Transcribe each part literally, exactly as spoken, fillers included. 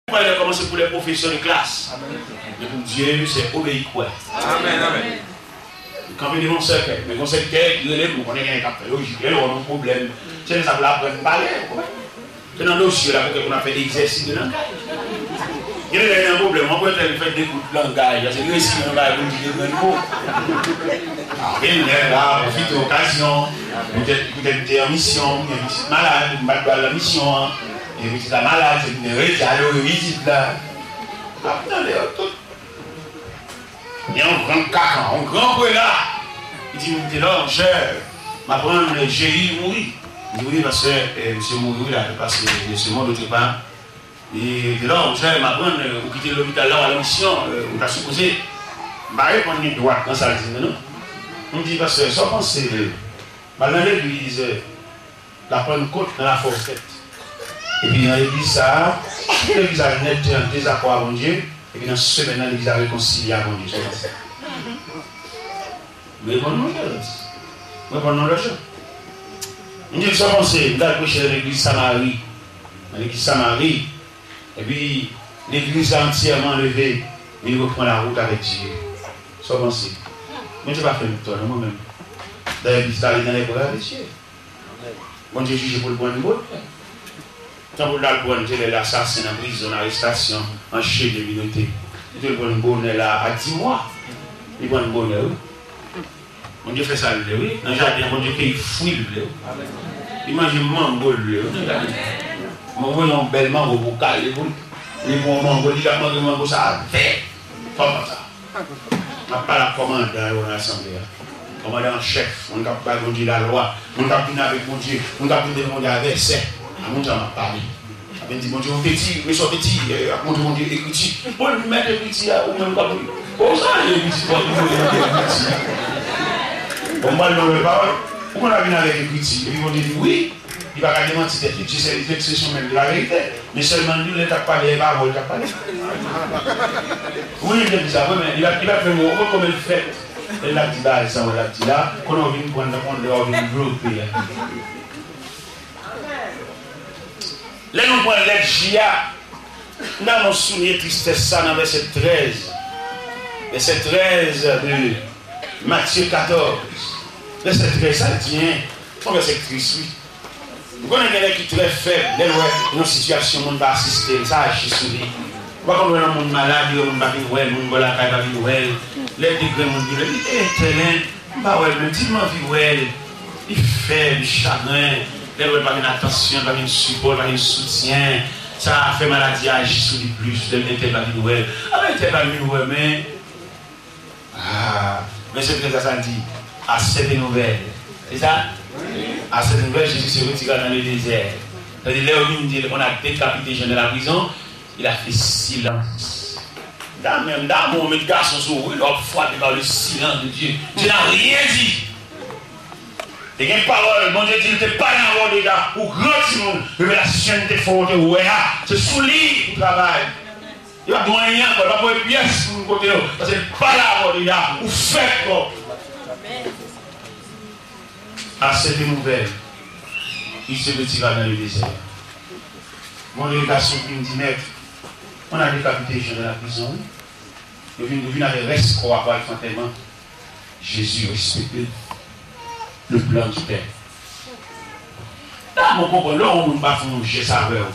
Pou pa lè kòmanse pou lè pwofesè de klas. Men pou Dye, se obeyi kwè. Amèn, amèn. Kanpe devan sèkèy. Men gon sèkèy ki rele m, ou konnen gen k ap fè lojik, lè yo wè yon pwoblèm. Se lè sa pou l aprann pale, ou konprann? Se nan dosye la, pou kèk moun ap fè egzèsis de langaj. Gen lè gen yon pwoblèm, mwen pou entèl fè de kout langaj, paske li resi yon bagay pou l di de grenn mo. A, gen lè la, pwofite okazyon, poutèt, poutèt m te an misyon, gen pitit malad, m pa t dwe al nan misyon an, gen pitit la malad, se pou mwen redi, ale redi la. M ap tande yo tout. Yon gran kaka, yon gran prela. Li di m, Telor, monchè, m aprann Jeyi mouri. M di, wi, pastè, eh, misye mouri, wi, la, pase de se mond, otre pa. Li di, Telor, monchè, m aprann, eh, ou kite lopital la, w al an misyon, eh, ou ta sipoze. M pa reponn li dwat nan sa l di m nan, non. M di, pastè, sa w panse, eh, m al nan legliz, eh, Lapannkòt nan Lafòtèt. Epi nan legliz sa a, tout legliz la nèt te an dezakò a Bondye, epi nan semèn nan, legliz la rekonsilye a Bondye. Sa w panse? M reponn non, Jezi. M reponn non, lòt jan. M di l, sa w panse? M t al preche nan legliz Samari. Nan legliz Samari. Epi, legliz la antyèman leve, vin reprann lawout avèk Dye. Sa w panse? Bondye pa fè m tò, non, mwen menm. Dayè, legliz la, li nan lè bra de Dye. Bondye jije pou l pran n bonè. Tan pou l al pran n, se lè l asasen nan prizon, nan arestasyon, anchene, li rete. Li te pran n bonè la a di mwa. Li pran n bonè, wi. Bondye fè sa l vle, wi. Nan jaden an, Bondye keyi fwi l vle, wi. Li manje mango l vle, wi. Mwen voye yon bèl mango pou kale pou li. Li pran yon mango, li ap manje mango sa a vè. Kòman sa? M ap pale ak kòmandan yo nan asanble a. Kòmandan an chèf, moun k ap bay Bondye lalwa, moun k ap vin avèk Bondye, moun k ap vin devan Bondye a vèsè. A moun sa m ap pale. Ap vin di, Bondye, ou te di, men sa w te di, eh, ap montre Bondye ekriti. Bon, li mèt ekriti a, ou menm k ap di, bon, sa ye ekriti, bon, li mèt ekriti. Bon, m pral nan lòt pawòl. Ou konn ap vin avèk ekriti, epi Bondye di, wi, li pa ka demanti tèt li, Dye se, li se ekspresyon menm de laverite. Men sèlman li, lè l t ap pale, e pa vòl li t ap pale. Wi, li te di sa, wi, men li pa, li pa fè mo, ou konn kòman l fèt. Lè l ap di bagay sa, wè l ap di la, konnen w vin pran nan kont lè w vin vlope a. Lè nou pran lèt J a, n a nou souliye tristès sa nan vèsè trèz. Vèsè trèz de Matye katòz. Vèsè trèz, sa l di, en? Se yon vèsè k tris, wi. Nou konnen gen nèg ki trè fèb, lè l wè yon sitiyasyon moun pa asiste l, sa aji sou li. Ou pa konn wè yon moun malad, li wè moun pa vin wè l, moun bò lakay pa vin wè l. Lè de grenn moun vin wè l, li, e, tèl en, m pa wè l menm, di l m anvi wè l. Li fèb, li chagren. Lè l wè l pa gen atansyon, l pa gen sipò, l pa gen soutyen, sa fè maladi a aji sou li plis. Lè l entèl pa vin wè l. A, men entèl pa vin wè, men Ah, vèsè trèz la, sa l di, a sète nouvèl. Se sa? A sète nouvèl, Jésus se retira dans le désert. Sa vle di, lè yo vin di, on a décapité Jean dans la prison, il a fait silence. M ta renmen, m ta renmen w met gason sou ou, wi, lè w ap frape par le silence de Dieu. Dieu n'a rien dit. Te gen pawòl, Bondye di l te pale avè w deja, ou gran timoun, revelasyon li te fè w te wè a, se sou li pou travay. Yo p ap di w anyen ankò, yo p ap voye pyès moun kote yo, paske l pale avè w deja, ou fèt kò. A sète nouvèl, il se retira dans le désert. Mon le gason vin di, Mèt, on a décapité Jean dans la prison, wi. Yo vin, yo vin avè rès kò a pou al fè antèman. Jésus respecte le plan du Père. Nan, mwen konprann, lè yon moun pa fè yon jès avè w,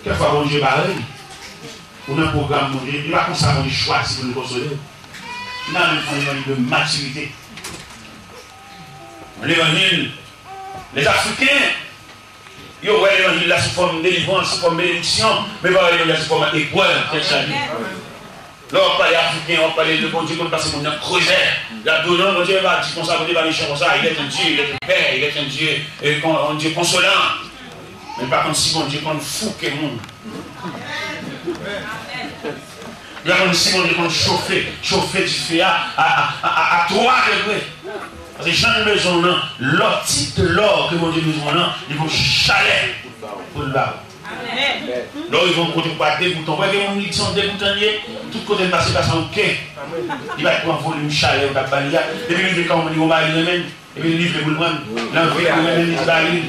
kèk fwa Bondye bare li. Ou nan pwogram Bondye, e pa konsa Bondye chwazi pou l konsole w. Nan menm yon levanjil de matirite. Yon levanjil, Lèzafriken, yo wè levanjil la sou fòm delivrans, sou fòm benediksyon, men pa wè levanjil la sou fòm eprèv, tèt chaje. Lè w ap pale Afriken, w ap pale de Bondye konn pase moun nan krezè. L ap di w, non, Bondye pa di konsa, Bondye pa mechan konsa. Il est un Dieu, il est un Père, il est un Dieu, euh, con-, un Dieu consolant. Men l pa konn si Bondye konn fouke moun. Li pa konn si Bondye konn chofe, chofe dife a a, a, a, a, a twa degre. Paske jan l bezwen w nan, lò, tit lò ke Bondye bezwen w nan, li gon chalè pou l ba ou. Lè w rive yon kote ou pa degoutan, ou wè gen moun li di se yon degoutan li ye, tout kote l pase, pase an oke. Li pa t pran volim chalè ou t ap ba li a, depi l rive kay ou, li gon bagay li renmen. Epi li vle pou l pran l. Nan vi l, li menm li di ba li.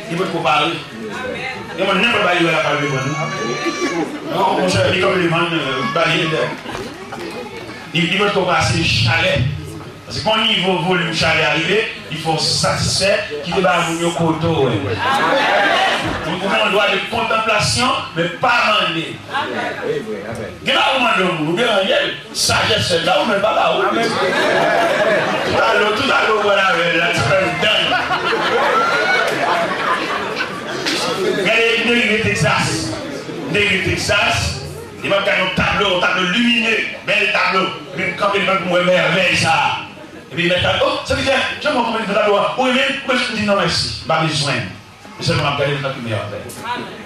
Li potko pare. Gen moun, nenpòt bagay yo la pral revann. Non, monchè, li konn revann, euh, bagay li, li, li potko pase chalè. Paske kon nivo volim chalè a rive, li fè w satisfè, kite bagay moun yo kote w. Ou gen yon dwa de kontanplasyon, men pa mande. Gen bagay ou mande yon moun, ou gen anyen, sajès sèl la, ou menm pa ba ou. Tout alo, tout alo, ou pral avè l la, ti frè m, dan. Gade, m te rive Texas. M te rive Texas, e m ap gade yon tablo, yon tablo limine, bèl tablo. Epi m kanpe devan pou m wè mèvèy sa a. Epi mèt la, "Oh, sèvitè, jan mwen konprann tablo a, ou renmen l?" Mwen di, "Non, mèsi, m pa bezwen l." Men sèlman m ap gade l tankou mèvèy.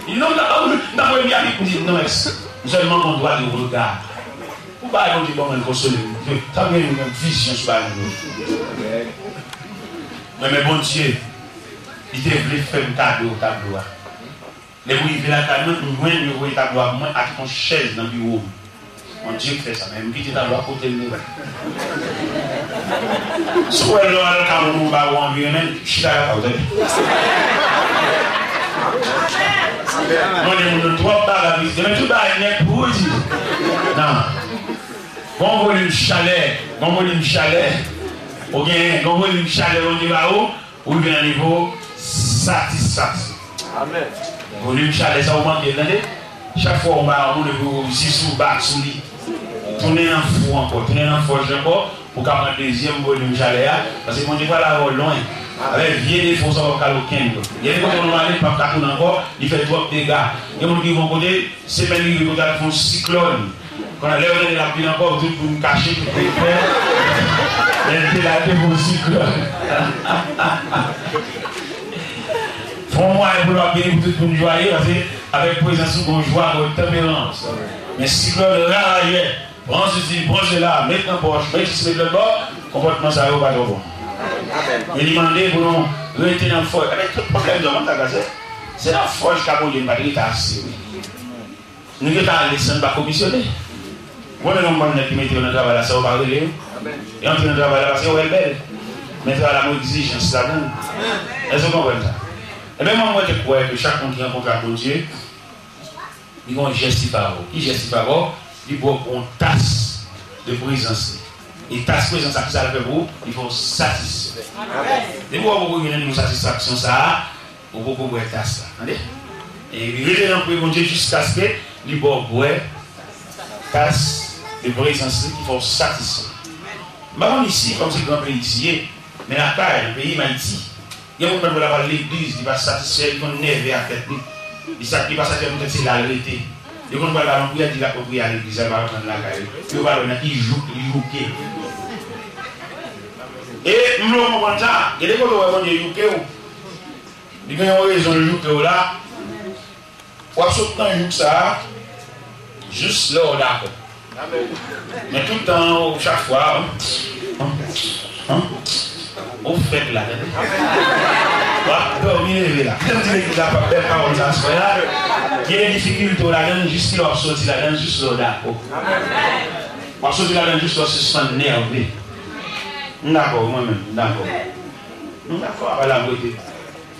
Li di, "Non, m ta, m ta renmen l," li di, "Non, mèsi." M sèlman gon dwa de rega. Pou bagay Bondye ban mwen, l konsole m. Sa vle di yon vizyon sou bagay yo. Mwen, men Bondye, li te vle fè m kado tablo a. Lè m rive lakay mwen, m jwenn yo voye tablo a pou mwen ak yon chèz nan biwo m. Bondye k fè sa, men m kite tablo a kote l ye. Si w wè lè w al ka moun ou pa ou anvi renmen l, chita lakay ou, tande. Mande moun nan twòp bagay vizite, men tout bagay nèt pou ou di. Nan. Gon volim chalè, gon volim chalè. Ou gen, gon volim chalè Bondye ba ou. Ou rive nan nivo satisfaksyon. Amèn. Volim chalè sa ou manke l, tande. Chak fwa ou ba yon moun epi ou zizou bat sou li. Tounen nan fou ankò, tounen nan fòj ankò, pou ka pran dezyèm volim chalè a, paske Bondye pral avè w lwen. Avèk vye defo sa w p ap ka al okenn kote. Gen de kote nou ale, p ap ka tounen ankò, li fè twòp dega. Gen moun ki rive yon kote, semèn rive kote al fè yon siklòn. Kounye a, lè yo tande l ap vin ankò, tout moun kache, tout moun pè. Lè l te la, te pou siklòn. Fè yon mwayen pou l ap vini pou tout moun jwaye, paske avèk prezans ou, gon jwa, gon tanperans. Men siklòn, ravajè, pran sesi, pran sela, met nan pòch, met sesi, met lòt bò, konpòtman sa yo pa twò bon. Men li mande pou nou rete nan fòs. Ebyen, tout pwoblèm yo, mwen ta ka se, se nan fòs ka Bondye, nou pa t rete ase, wi. Nou gentan ale san n pa komisyone. Ou konnen yon bann nèg ki mete yo nan travay la san yo pa rele yo. Yo antre nan travay la paske yo wè l bèl. Men travay la gon egzijans ladan l. Èske w konprann sa? Ebyen, mwen, mwen te kwè ke chak moun ki rankontre ak Bondye, li gon jès li ba ou. Ki jès li ba ou? Li ba ou yon tas de prezans li. E tas prezans la, ki sa l fè pou ou? Li fè ou satisfè. Depi w poko rive nan nivo satisfaksyon sa a, ou poko bwè tas la, tande? E rete nan pre Bondye jiskaske li ba w bwè tas de prezans li ki fè w satisfè. M pa konn isi, kòm se gran peyi isi ye, men lakay, nan peyi m, Ayiti, gen moun mèt pou l ap al legliz, li pa satisfè, li konn nève ak tèt li. Li sa, li pa satisfè poutèt se la l rete. Yo konn pral ba l yon priyè, di l ap priye a legliz la, li pa konprann lakay li. Yo pral wè nan ki jouk li jouke. E m vle w konprann sa, gen de kote w wè Bondye jouke w. Li gen yon rezon l jouke w la. W ap sot nan jouk sa a, jis lè w dakò. Men tout tan, chak fwa, an, an, an, ou fèk la, tande. W ap dòmi leve la. Kite m di legliz la, bèl pawòl sa aswè la. Gen de difikilte w ladan l, jis lè w ap soti ladan l, jis lè w dakò. W ap soti ladan l jis lè w sispann nève. M dakò, mwen menm, m dakò. M dakò, apa la m rete.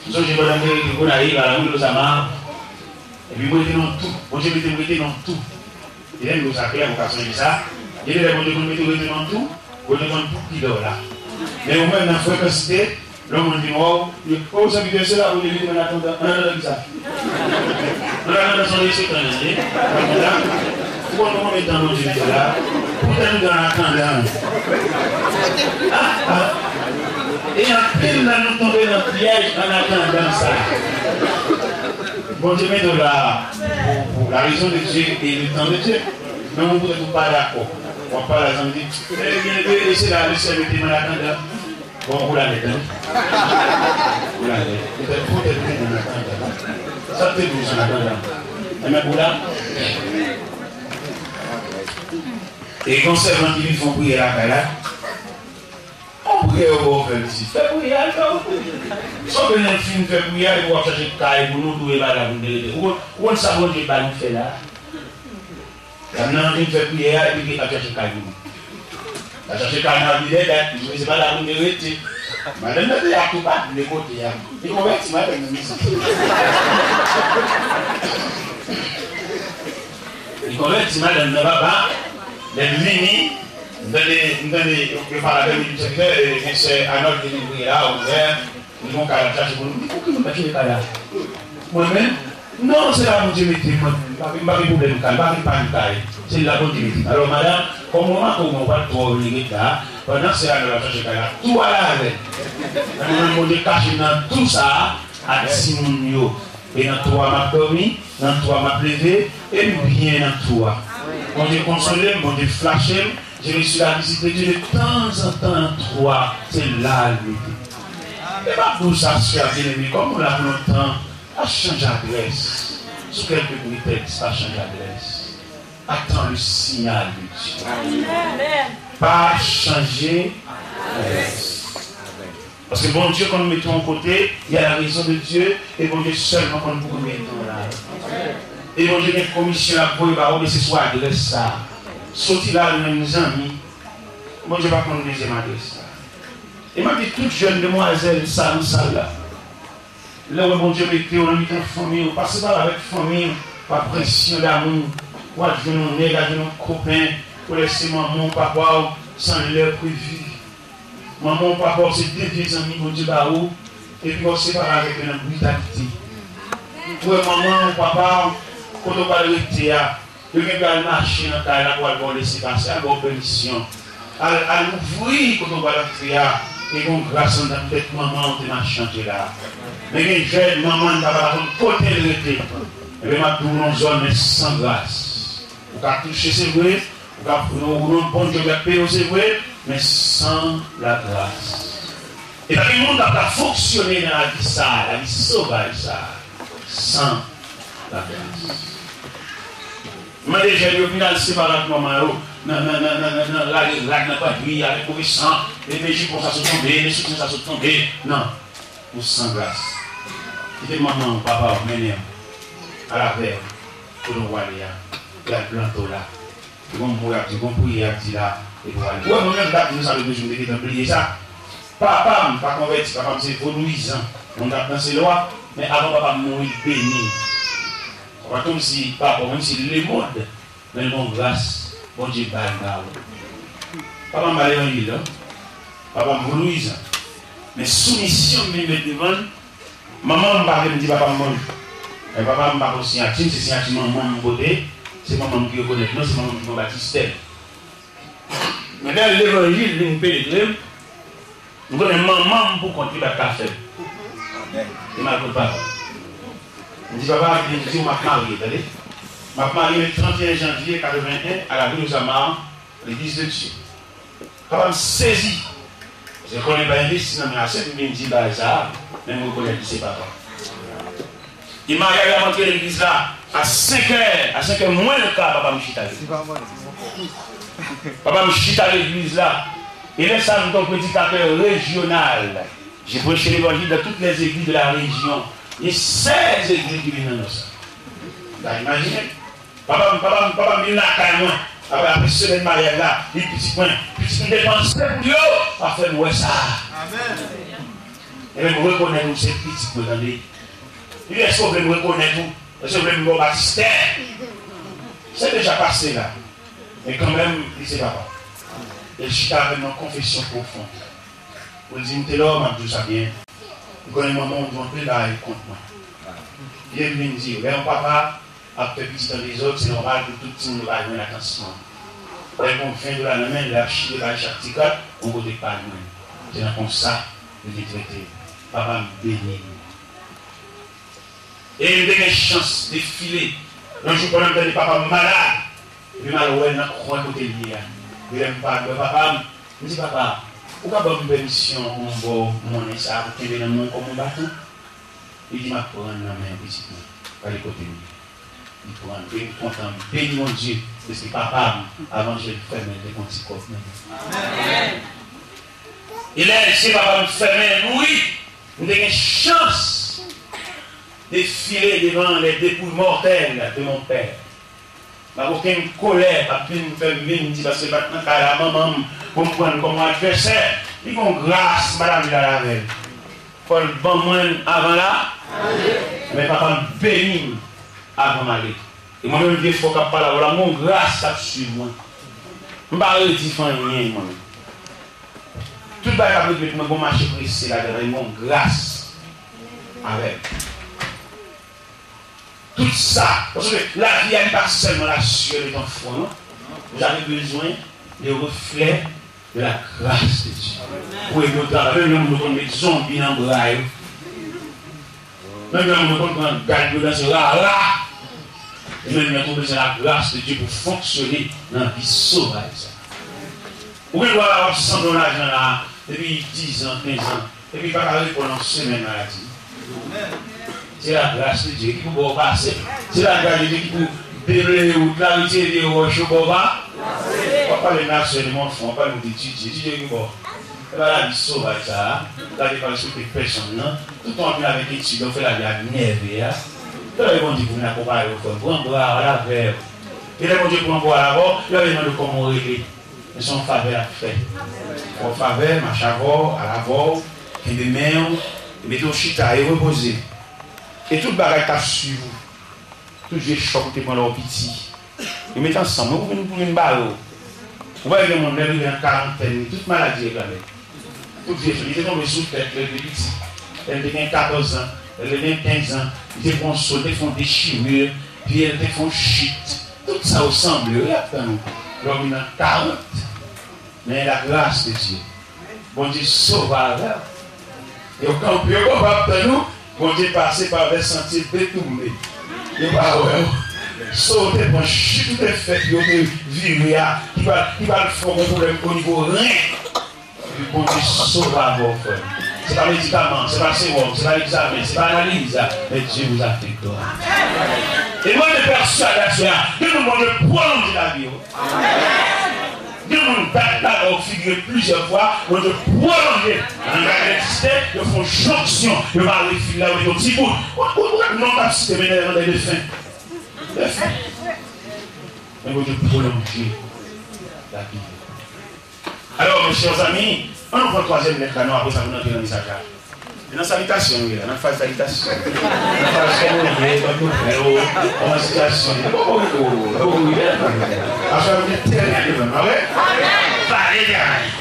M sonje pandan m te rete Gonayiv, a la Wilo Zama, epi m rete nan tou. Bondye mete m rete nan tou. E lè m di w sa klè, ou ka sonje sa. Gen de lè Bondye konn mete w rete nan tou, Bondye konn pou ki lè w la. Men ou menm nan frekansite, lè yon moun vin wè w, li, "Oh, sèvitè, se la Bondye mete m an atandan." An atandan ki sa? An atandan se yon resetan li ye. Ou konn konbyen tan Bondye mete w la? Poutèt nou gen an atandan. Ah, ah. E anpil nan nou tonbe nan pyèj an atandan sa. Bondye mete w la pou, pou la rezon de Dye e le tan de Dye. Men ou poutèt ou pa dakò. W ap pale a zanmi, di, "Eh, gen de, e se la Lesyèl mete m an atandan." Bon, ou la nèt, wi. Ou la nèt. Poutèt, poutèt ou te nan atandan. Sa te dous an atandan. Enben, ou la. E gon sèvant ki vin fè yon priyè lakay la. Yon priyè yo ba w fè l isi. Fè priyè a, l fè w. Sonje nèg fin fè priyè a, epi w ap chache kay pou nou, twouve bagay la pou n te rete. Ou konn, ou konn sa Bondye ba nou fè la? Dam nan vin fè priyè a, epi l ap chache kay pou nou. L ap chache kay nan Vilèdat, li di se pa la pou n te rete. Madanm nan te ap tou pa vle kote a. Li konvèti madanm nan, mesye. Li konvèti madanm nan, papa. Lè m vini, m tande, m tande yo, yo pale avè m, li di, "Sèvitè, e, gen sè Arnold ki vin priye la, ouvè, li gon kay l ap chache pou nou." M di, "Pou ki moun ap chache kay la?" Mwen menm, non, se la Bondye mete m, mwen menm. M pa gen, m pa gen pwoblèm kay, m pa gen pàn kay. Se la Bondye mete m. Alò, madanm, kòm mwen remake w, mwen pa t twò vle ret la, pandan sè Arnold ap chache kay la, tou ale avè l. Mwen menm, Bondye kache m nan tou sa a, ak timoun yo. E nan tou a m ap dòmi, nan tou a m ap leve, e m byen nan tou a. Bondye konsole m, Bondye flache m, je reçois la visite de Dieu de tanzantan nan tou a, se la l mete m. E m ap di w sa, sè byeneme, kòm nou la pou lontan, pa chanje adrès. Sou kèlke pretèks, pa chanje adrès. Attends le signal de Dieu. Pa chanje adrès. Paske Bondye konn mete w yon kote, il y a la raison de Dieu, e Bondye sèlman konn pou l mete w la. E Bondye gen komisyon l ap voye ba ou, men se sou adrès sa. Soti la, al jwenn zanmi. Bondye pa konn dezyèm adrès sa. E m ap di tout jèn demwazèl sa nan sal la, lè w wè Bondye mete w nan mitan fanmi w, pa separe avèk fanmi w pa presyon damou. W al jwenn yon nèg, al jwenn yon kopen, ou lèse manman w, papa w, san lè previ. Manman w, papa w, se de vye zanmi Bondye ba ou, epi w separe avèk yo nan britalite. Ou wè manman w, papa w, kote w pral rete a, yo gen pou al mache nan kay la pou al ba w lese pase, al ba w pèmisyon. Al, al ouvri kote w pral antre a, e gen yon gras anndan tèt manman w te mache antre la. Men gen jèn manman l, papa l pa konn kote l rete. Ebyen, m ap di w yon zòn, men san gras. Ou ka touche, se vre, ou ka, ou, ou, yon bon djòb y ap peye w, se vre, men san lagras. E pa gen moun k ap ka fonksyone nan lavi sa a, lavi sovaj sa a, san lagras. Mande jèn yo vin al separe ak manman yo nan, nan, nan, nan, nan, nan lari rad, nan pandri, avèk move san, e men jipon sa sot tonbe, men soutyen sa sot tonbe. Non. Ou san gras. Kite manman w, papa w mennen w al avè w kote w prale a. Y al plante w la. Gon mo y ap di, gon priyè y ap di la, epi w ale. Ou wè, mwen menm, m t ap di nou sa lòt jou, m te gentan bliye sa. Papa m pa konvèti, papa m se vodouyizan. Moun t ap danse lwa, men avan papa m mouri, l beni m. Papa, kòmsi, papa, menm si lemonn, men l gon gras Bondye bay ba ou. Papa m pa levanjil, non. Papa m vodouyizan. Men soumisyon m vin met devan l, manman m pa vle m di papa m manje. Men papa m pa pote siyati m, se siyati manman m pote, se manman m ki rekonèt non, se manman m ki pran batistè m. Men lè levanjil vin penetre m, m konnen manman m poukont li pa t ka fè m. E m al kot papa m. M di, "Papa, m di w m ap marye, tande. M ap marye le trente et un janvye quatre-vingt-un à la rue Ozama, Legliz de Dye." Papa m sezi. Paske konnen pa envesti nan men a sè pou vin di bagay sa a, men m rekonèt li se papa. E maryaj la, m antre legliz la a senkè, a senkè mwens le ka, papa m chita legliz. Papa m chita legliz la. E lè sa a, m te yon predikatè rejyonal. J'ai prêché l'évangile dans toutes les églises de la région. Gen sèz legliz ki vin nan non sa. Ou ka imajine? Papa m, papa m, papa m vin lakay mwen. Apre, apre semèn maryaj la, li pitit mwen. Pitit mwen te panse pou yo pa fè m wè sa. Ebyen, m rekonèt ou se pitit mwen, tande. Li di, "Èske w vle m rekonèt ou? Èske w vle m ba w batistè?" Se deja pase la. Men kanmenm, li se papa. E l chita avè m nan konfesyon pwofon. Pou l di m, "Telor, m ap di w sa byen. M konnen manman w di w anpil bagay kont mwen." Lè m vin di, lè yon papa ap fè pitit an dezòd, se nòmal pou tout timoun yo pa jwenn atansyon an. Lè l gon ven dola nan men l, l ap chire bay chak ti kat, yon kote k pa jwenn. Se nan konsa, li te trete m. Papa m beni m. E m te gen chans defile. Yon jou, pandan m tande papa m malad, epi m al wè l nan kwen kote l ye a. Epi lè m pa wè papa m, m di, "Papa, ou ka ban m pèmisyon pou m ba w monnen sa a pou kenbe nan men w kòm yon baton?" Li di, "M ap pran l nan men w, pitit mwen. Gade kote m ye." Li pran l, e m kontan, m beni Bondye, paske papa m, avan je l fèmen, l te gon ti kòb nan men l. E lè je papa m fèmen, l mouri, m te gen chans defile devan les dépouilles mortelles de mon père. M ap okenn kolè k ap vin fè m vin di, paske l pa t nan kay la, manman m, pou m pran l kòm yon advèsè. Li gen yon gras, m pa ta viv la avè l. Fò l ban mwen l avan la. Men papa m beni m avan m ale. E mwen menm vye fò k ap pale avè w la, m gen yon gras k ap swiv mwen. M pa redi fè anyen mwen menm. Tout bagay k ap rive pou mwen, gen yon mache prese ladan l, men m gen yon gras avè l. Tout sa. Paske lavi a, li pa sèlman la sueur de ton front, non. Vous avez besoin de reflets de la grâce de Dieu. Pou ede w travay. Menm lè moun yo konn met zonbi nan bra yo. Menm lè moun yo konn pran gad yo danse rara. E menm lè tou bezwen la grâce de Dieu pou fonksyone nan vi sovaj sa. Ou gen dwa la w ap sanble yon lajan la depi diz an, kenz an. Epi pa ka reponn nan semèn maladi. Se lagras de Dye ki pou ba w pase. Se lagras de Dye ki pou debleye wout la, retire vye wòch yo ba w pa. W ap pale nasyon de mòn fon, w ap pale w de Didye. Didye ki ba w. E pa lavi sovaj sa a. Gade pa respekte pèsonn nan. Tout tan w ap vin avèk etid, w fè lavi ak nève a. Talè Bondye pou vin akonpaye w, frè m. Pran bra w, al avè w. E lè Bondye pran bra w, al avè w, li va vin mande w kòman w rele. Men se yon favè l ap fè. Fè w favè, mache avè w, al avè w, kenbe men w, mete w chita e repoze. E tout bagay k ap swiv ou, tout vye chòk ou te pran lè w piti, yo mete ansanm, yo vin pou vin bare w. Ou wè gen moun, lè l rive nan karantèn li, tout maladi reklame. Tout vye chòk, li te tonbe sou tèt lè l te piti. Lè l te gen katòz an, lè l te gen kenz an, li te pran yon so, li te fè yon dechirure, pye l te fè yon chit. Tout sa yo sanble, wi, ap tann ou. Lè w vin nan karant, men lagras de Dye. Bondye sove avè w. Yo kanpe, yo kanpe ap tann ou. Bondye pase pa vè santye detounen. Yo pa wè w. So w te pran, chit ou te fè, yo te vire a, ki pral, ki pral fè w gen pwoblèm onivo ren. Epi Bondye sove avè w, frè. Se pa medikaman, se pa sewòm, se pa egzamen, se pa analiz, men Dieu vous a fait gloire. E mwen, de pèswadasyon, gen moun Bondye pwolonje lavi yo. Gen moun bat la, yo figire plizyè fwa, Bondye pwolonje. Nan ka egziste, yo fè yon jonksyon, yo mare fil la, yo mete yon ti bout. Ou, ou, ou, non, t ap site, men nan de fen. De fen. Men Bondye pwolonje lavi yo. Alò, mes chers amis, ann nou pran twazyèm lèt la, non, apre sa, pou n antre nan mesaj la. E nan salitasyon, wi, la, nan faz salitasyon. Nan faz kòman w ye, kòman w ye, kòman sitiyasyon. E poko rive, e poko rive, paske nou te rele menm, pa vre? Pale de anyen.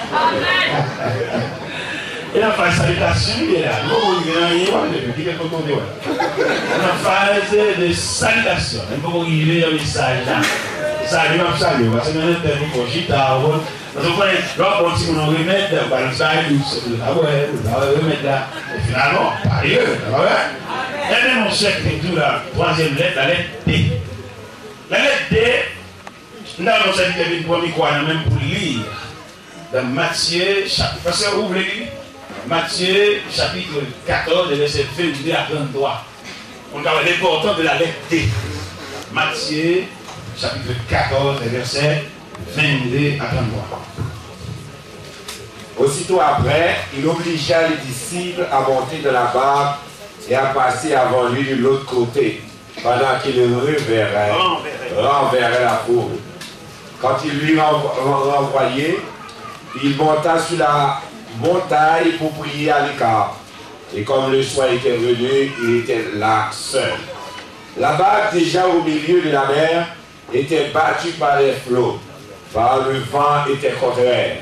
E nan faz salitasyon, wi, la, e poko rive anyen, w ap leve, kite kote w te wè. Nan faz de salitasyon, e poko rive nan mesaj la. Salye, m ap salye w, paske nan lè tèm ou fò chita, ou konn, Paske w konnen, lè w ap ba yon timoun yon remèd, ou ba l yon ti bagay dous, epi l pa bwè, l pa bwè remèd la. Men finalman, w pale, w pa bwè. Ebyen, monchè, ki te di w la, twazyèm lèt, la lèt D. La lèt D, m ta renmen yon sèvitè vin pran mikwo a nan men m pou l li. Dans Matthieu, chapitre, paske ou vle li? Matthieu, chapitre quatorze, vèsè vennde a tranntwa. On a l'importance de la lettre D. Matthieu, chapitre quatorze, vèsè vennde a tranntwa. Aussitôt après, il obligea les disciples à monter dans la barque et à passer avant lui de l'autre côté, pendant qu'il renverrait, renverrait la foule. Quand ils l'eurent renvo-, ren-, renvoyé, il monta sur la montagne pour prier à l'écart. Et comme le soir était venu, il était là seul. La barque, déjà au milieu de la mer, était battue par les flots, car le vent était contraire.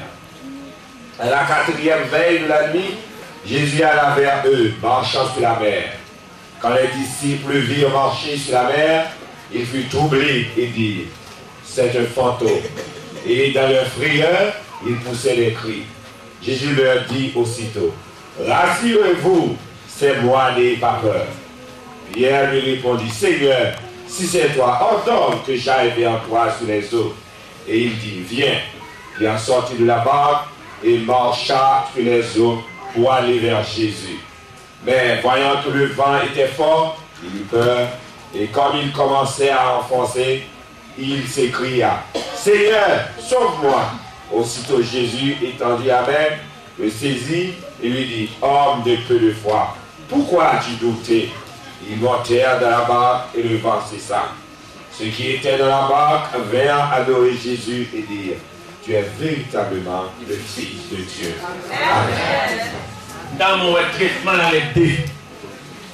À la quatrième veille de la nuit, Jésus alla vers eux, marchant sur la mer. Quand les disciples le virent marcher sur la mer, ils furent troublés et dirent : « C'est un fantôme. » Et dans leur frayeur, ils poussaient des cris. Jésus leur dit aussitôt : « Rassurez-vous, c'est moi, n'ayez pas peur. » Pierre lui répondit : « Seigneur, si c'est toi, ordonne que j'aille vers toi sur les eaux. » Et il dit : « Viens. » Pierre sortit de la barque et marcha sur les eaux pour aller vers Jésus. Mais voyant que le vent était fort, il eut peur, et comme il commençait à enfoncer, il s'écria : « Seigneur, sauve-moi ! » Aussitôt Jésus étendit la main, le saisit et lui dit : « Homme de peu de foi, pourquoi as-tu douté ? » Ils montèrent dans la barque et le vent cessa. Ceux qui étaient dans la barque vinrent adorer Jésus et dirent : Tu es véritablement le Fils de Dieu. Amen. Nan mwen wè tretman nan lè de.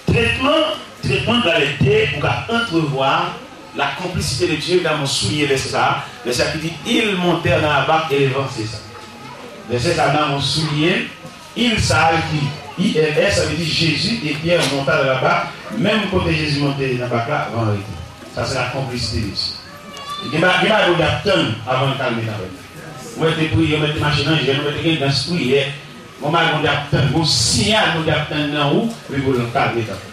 Tretman, tretman nan lè de, ou ka antrevwa la complicité de Dieu nan mwen souliye vèsè sa a. Vèsè a ki di, ils montèrent dans la barque et le vent cessa. Vèsè sa a nan mwen souliye, ils sa a ki, I L S, sa vle di Jésus et Pierre monta dans la barque, menm kote Jezi monte nan bak la, van rete. Sa se la complicité de Dieu. Gen ba- gen bagay Bondye ap tann avan l kalme tanpèt la. Ou mèt te priye, ou mèt te mache nan jèn, ou mèt te gen dans priyè. Gon bagay Bondye ap tann, gon siyal Bondye ap tann nan ou, epi pou l kalme tanpèt la.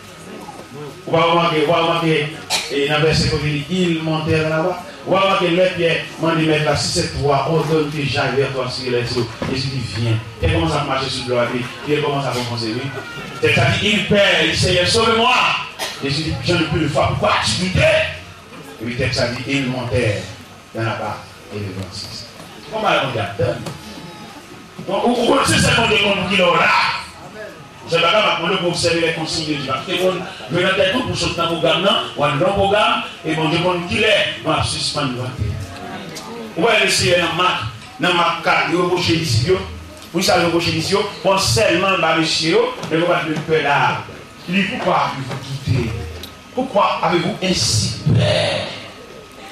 Ou pa remake, ou pa remake, e, nan vèsè kote li, ils montèrent dans la barque. Ou pa remake lè Pyè mande mèt la, si c'est toi, ordonne que j'aille vers toi sur les eaux. Jésus dit, viens. Pyè kòmanse ap mache sou dlo a, epi Pyè kòmanse ap anfonse, wi. Tèks la di, ils pèrent, ils, Seigneur, sauve-moi. Jésus dit, je ne puis le faire. Pourquoi as-tu douté? Epi tèks la di, ils montèrent dans la barque et le vent cessa. Kòman Bondye ap tann? Bon, ou, ou konn se sèl Bondye konn pou kilè w la. Ou se bagay m ap mande w pou obsève les consignes de Dieu. Pa kite moun jwe nan tèt ou pou sot nan pwogram nan, w al nan pwogram, e Bondye konn kilè nou ap sispann vante. Ou wè Leseyè nan Mak, nan Mak kat, li repwoche disip yo. Poukisa li repwoche disip yo? Bon, sèlman l ba mesye yo, nèg yo pa t dwe pè la. Li, pourquoi avez-vous douté? Pourquoi avez-vous ainsi peur?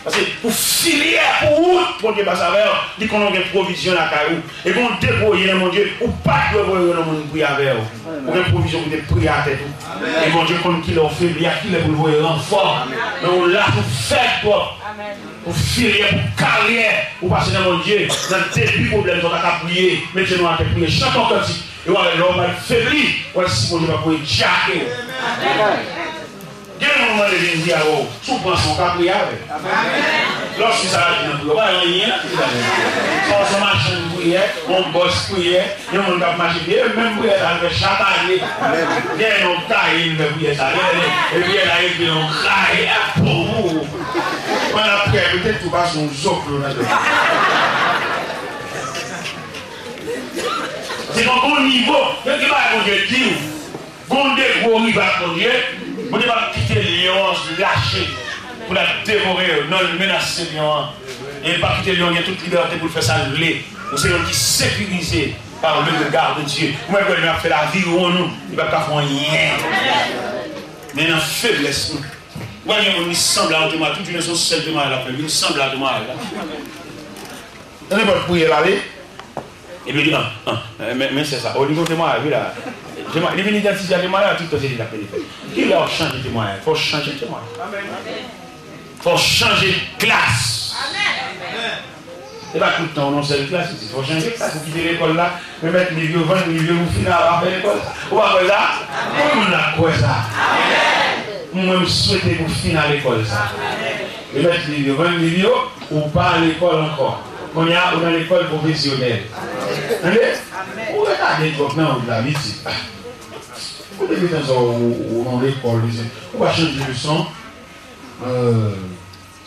Paske pou filyè, pou wout Bondye pase avè w, li konnen w gen pwovizyon lakay ou. E gen yon depo w ye nan Bondye, ou pa t dwe voye yon moun priye avè w. Ou gen pwovizyon pou te priye a tèt ou. E Bondye konn kilè w febli, a kilè pou l voye ranfò nan yon laj ou fèb twòp. Pou filyè, pou karyè, ou pase nan Bondye, nan depi pwoblèm sa w ta ka priye, met jenou atè priye, chante yon kantik, e w a wè lè w pral febli, w a wè si Bondye p ap voye djake w. Gen moun mande vin di avè w, si w pran san w ka priye avè l. Lè w sou sa l ap di nan priye, w pa gen anyen nan priye avè l. Se yon machann priyè, yon bòs priyè, yon moun k ap mache byen, e menm priyè sa l fè chak ane. Gen yon kaye l fè priyè sa, gen lè e priyè la ekri yon kaye, a pou ou. Pandan priyè, petèt tou pase yon zòklò nan tèt. Se yon bon nivo, men ki bagay Bondye di w. Gon de gwo rival Bondye, Bondye p ap kite lyon an lache pou l al devore yo. Non, l menase lyon an. E l p ap kite lyon an gen tout libète pou l fè sa l vle. Ou se yon ki sekirize par le regard de Dieu. Ou mèt wè lyon ap fè laviwonn ou, li p ap ka fè w anyen. Men nan feblès nou. Ou wè gen moun li sanble a yon temwayaj, tout jounen se yon sèl temwayaj l ap fè, li sanble a temwayaj la. Nan nenpòt priyè l ale, epi li, an, an, men, men sè sa, o, li gon temwayaj, wi, la. Temwa- li vin idantifye a temwayaj, tout tan se li k ap pede fè. Kilè w chanje temwayaj? Fò w chanje temwayaj. Fò w chanje klas. E pa tout tan w nan sèl klas, isi. Fò w chanje klas, ou kite lekòl la, men mèt liv yo, vann liv yo, ou fin a pa fè lekòl sa. Ou pa kwè sa? Konbyen moun la kwè sa? Mwen, m swete pou fin a lekòl sa. Remèt liv yo, vann liv yo, ou pa lekòl ankò. Kounye a, ou nan lekòl pwofesyonèl. Tande? Ou retade twòp nan wout la, pitit. Ou te gentan sa, ou, ou nan lekòl, ou pa chanje leson. Euh,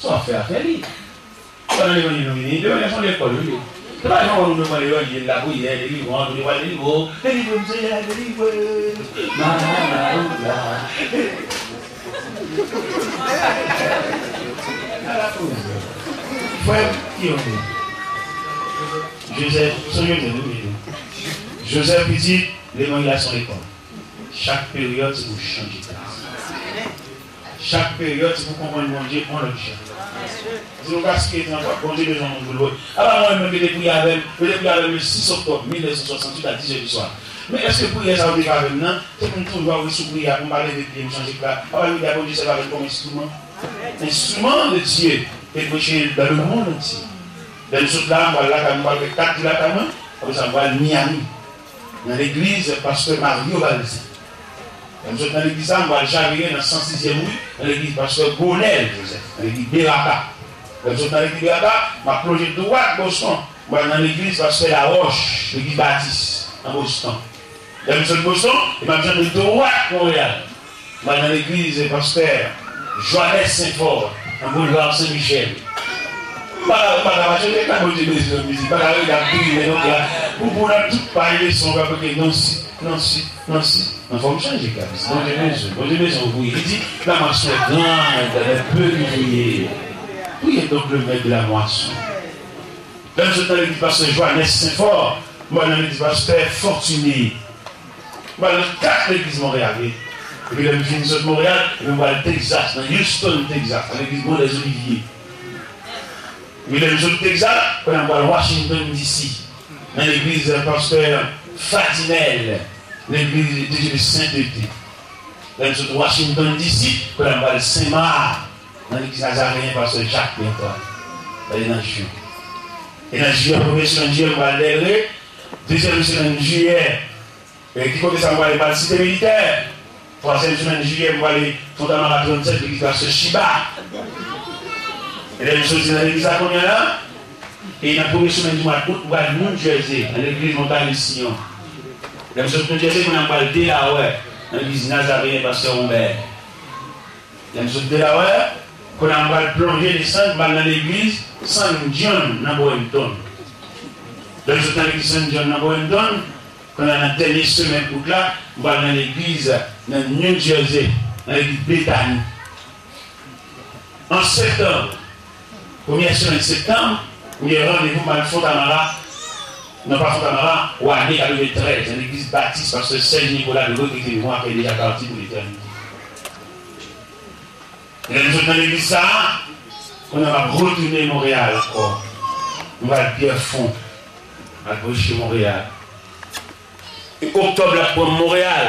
sa w ap fè, a fè li. Ou pa nan levanjil nou vini. Levanjil se yon lekòl, wi. Se pa jan nou pran levanjil, lapriyè, delivrans, nou pral delivre w. Delivre m, Senyè, delivre m. Nan, nan, nan, nan. Frè m, ki yon moun? Jozèf, se Jozèf, wi, wi. Jozèf pitit, levanjil la se yon lekòl. Chak peryòd, se pou chanje klas. Chak peryòd, se pou konprann Bondye yon lòt jan. Si nou gaspiye tan twòp, Bondye bezwen moun pou l voye. Apa mwen menm, yo te priye avè m, yo te priye avè m le sis oktòb mil nèf san swasantuit a dis è di swa. Men èske priyè sa yo te fè avè m nan, se pou m toujou ap ret sou priyè a, pou m pa leve pye m chanje klas? Apa yo di a Bondye sèvi avè l kòm enstriman? Enstriman de Dye, e preche dans le monde entier. Lè m sot la, m pral lakay mwen, m pral fè kat jou lakay mwen, apre sa, m pral Miami. Nan legliz pastè Mario Baldi. Lè m sot nan legliz sa, m pral chavire nan san sizyèm ri, nan legliz pastè Gonèl Jozèf, nan legliz Beraka. Lè m sot nan legliz Beraka, m ap plonje dwat Boston, m pral nan legliz pastè Laroche, legliz Batis, nan Boston. Lè m sot Boston, e m ap janbe dwat Monreyal. M al nan legliz pastè Joannès Senfò, nan boulva Sen Michèl. M pa ka, m pa ka mache, men kan Bondye bezwen yon mizik, m pa ka rete ap diri lè nou la. Pou, pou nan tout paj leson, w ap rete Nancy, Nancy, Nancy. Non, fò m chanje klas. Bondye bezwen, Bondye bezwen w priye. Li di, la moisson est grande, mais peu d'ouvriers. Priez donc le maître de la moisson. Lè m sot nan legliz pastè Johannes Senfò, m al nan legliz pastè Fortuné. M al nan kat legliz Monreyal, wi. Epi lè m fin sot Monreyal, epi m al Texas, nan Houston, Texas, nan legliz Mont des Oliviers. Epi lè m sot Texas, kounye a m al Washington D C, nan legliz pastè Fadinel, legliz de Dieu de Sainteté. Lè m sot Washington D C, kounye a m al Sen Mak, nan legliz Nazareyen pastè Jacques Bertrand. Sa se nan jen. E nan jiyè, premye semèn jiyè, m al Delray. Dezyèm semèn jiyè, e ki kote sa m prale, m al Site Militè. Twazyèm semèn jiyè, m prale Fontamara trannsèt, legliz pastè Chiba. E lè m soti nan legliz la kounye a la, e nan premye semèn di mwa out, m pral New Jersey, nan legliz Montagnes Sion. Lè m sot New Jersey, kounye a m pral Delaware, nan legliz Nazareyen pastè Robert. Lè m sot Delaware, kounye a m pral plonje desann, m al nan legliz Saint John nan Bradenton. Lè m sot nan legliz Saint John nan Bradenton, kounye a nan dènye semèn out la, m pral nan legliz nan New Jersey, nan legliz Bethany. An septanm, premyè semèn septanm, m gen randevou m al Fontamara, non pa Fontamara, Wane katreventrèz, nan legliz batis pastè Serge Nicolas de Requete-Vivant, Akèy Deja Parti pour l'Éternité. Lè m sot nan legliz sa a, kounye a m ap retounen Monreyal ankò. M pral Pierrefonds, m al preche Monreyal. E oktòb la pran m Monreyal.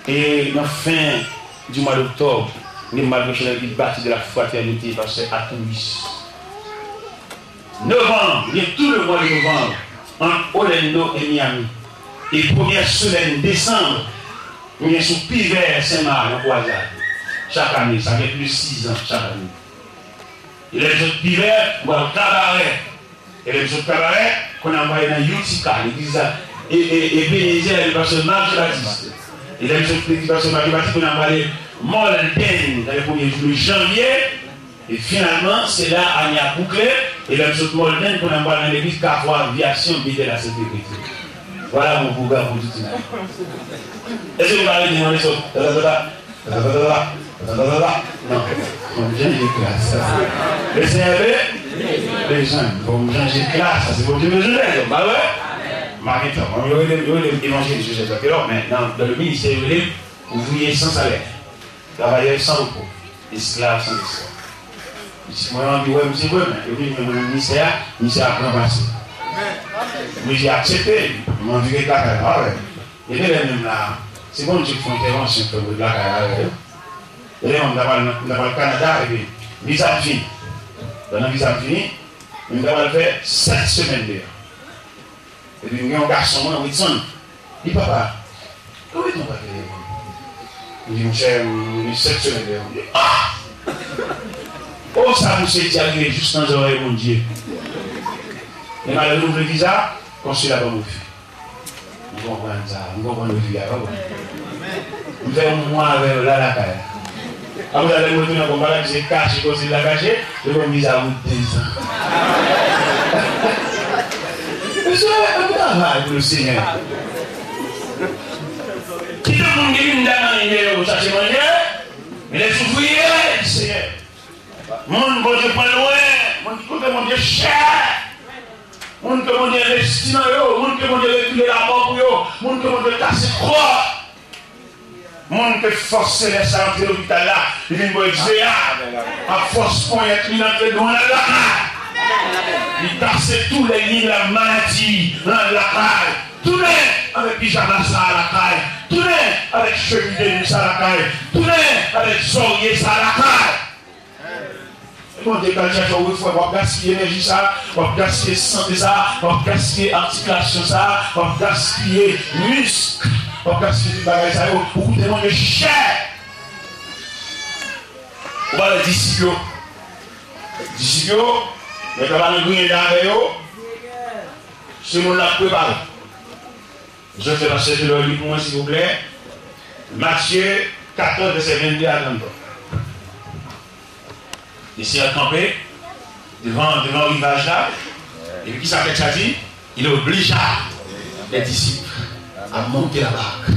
E nan fen di mwa doktòb, m al preche nan legliz Baptiste de la Fraternité, pastè Atouris. Novanm, gen tou le mwa de novanm, ant Orlando e Miami. E premyè semèn desanm, m gen sou Pivè Sen Mak nan Kwazad. Chak ane, sa gen plis de sizan, chak ane. E lè m sot Pivè, m pral Kabarè. E lè m sot Kabarè, kounye a m prale nan Utica, legliz la, e, e, Ebenezer, legliz pastè Marc Jean-Baptiste. E lè m sot legliz pastè Marc Jean-Baptiste, kounye a m prale Malden, nan le premye jou de janvye. E finalman, se la ane a boukle, e lè m sot Malden, kounye a m pral nan legliz Kafou Avyasyon, Bètèl a Sent Ekritir. Vwala mon pwogram pou tout ti nèg. Èske nou pa rete nan leson? Non, fò m chanje klas. Le Senyè be-, bezwen m, fò m chanje klas, se Bondye bezwen m, pa vre? M pa gen tan. Bon, yo rele m, yo rele m evanjelis Joseph Jacques Taylor, men nan, dans le ministère, yo rele m ouvriye san salè, travayè san repo, esklav san lespwa. Pitit mwen anvi wè m, se vre, men yo vin jwenn mwen nan ministè a, misye ap ranpase. Mwen di aksepte, mwen anvi ret lakay la, pa vre? Epi lè menm la, se Bondye k fè yon entèvansyon k fè m ret lakay la avè yo. Epi lè m t ap al nan, m t ap al Kanada, epi viza m fini. Pandan viza m fini, m t ap al fè sèt semèn deyò. Epi m gen yon gason mwen, Whitson, li, "Papa, kòman w ap fè?" M di, "Monchè, m gen sèt semèn deyò m." Li, "Ah! Oh, sa misye di a rive jis nan zòrèy Bondye." Men m al renouvle viza, konsila ban m refi. M konprann sa, m konprann refi a, pa bon. M fè yon mwa avè yo la lakay la. Apre sa, lè m retounen ankò, m pa t ap di se kache koze l la kache, yo ban m viza pou dezan. Mesye, ann travay pou Lesenyè. Kite moun ki vin dèyè yo chache manje, men lèzouvriye di Senyè. Moun Bondye pran lwen, moun ki koute Bondye chè. Moun ke Bondye envesti nan yo, moun ke Bondye rekile lamò pou yo, moun ke Bondye kase kò. Moun ke fòs selès la antre lopital la, li vin bò egzè a, ak fòs ponyèt li nan tèt nou, l al lakay. Li kase tou lè liy la maladi, l al lakay. Tounen avèk pijama sa a lakay. Tounen avèk chemi de nwi sa a lakay. Tounen avèk zòrye sa a lakay. Bondye pral chèche w wi frè, w ap gaspiye enèji sa, w ap gaspiye sante sa, w ap gaspiye atikilasyon sa, w ap gaspiye misk, w ap gaspiye tout bagay sa yo, ou koute Bondye chè. Ou pale disip yo. Disip yo, nèg la pa nan griyen dan avè yo. Se moun l ap prepare. Joseph, pastè Telor, li pou mwen, silvouplè. Matye katòz, vèsè venndè a tranntwa. Mesye a kanpe devan, devan rivaj la. Epi kisa tèks la di? Il obligea les disciples à monter la barque.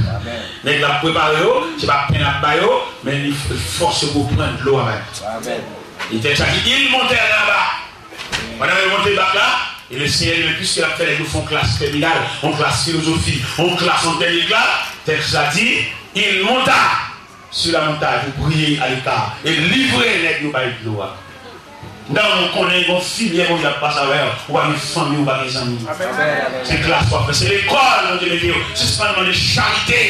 Nèg la ap prepare yo, se pa pen l ap ba yo, men li f-, fòse yo pou pran dlo a bay. E tèks la di, ils montèrent dans la barque. Pandan yo monte bak la, e le Senyè, e le, piske l ap fè nèg yo fè yon klas tèminal, yon klas filozofi, yon klas entèlektyal, tèks la di, il monta sur la montagne pour prier à l'écart, e livre nèg yo bay dlo a. Nan ou konnen yon filyè Bondye ap pase avè w, ou pa gen fanmi, ou pa gen zanmi. Se klas w ap fè, se lekòl Bondye mete yo. Sispann mande charite.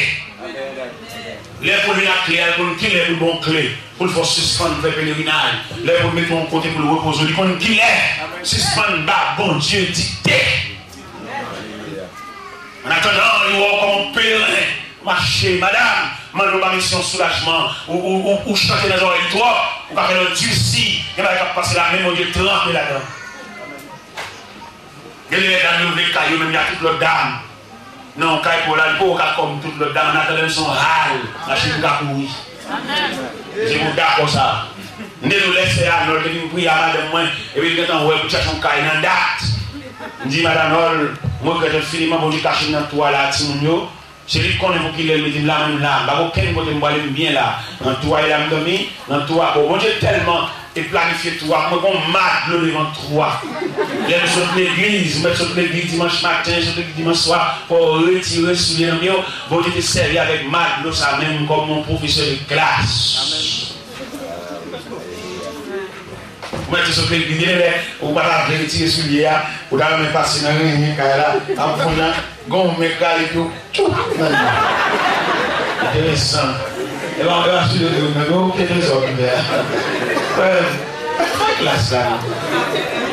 Lè pou l vin ak kle a, l konn kilè pou l ba w kle, pou l fè w sispann fè pelerinaj. Lè pou l mete w yon kote pou l repoze w, li konn kilè. Sispann ba Bondye dikte. An atandan, li wè w kòm yon peleren, mache, madanm, mande w ba misyon soulajman, ou, ou, ou, ou chante nan zòrèy li twòp, ou ka fè l endisi, gen bagay k ap pase la, men Bondye tranpe ladan. Gen de lè dam yo vle kay yo, menm y a tout lòt dam. Nan yon kay pou la, li poko ka kòm tout lòt dam, an atandan l se yon hal, machin ka kouri. Se pou dakò sa. M te di w lè sè Anòl te vin priye a madanm mwen, epi l gentan wè pou l chache yon kay nan dat. M di, Madanm Anòl, m regrèt enfiniman, Bondye kache m nan twou a la ak timoun yo. Se li k konnen pou kilè l mete m la, men m la. M pa gen okenn kote m prale, m byen la. Nan twou a, e la m dòmi, nan twou a. Bon, Bondye tèlman te planifye twou a pou mwen, gen yon ma dlo devan twou a. Lè m sot legliz, m mèt sot legliz dimanch maten, sot legliz dimanch swa, fò w retire soulye nan pye w. Bondye te sèvi avèk ma dlo sa menm kòm yon pwofesè de klas. Ou mèt sot legliz, gen de lè, ou pa ta vle retire soulye a, ou ta renmen pase nan renyen kay la, ap fonn nan, gon men k rale pye w, tchoup, nan li. Enteresan. E pa, e pa soulye de ou, men, men, oke, trezò ki fè a. Frè m, fè klas la, non.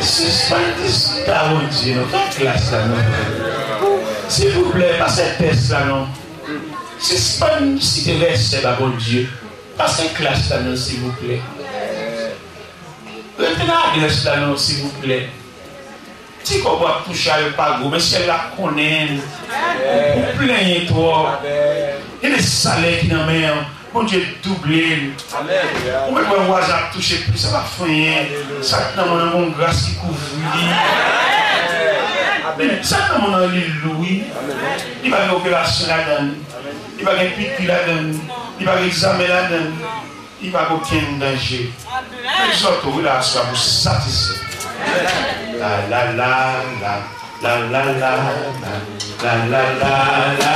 Sispann diskite a Bondye, non. Fè klas la, non. Silvouplè, pase tès la, non. Sispann site vèsè ba Bondye. Pase klas la, non, silvouplè. Rete nan adrès la non, silvouplè. Ti kòb w ap touche a yo pa gwo, men syèl la konnen. Ou plenyen twòp. Gen de salè ki nan men an, Bondye double l. Ou mèt wè vwazen ap touche plis, sa pa fè anyen. Sa k nan men w nan gon gras ki kouvri li. Sa k nan men w nan li lou wi. Li pa gen operasyon ladan l. Li pa gen piki ladan l. Li pa gen egzamen ladan l. Li pa gen okenn danje. Egzòte w wi la aswè a pou satisfè. La la la la. La la la la. La la la la.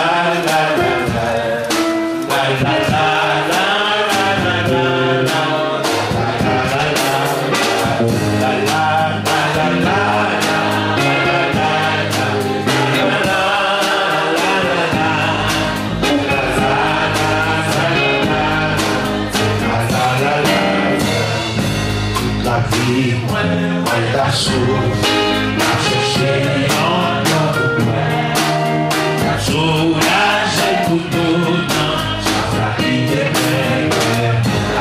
Lavi mwen, mwen t ap soufri, m ap chèche yon non pou mwen. K ap soulaje tout doulè, chak sa ki te plen kè.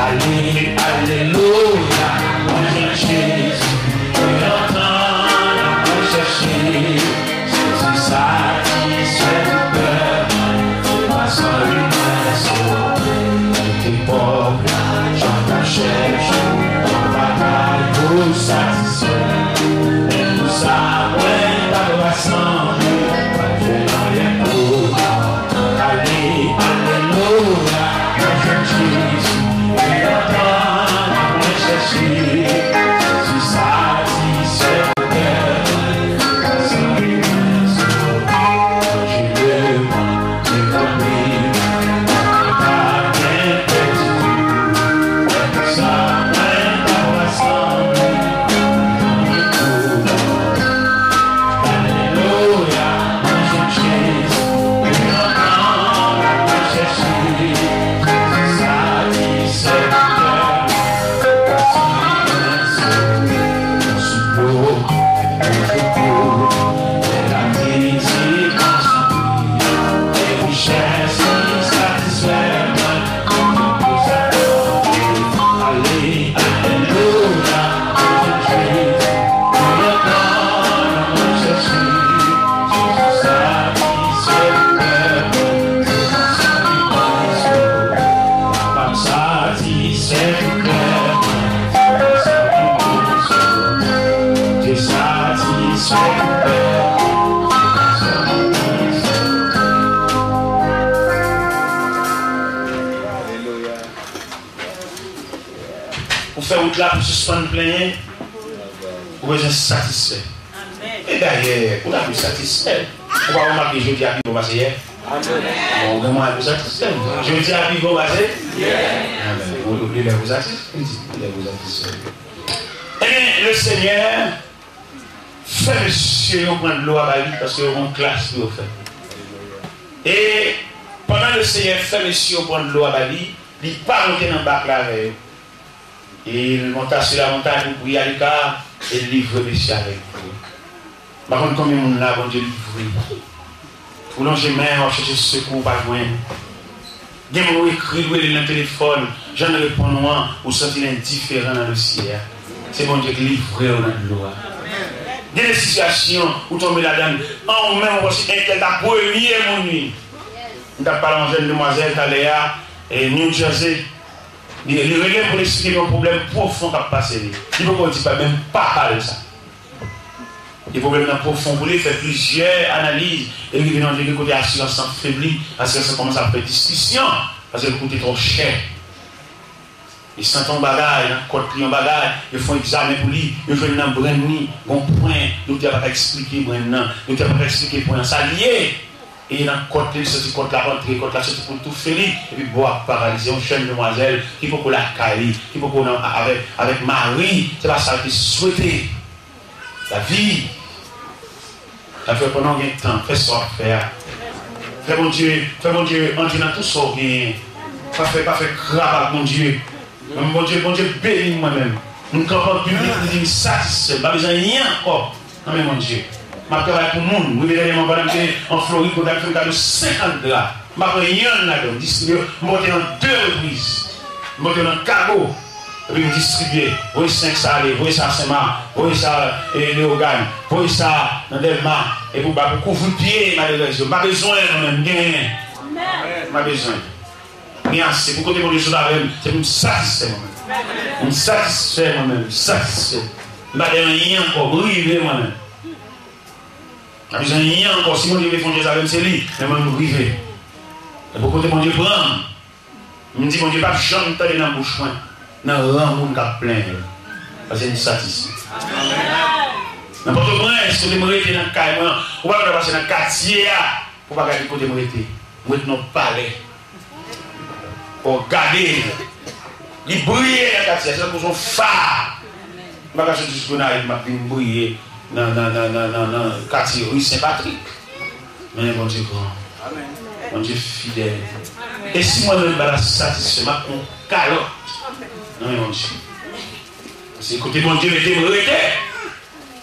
Ale, alelouya, mwen jwenn Jezi, mwen antann mwen chèche. Jezi satisfè tout kè mwen, se pa san li mwen sove. Mwen te pòv la, jan m t ap chèche yon bagay pou satisfè. Men pou sa mwen t ap rasanble, pa t jwenn anyen pou mwen. Ale, alelouya, mwen jwenn Jezi, li antann mwen chèche. Jezi satisfè. Ou fè wout la pou sispann plenyen. Ou bezwen satisfè. E dayè, ou ta dwe satisfè. Ou pa remake jodi a pi bon pase yè? Bon, ou gen mwayen pou satisfè. Jodi a pi bon pase yè? Amèn. Ou, ou, li lè pou satisfè. Li di, li lè pou satisfè. Ebyen, Lesenyè fè mesye yo pran dlo a ba li, paske yo gen yon klas pou yo fè. E pandan Lesenyè fè mesye yo pran dlo a ba li, li pa monte nan bak la avè yo. E il monta sur la montagne, il pria à l'écart, e livre mesye avèk dlo. M pa konn konbyen moun la Bondye livre. Ou lonje men, w ap chèche sekou, ou pa jwenn. Gen moun ou ekri, ou rele l nan telefòn, jan l reponn ou an, ou santi l endiferan nan dosye a. Se Bondye ki livre w nan dlo a. Gen de sitiyasyon ou tonbe ladan l, an ou menm ou panse entèl ta premye moun li. M t ap pale a yon jèn demwazèl talè a, e New Jersey. Li, li rele m pou l eksplike m yon pwoblèm pwofon k ap pase li. Li poko di pa menm papa l sa. Li pwoblèm nan pwofon pou li, fè plizyè analiz, e li rive nan yon degrè kote asirans lan febli, asirans lan kòmanse ap fè diskisyon, paske l koute twò chè. Li santi yon bagay nan kòt li, yon bagay, yo fè yon egzamen pou li, yo jwenn nan brenn li, gon pwen, doktè a pa ka eksplike brenn nan, doktè a pa ka eksplike pwen an, sa l ye. E nan kòt li, li santi kòt la ap antre, kòt la soti pou l toufe li, epi bò ap paralize. Yon jèn demwazèl ki poko lakay li, ki poko nan, avèk, avèk mari, se pa sa l te swete. Lavi, lavi, pandan w gen tan, fè sa w ap fè a. Fè Bondye, fè Bondye antre nan tout sa w genyen. Pa fè, pa fè krab ak Bondye. Mwen, Bondye, Bondye beni m mwen menm. M kanpe an piblik, m di m satisfè. M pa bezwen anyen ankò nan men Bondye. M ap travay pou moun. Wi, dènyèman, pandan m te an Florid, Bondye ap fè m kado senkant dra. M pa pran yonn ladan. M distribye yo. M pote yo an de repriz. M pote yo nan kago. Epi m distribye. Voye senk sa ale. Voye sa Senmak. Voye sa, e, Leyogàn. Voye sa nan Dèlma. Epi w ba pou kouvri pye malerèz yo. M pa bezwen, mwen menm. M genyen. M pa bezwen. Gen ase. Pou kote Bondye sot avè m, se pou m satisfè mwen menm. M satisfè mwen menm. M satisfè. M pa gen anyen ankò. M rive mwen menm. M pa bezwen anyen ankò. Si Bondye vle fè yon jès avè m, se li. Men mwen, m rive. E pou kote Bondye pran m, m di, Bondye p ap janm tande nan bouch mwen, nan ran moun k ap plenyen yo. Paske m satisfè. Nan Pòtoprens, kote m rete nan kay mwen an, ou pa konn sa pase nan katye a. Ou pa gade kote m rete. M ret nan yon palè. Fò w gade. Li briye nan katye a, se tankou se yon fa. M pa ka soti jis Gonayiv, m ap vin briye nan, nan, nan katye ri Sen Patrik. Men Bondye gran. Bondye fidèl. E si mwen menm m pa ta satisfè, m ap pran yon kalòt nan men Bondye. Se kote Bondye mete m rete.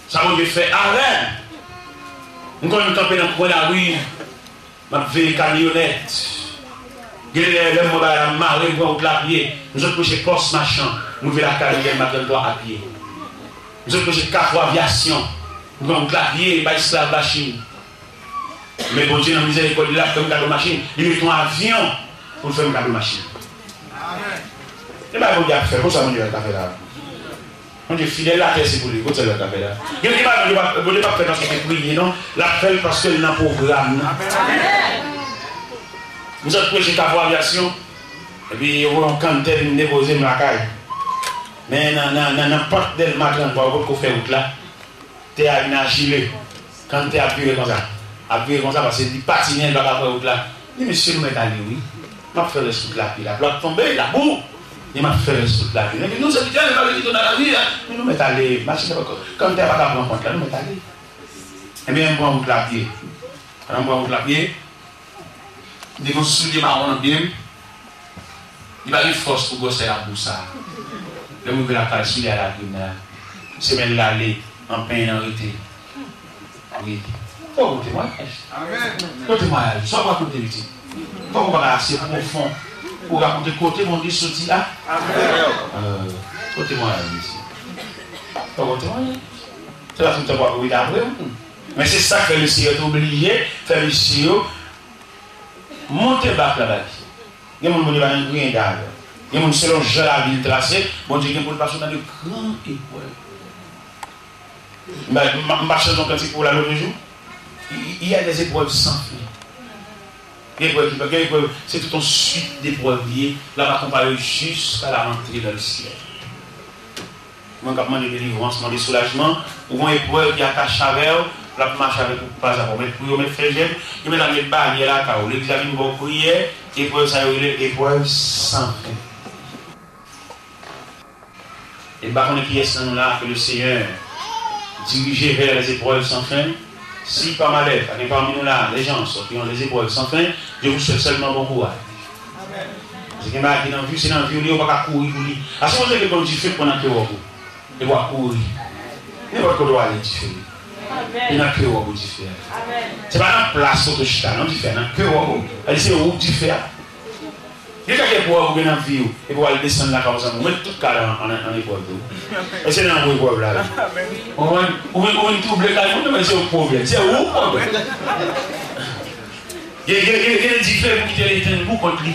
Sa Bondye fè avè m. M konn kanpe nan kwen lari, m ap veye kamyonèt. Gen lè, lè m wè bagay la mare, m pran wout la pye. M sot preche Pòs Machan, m rive lakay mwen Dèlma trannntwa a pye. M sot preche Kafou Avyasyon, m pran wout la pye, bay esklav machin. Men Bondye nan mizèrikòd li, l ap fè m kado machin. Li mete yon avyon pou l fè m kado machin. E pa Bondye ap fè, konsa Bondye ka fè la. Bondye fidèl, latè se pou li, kot sa l ap fè la. Gen, gen bagay Bondye p ap, Bondye p ap fè paske w te priye, non. L ap fè l paske l nan pwogram nan. M sot preche Kafou Avyasyon, epi yo voye yon kanntè vin depoze m lakay. Men nan, nan, nan, nan pant Dèlma trannntwa, yo potko fè wout la. Tè a vin achile. Kanntè ap vire konsa. Ap vire konsa paske li patinen, li pa ka pran wout la. Li di, mesye, nou mèt ale, wi. M ap fè rès wout la pye. Lapli ap tonbe, labou. Li di, m ap fè rès wout la pye. Epi nou se piti, nou pa vle kite w nan lari a. Men nou mèt ale, machin nan poko, kanntè a pa ka pran pant la, nou mèt ale. Ebyen, m pran wout la pye. Pandan m pran wout la pye, m te gen yon soulye mawon nan pye m. Li pa gen fòs pou gwosè labou sa. Lè m rive lakay, soulye a lage m la. Semèl la ale, anpenyen an rete. Wi. Fò w temwayaj. Fò temwayaj. Sa w rakonte, pitit. Fò w pa ase pwofon pou w rakonte kote Bondye soti a. Fò temwayaj, mesye. Fò temwayaj. Se pa tout tan w ap rete apre moun. Men se sa k fè Lesenyè te oblije fè mesye yo monte bak la ba li. Gen moun Bondye pa nan griyen dayè. Gen moun selon jan lavi l trase, Bondye gen pou l pase w nan de gran eprèv. M pa, m pa, m pa chante yon kantik pou w la lòt jou. Il y a des épreuves sans fin. Gen eprèv ki pa, gen eprèv, se tout yon swit deprèv li ye, l ap akonpaye w jiska la rantre dans le ciel. Moun k ap mande delivrans, mande soulajman, ou gen yon eprèv ki atache avè w, l ap mache avèk ou pa a pa. Ou mèt priye, ou mèt fè jèn, yo mèt al met baryè lakay ou. Legliz la vin ba w priyè, eprèv sa yo rele eprèv san fen. E m pa konnen kiyès nan nou la ke le Seigneur dirije vers les épreuves sans fin. Si par malheur, pa gen pami nou la, les gens qui ont les épreuves sans fin, je vous souhaite seulement bon courage. Paske gen bagay ki nan vi w, se nan vi w li ye, ou pa ka kouri pou li. A sipoze ke bon dife pran nan kè w pou, epi w ap kouri. Nenpòt kote w ale dife ye. E nan kè w pou dife a. Se pa nan plas kote w chita non dife a, nan kè w pou. Sa di se ou k dife a. Gen kèk eprèv ou gen nan vi w, epi w al desann lakay yon zanmi w, mete tout kay la an, an, an eprèv tou. E se nan ou eprèv la ye. Ou konprann? Ou vin, ou vin twouble kay moun, men se ou k pwoblèm. Se ou k pwoblèm. Gen, gen, gen, gen dife pou kite l etenn pou kont li.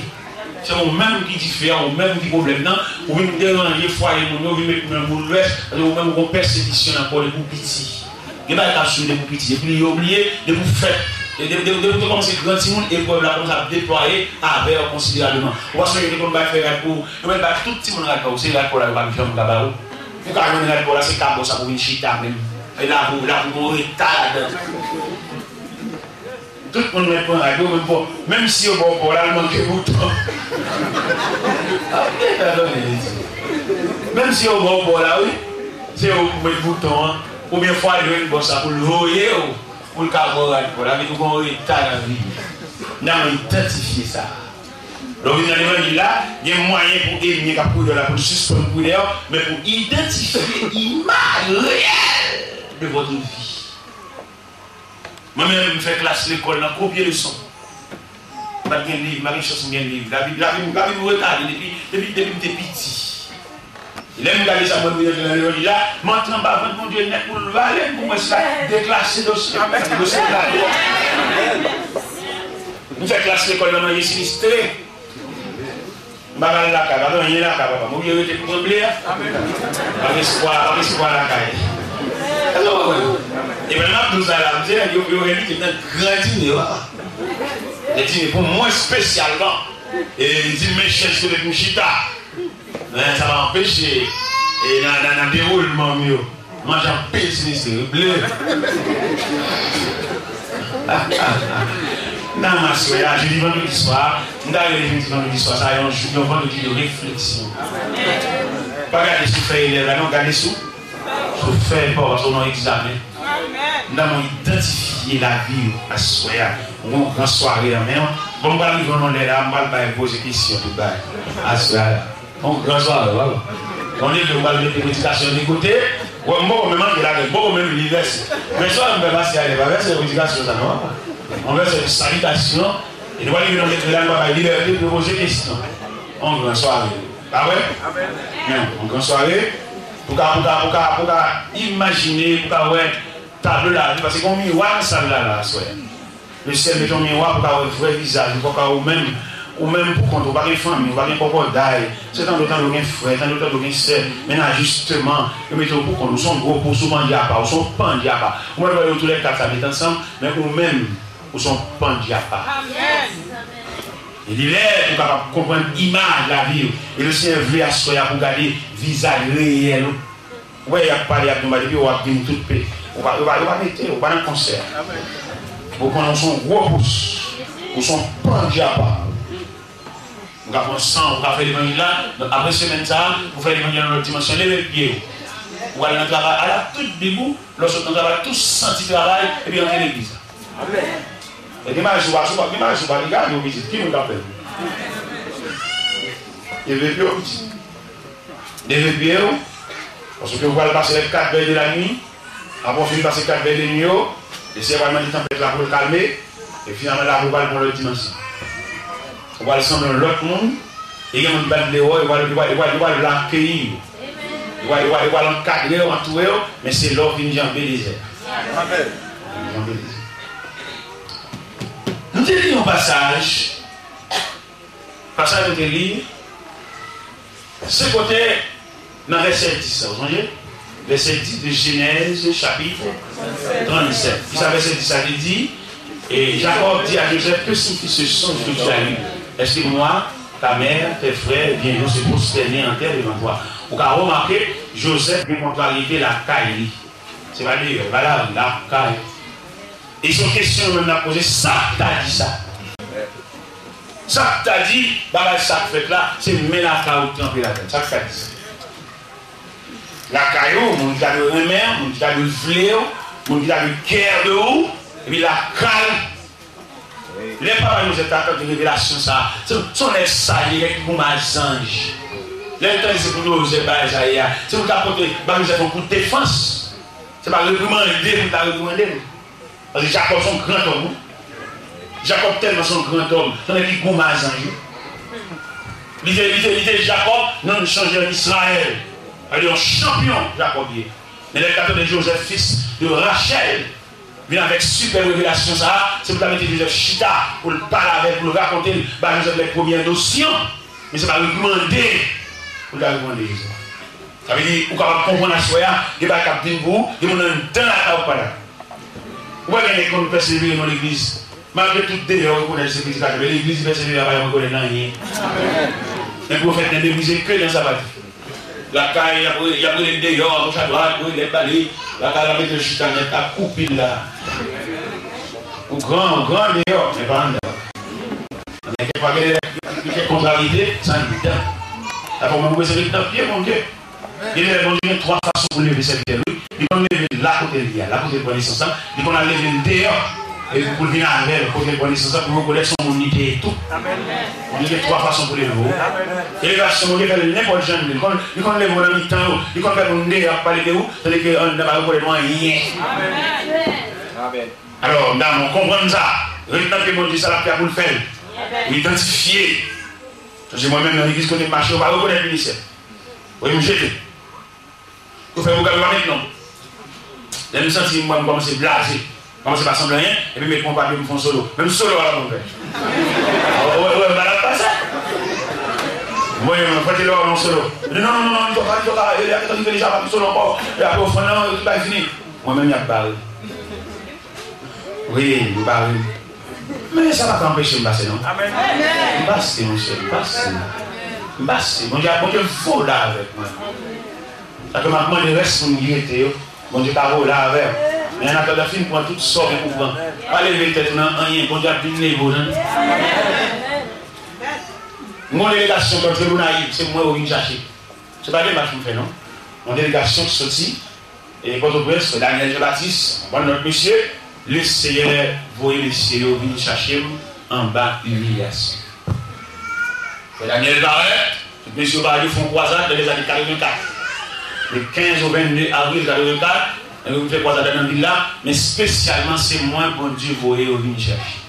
Se ou menm ki dife a, ou menm ki pwoblèm nan. Ou vin deranje fwaye moun yo, vin met moun nan boulvès, paske ou menm ou gon pèsekisyon nan kò w depi w piti. Gen bagay k ap swiv depi w piti, depi li yo bliye, depi w fèt, de- de- de- depi w te kòmanse gran timoun, eprèv la kòmanse ap deplwaye avè w konsiderableman. Ou pa sonje yo te konn bay fè rad pou ou, yo mèt bay tout timoun rad pa w, se rad pa w la yo pa janm ka ba ou. Ou ka jwenn rad pa w la, se kabòs la pou w vin chita menm. E la pou, la pou w reta ladan. Tout moun mèt pran rad yo, menm pa w, menm si yo ba w pa w la, l manke bouton. Menm si yo ba w pa w la, wi, se ou pou mèt bouton an. Konbyen fwa l jwenn bòs la pou l voye w, pou l ka ba w rad pa w la, vin ou gon reta nan vi. N a idantifye sa. Lè w vin nan levanjil la, gen mwayen pou ènmi k ap kouri dèyè w la, pou l sispann kouri dèyè w, men pou idantifye imaj reyèl de votre vie. Mwen menm, m fè klas lekòl nan kopye leson. M pa t gen liv, m pa gen chans m gen liv. Lavi, lavi, lavi m retade depi, depi, depi m te piti. Lè m gade sa, mwen vin antre nan levanjil la, m antre anba vant Bondye nèt pou l vale m, pou mwen sa deklase dosye, dosye vale. M fè klas lekòl nan manje sinistre. M pa ka al lakay, pa gen anyen lakay, papa. M oblije rete pou tranble a. Pa gen espwa, pa gen espwa lakay. Èske w konprann? E menm ap di w sa la, m se nèg yo, yo envite m nan gran dine, papa. Gen dine pou mwen espesyalman. E m di men chèz kote pou m chita. Men sa pa anpeche, e nan, nan, nan dewoulman m yo. Manje anpil sinistre, wi, ble. Nan aswè a, jodi vandredi swa, m ta rele jodi vandredi swa sa yon jou, yon vandredi de refleksyon. Pa gade sou fèy elèv la non, gade sou, sou fèy pa w, paske w nan egzamen. M ta mwen idantifye lavi w aswè a. Ou gon gran sware nan men w. Bon, m pral rive nan lè la, m pral bay poze kesyon tout bagay. Aswè a la. Yon gran sware, papa. Yon leve, ou pral mete predikasyon de kote. Wè, m poko menm antre ladan l, m poko menm li vèsè. Men sa m fè pase a, li pa vèsè predikasyon sa non, papa. Yon vèsè de salitasyon. E nou pral rive nan leve la, nou pral bay libète pou poze kesyon. Yon gran sware. Pa vre? Men, yon gran sware. Pou ka, pou ka, pou ka, pou ka imajine, pou ka wè tablo lavi, paske gon miwa nan sal la, la, aswè. Lesyèl mete yon miwa pou ka wè vrè vizaj ou, pou ka ou menm, ou menm pou kont ou, pa gen fanmi, ou pa gen kòkòday. Se tande w tande w gen frè, tande w tande w gen sè, men ajisteman, yo mete w pou kont ou. Ou se yon gwo pous, ou pandye apa, ou se yon pandye apa. Ou mèt wè yo toulèkat sa met ansanm, men ou menm, ou se yon pandye apa. E li lè pou w kapab konprann imaj lavi w. E Lesenyè vle aswè a pou w gade vizaj reyèl ou. Ou wè, y ap pale, y ap di yon bagay, epi w ap vin tout pe. Ou pa, ou pa, ou pa mete, ou pa nan konsè a. Ou konnen ou se yon gwo pous. Ou se yon pandye apa. Ou ka pran san, ou ka fè levanjil la. Donk, apre semèn sa a, ou fè levanjil nan lòt dimansyon, leve pye w. Ou al nan travay, ala tout bib ou, lè w sot nan travay, tou santi travay, epi antre legliz la. E gen bagay sou pa, sou pa, gen bagay sou pa, li gade yon pitit, ki moun k ap fè l? Leve pye w, pitit. Leve pye w, paske ou pral pase lè kat vè de la nwi, apre w fin pase kat vè de nwi yo, Lesenyè pral mande tanpèt la pou l kalme, e finalman lavi w pral pran lòt dimansyon. Ou pral sanble yon lòt moun, e gen moun ki pa t vle wè w, yo pral, yo pral, yo pral, yo pral vle akeyi w. Yo pral, yo pral, yo pral ankadre w, antoure w, men se lè w vin janbe dezè a. Janbe dezè. Nou te li yon pasaj, pasaj nou te li, se kote nan vèsè dis la, ou sonje? Vèsè dis de Jenèz, chapit trannsèt. Kisa vèsè dis la te di? Et Jacob dit à Joseph, que signifie ce songe que tu as eu? Est-ce que moi, ta mère, tes frères viendront se prosterner en terre devant toi? Ou ka remake, Jozèf gen kontrarite lakay li. Se pa deyò, se pa lari, lakay. E se yon kesyon nou menm n ap poze, sa k ta di sa? Sa k ta di bagay sa k fèt la, se men lakay ou k tranpe ladan l? Sa k ta di sa? Lakay ou, moun ki ta dwe renmen w, moun ki ta dwe vle w, moun ki ta dwe kè de ou, epi lakay. Lè papa Jozèf ta tande revelasyon sa a, se, se yon nèg saj, li gen goumen ak zanj. Lè l tande se pou Jozèf bagay sa ye a, se pou l ta pote ba Jozèf yon kout defans. Se pa reprimande pou l ta reprimande l. Paske Jakòb se yon grandòm, wi. Jakòb tèlman se yon grandòm, se yon nèg ki goumen ak zanj, wi. Li te, li te, li te Jakòb, non l chanje an Izrayèl. Sa vle di yon chanpyon, Jakòb ye. Men lè l ta tande Jozèf, fis de Rachèl, vin avèk sipè revelasyon sa a, se pou l ta mete Jozèf chita, pou l pale avè l, pou l rakonte l ba Jozèf lè premyè nosyon. Men se pa reprimande pou l ta reprimande Jozèf. Sa vle di, ou kapab konprann aswè a, gen bagay k ap vin pou ou, gen moun anndan lakay ou k pa la. Ou wè gen nèg konn pèsevere nan legliz. Malgre tout deyò rekonèt se predikatè, men legliz li pèsevere a pa janm rekonèt anyen. Men pwofèt nan legliz e ke nan sabat. Lakay, y ap re-, y ap rele l deyò, agoch adwat, wi, lèt bale. Lakay la mete l chita nèt ak koupil la. Ou gran, ou gran deyò, men pa anndan. Men kèk fwa, gen lè, gen kontrarite, se anndan. Sa fè w menm ou bezwen ret nan pye Bondye. Gen lè Bondye gen twa fason pou leve sèvitè l, wi. Li konn leve l la kote l ye a, la kote l pran nesans lan. Li konn al leve l deyò, e pou l vin avè l, kote l pran nesans lan, pou rekonèt se yon moun li te ye tou. Bondye gen twa fason pou leve w. Elevasyon, Bondye fè l nenpòt jan l vle. Li konn, li konn leve w nan mitan yo. Li konn fè moun deyò ap pale de ou, tandike anndan pa rekonèt ou anyen. Alò, damou, konprann sa. Ret nan pye Bondye, sa l ap fè a pou l fè l. Ou idantifye. Paske mwen menm nan legliz kote m mache, yo pa rekonèt ministè. Wi, m jete. Yo fè pwogram yo pa met non. Lè m santi mwen m kòmanse blaze, kòmanse pa sanble anyen, epi met mwen pa byen m fè yon solo. Menm solo a pa konn fè. Ou wè, ou wè, malad pa sa. Mwen, mwen fwete lè w yon solo. Li di, non, non, non, non, li fò pa, li fò pa, e lè a gentan rive deja, pa gen solo ankò. E apre ofrann nan, tout bagay fini. Mwen menm, y ap bare. Wi, m bare. Men sa pa ka anpeche m pase, non. M pase, monchè, m pase. M pase. Bondye, Bondye vole avèk mwen. Sa ke m ap mande rès moun ki rete yo, Bondye ka vole avè w. Men annatandan, fin pran tout sa w gen pou pran. Pa leve tèt ou nan anyen, Bondye ap vin leve w, tande. M gon delegasyon kont Gonayiv, se mwen yo vin chache. Se pa demach m fè, non. Yon delegasyon ki soti, e, Pòtoprens, Frè Daniel Jean Baptiste, bòn lòt mesye, Leseyè voye mesye yo vin chache m anba imilyasyon. Frè Daniel parèt, tout mesye yo parèt, yo fè yon kwazad nan lèzane katrevenkat. Le kenz o vennde avril katrevenkat, nèg yo vin fè kwazad la nan vil la, men espesyalman se mwen Bondye voye yo vin chache.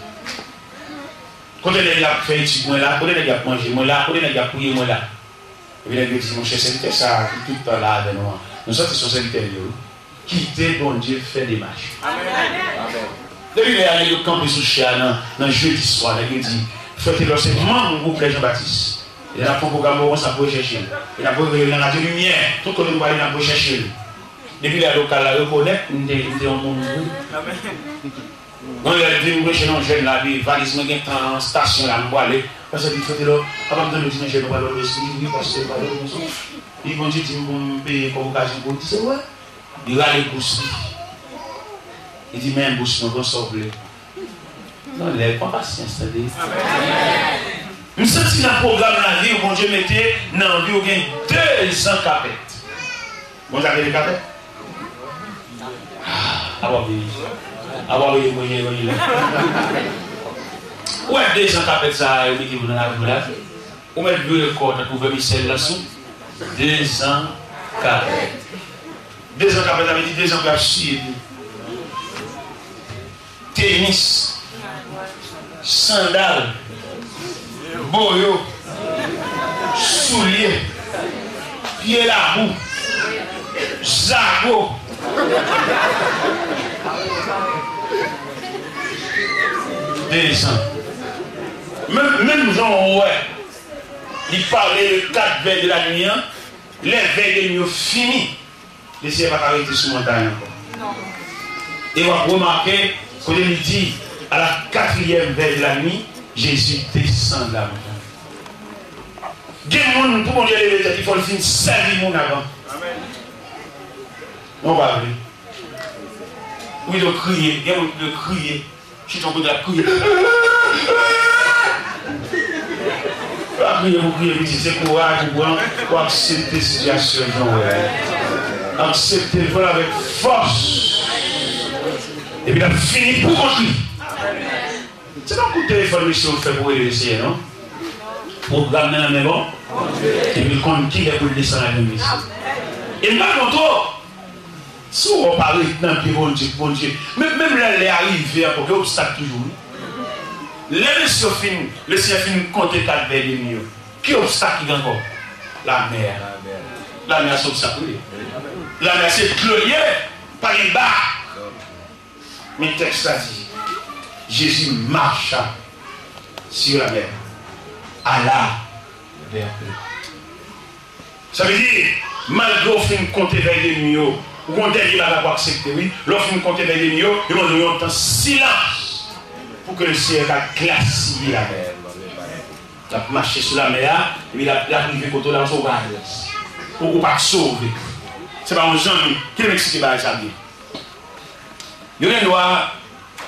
Kote nèg y ap fè etid mwen la, kote nèg y ap manje mwen la, kote nèg y ap priye mwen la? Epi nèg yo di, monchè, sèvitè sa a ki tout tan la avè nou an, nou santi se yon sèvitè li ye, wi. Kite Bondye fè demach. Depi lè a, nèg yo kanpe sou chè a nan, nan jedi swa, nèg yo di, Frè Telor se manm gwoup Lè Jan Batis. Lè n ap fè yon pwogram, bon, konsa pou rechèche l. E n ap rele l nan Radyo Limyè. Tout kote nou prale, n ap rechèche l. Depi lè a, lokal la rekonèt m te, m te yon moun gou. Yon lè l vin preche nan yon jèn la, epi valiz mwen gentan nan estasyon la, m pwale. Pastè di, Frè Telor, apa m tande w di nan jèn ou pa lòt espri? Wi, pastè, pa lòt espri. Li, Bondye di m pou m peye kòb okazyon pou ou. Di, se vre? Li rale bous li. Li di, men bous mwen, pran sa w vle. Non, lè, pran pasyans, tande. M santi nan pwogram lavi w, Bondye mete nan vi w gen dezan kapèt. Bondye ap rele kapèt. Ah, apa w ap vini? Apa w ap rele mwen, mwen, mwen? Ou wè dezan kapèt sa a, yo mete pou nan lavi w la? Ou mèt vire kò w tankou vèmisèl lan sou dezan kapèt. Dezan kapèt, sa vle di dezan pou y ap siye nou. Tenis, sandal, boyo, soulye, pye labou, zago. Dezan. Menm, menm jan w wè, li pale de kat vèy de lanwi an, lè vèy de nwi yo fini, Leseyè pa ka rete sou montay ankò. E w ap remake, kote li di, à la quatrième veille de la nuit, Jésus descend de la montagne. Gen moun, pou Bondye leve tèt li, fò l fin sèvi moun avan. Non, pa vle. Ou pito kriye. Gen moun ki pito kriye. Chita yon kote l ap kriye. L ap kriye pou kriye, pitit, se kouraj ou pran pou aksepte sitiyasyon jan w wè a. Aksepte l, pran l avèk fòs. Epi l ap fini pou kont li. Se pa kout telefòn mesye yo fè pou rele Seyè, non. Pwogram nan nan men bon. Epi l konn kilè pou l desann avyon mesye. E m pa konn twò. Si w wè w pa ret nan pye Bondye, Bondye, men, menm lè lè a rive ankò, gen obstak toujou, wi. Lè mesye yo fin, Leseyè fin konte kalvè lènmi yo, ki obstak ki gen ankò? Lamè a. Lamè a se obstak, wi. Lamè a se dlo l ye, pa gen ba. Men tèks la di, Jésus marcha sur la mer, à la vapeur. Sa vle di, malgre w fin konte vèy lènmi yo, ou gon dènye bagay pou aksepte, wi. Lè w fin konte vèy lènmi yo, yo mande w yon tan silans pou ke Leseyè ka glasiye lamè a. L ap mache sou lamè a, epi l ap, l ap rive kote w la, ou pa adrès. Ou, ou pa sove. Se pa yon zanmi. Kite m eksplike bagay sa byen. Yo gen dwa,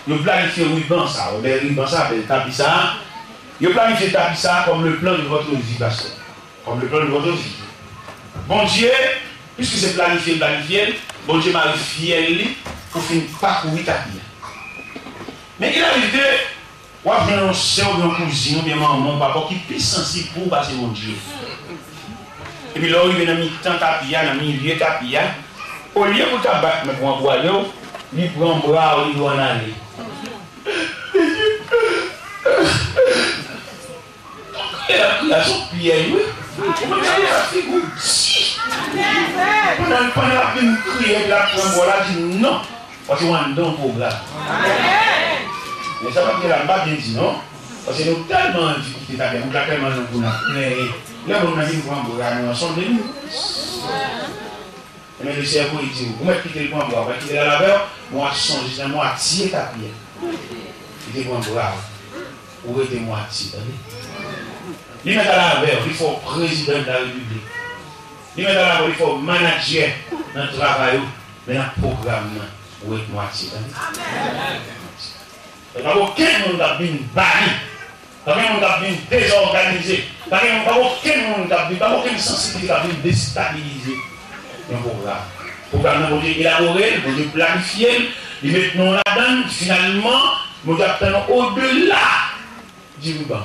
yo planifye riban sa, oubyen riban sa, oubyen tapi sa. Yo planifye tapi sa comme le plan de votre vie, pastè. Comme le plan de votre vie. Bondye, piske se planifye l planifye l, Bondye mare fyèl li pou fin pakouri tapi a. Men il arrive que w ap jwenn yon sè oubyen yon kouzin oubyen manman ou papa w ki pi sansib pou ou pase Bondye. Epi lè w rive nan mitan tapi a, nan milye tapi a, olye pou l ta bat men pou ankouraje w, li pran bra w, li di w ann ale. Li di, e l ap kriye a se yon pyèj, wi. Ou menm gade sa figi w di. Pandan, pandan l ap vin kriye, epi l ap pran bra w la, di non. Paske w anndan yon pwogram. Men sa pa t gen la, m pa byen di non. Paske nou tèlman anvi kite tapi a, moun la tèlman nan kou n ap plenyen. Lè moun nan vin pran bra nou ansanm, li di, men Leseyè voye di w, ou mèt kite l pran bra w, ou mèt kite l al avè w, men w a sonje nan mwatye tapi a. Li te pran bra w, ou rete mwatye, tande. Li mèt al avè w, li fè w prezidan de la repiblik. Li mèt al avè w, li fè w manadjè nan travay ou, men nan pwogram nan, ou ret mwatye, tande. Pa gen okenn moun k ap vin ba li. Pa gen moun k ap vin dezòganize. Pa gen, pa gen okenn moun k ap vin, pa gen okenn sansibite k ap vin destabilize yon pwogram. Pwogram nan, Bondye elabore l, Bondye planifye l, li met non w ladan l, finalman, Bondye ap tann ou odela di riban.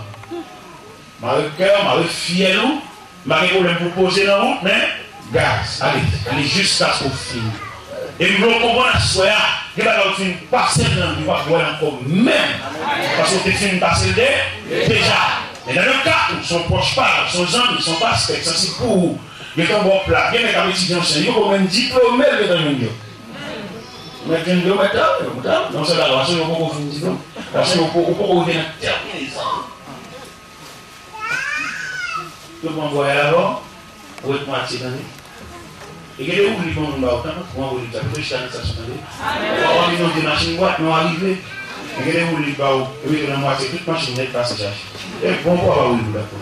Mare kè w, mare fyèl ou, m pa gen pwoblèm pou poze nan wout, men gaz, ale, ale jiskaske w fini. E m vle w konprann aswè a, gen bagay ou fin pase nan vi w, w p ap wè l ankò menm. Paske w te fin pase l de, deja. Men nan lè ka ou se yon pwòch pa l, se yon zanmi, se yon pastè, se yon sansib pou ou, gentan ba w plat, gen nèg k ap etidye yon syans, yo poko menm diplome l gentan jwenn yo. Mèt jwenn yo, mèt travay, mèt travay. Nan sèl la, gason yo poko fin diplome. Gason yo poko, poko rive nan tèminezan. Yo pran bwa avè w, ou ret mwatye, tande. E gen de woulib yon moun ba w, tanpri, pran woulib sa, pito chita nan estasyon, tande. W a, w a vin monte machin bwat, men w a rive. E gen de woulib ba w, yo mete w nan mwatye, tout machin nèt pase chache. E bon bwa ba woulib ou dakò.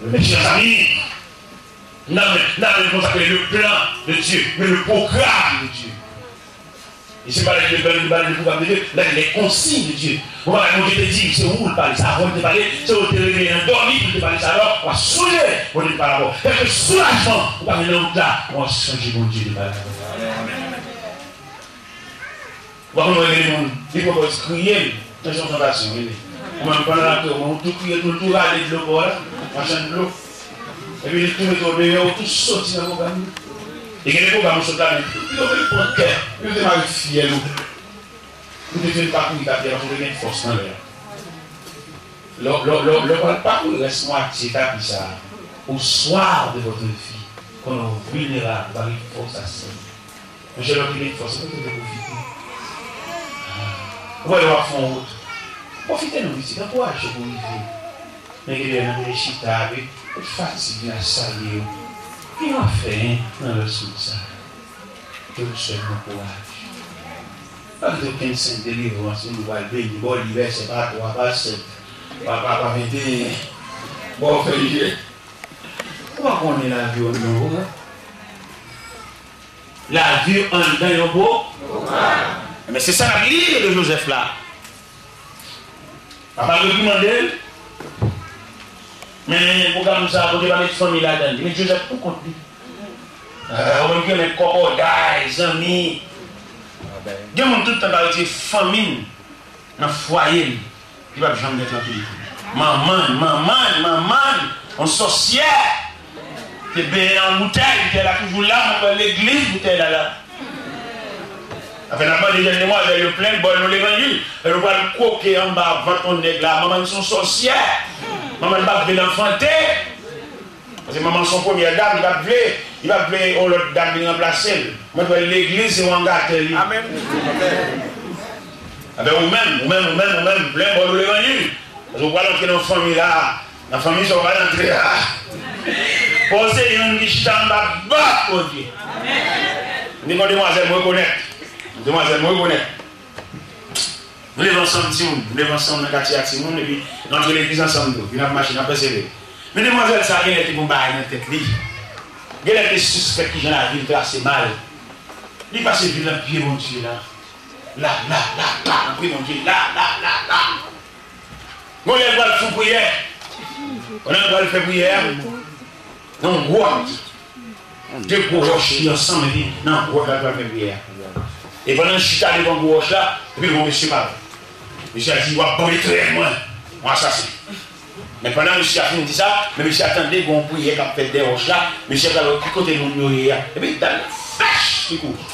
Mèsi, zanmi. N ap, n ap konn sa ke le plan de Dieu, men le pwogram de Dieu. E se pa lè Bib la pale de pwogram de Dye, lè lè konsiy de Dye. Bon bagay Bondye te di, se ou l pale sa. Avan l te pale, se ou l te reveye nan dòmi pou l te pale sa. Alò, w a sonje Bondye te pale avè w. Kèlke soulajman ou pa gen nan wout la, w a sonje Bondye te pale avè w. Ou pa konn wè gen moun, li pwopòz kriye l, nan yon tantasyon, wi. Ou menm pandan l ap kriye, ou tou kriye, tou, tou rale dlo bò la, machann dlo. Epi li tou mete w deyò, ou tou soti nan pwogram li. E gen de pwogram ou sot la, men, li tou pran kè, li te mare fyèl ou. Ou te fin pakouri tapi a, paske ou te gen fòs nan lè a. Lè, lè, lè, lè w pral pakouri rès mwatye tapi sa a, au soir de votre vie, pandan w vilnerab, ou pa gen fòs ase. Monchè, lè w te gen fòs, ou te dwe pwofite. Ou wè lè w ap fè yon wout. Pwofite non, pitit, ankouraje w pou w rive. Men gen lè nan vin chita, epi tout fatig vin asalye w. Gen yon afè, en, nan lòt sou sa. Ke w sèl pran kouraj. Pa kite okenn senk delivrans, moun ou pral beni, ba w li vèsè pa twa, pa sèt, pa, pa, pa venteyen. Ba w fè li jwe. Ou pa konnen lavi w nan ou, non. Lavi w anndan yon pwo. Enben, se sa n ap li de Jozèf la. Papa l reprimande l. Men pwogram sa a, Bondye pa met fanmi ladan l. Li met Jozèf pou kont li. Ou menm ki renmen kòkòday, zanmi. Gen moun tout tan pa retire fanmi n nan fwaye l, li p ap janm gen trankilite. Manman l, manman l, manman l, yon sòsyè. Te benyen nan boutèy, boutèy la toujou la, mwen kwè legliz, boutèy la la. Afè n ap mande jèn demwazèl yo plen bòl nou levanjil, lè nou pral kwoke anba vant yon nèg la, manman l se yon sòsyè. Manman l p ap vle l anfante. Paske manman se yon premyè dam, li p ap vle, li p ap vle yon lòt dam vin ranplase l. Mwen kwè legliz se yon angatè li. Amèn. Enben ou menm, ou menm, ou menm, ou menm, plen bòl ou levanjil. Paske ou pral antre nan fanmi la, nan fanmi sa ou pral antre a. Fò w se youn ki chita anba bòt Bondye. M te gen yon demwazèl m rekonèt. Demwazèl m rekonèt. Nou leve ansanm timoun, nou leve ansanm nan katye a timoun, epi nou antre legliz ansanm tou, epi n ap mache, n ap pèsevere. Men demwazèl sa a gen lè te gen yon bagay nan tèt li. Gen lè te sispèk kijan lavi l trase mal. Li pase vi l nan pye Bondye la. La, la, la, la, nan pye Bondye, la, la, la, la. Gon lè l pral fè priyè. Pandan l pral fè priyè a, nan yon gwòt, de gwo wòch ki ansanm, epi nan gwòt la l pral fè priyè a. E pandan l chita devan gwo wòch la, epi l wè yon mesye parèt. Mesye a di, "W ap ban m etrèl mwen, yon asasen." Men pandan mesye a fin di sa, men mesye a tande gon priyè k ap fèt dèyè wòch la, mesye a pral wè ki kote moun yo ye a. Epi dam nan fèch li kouri.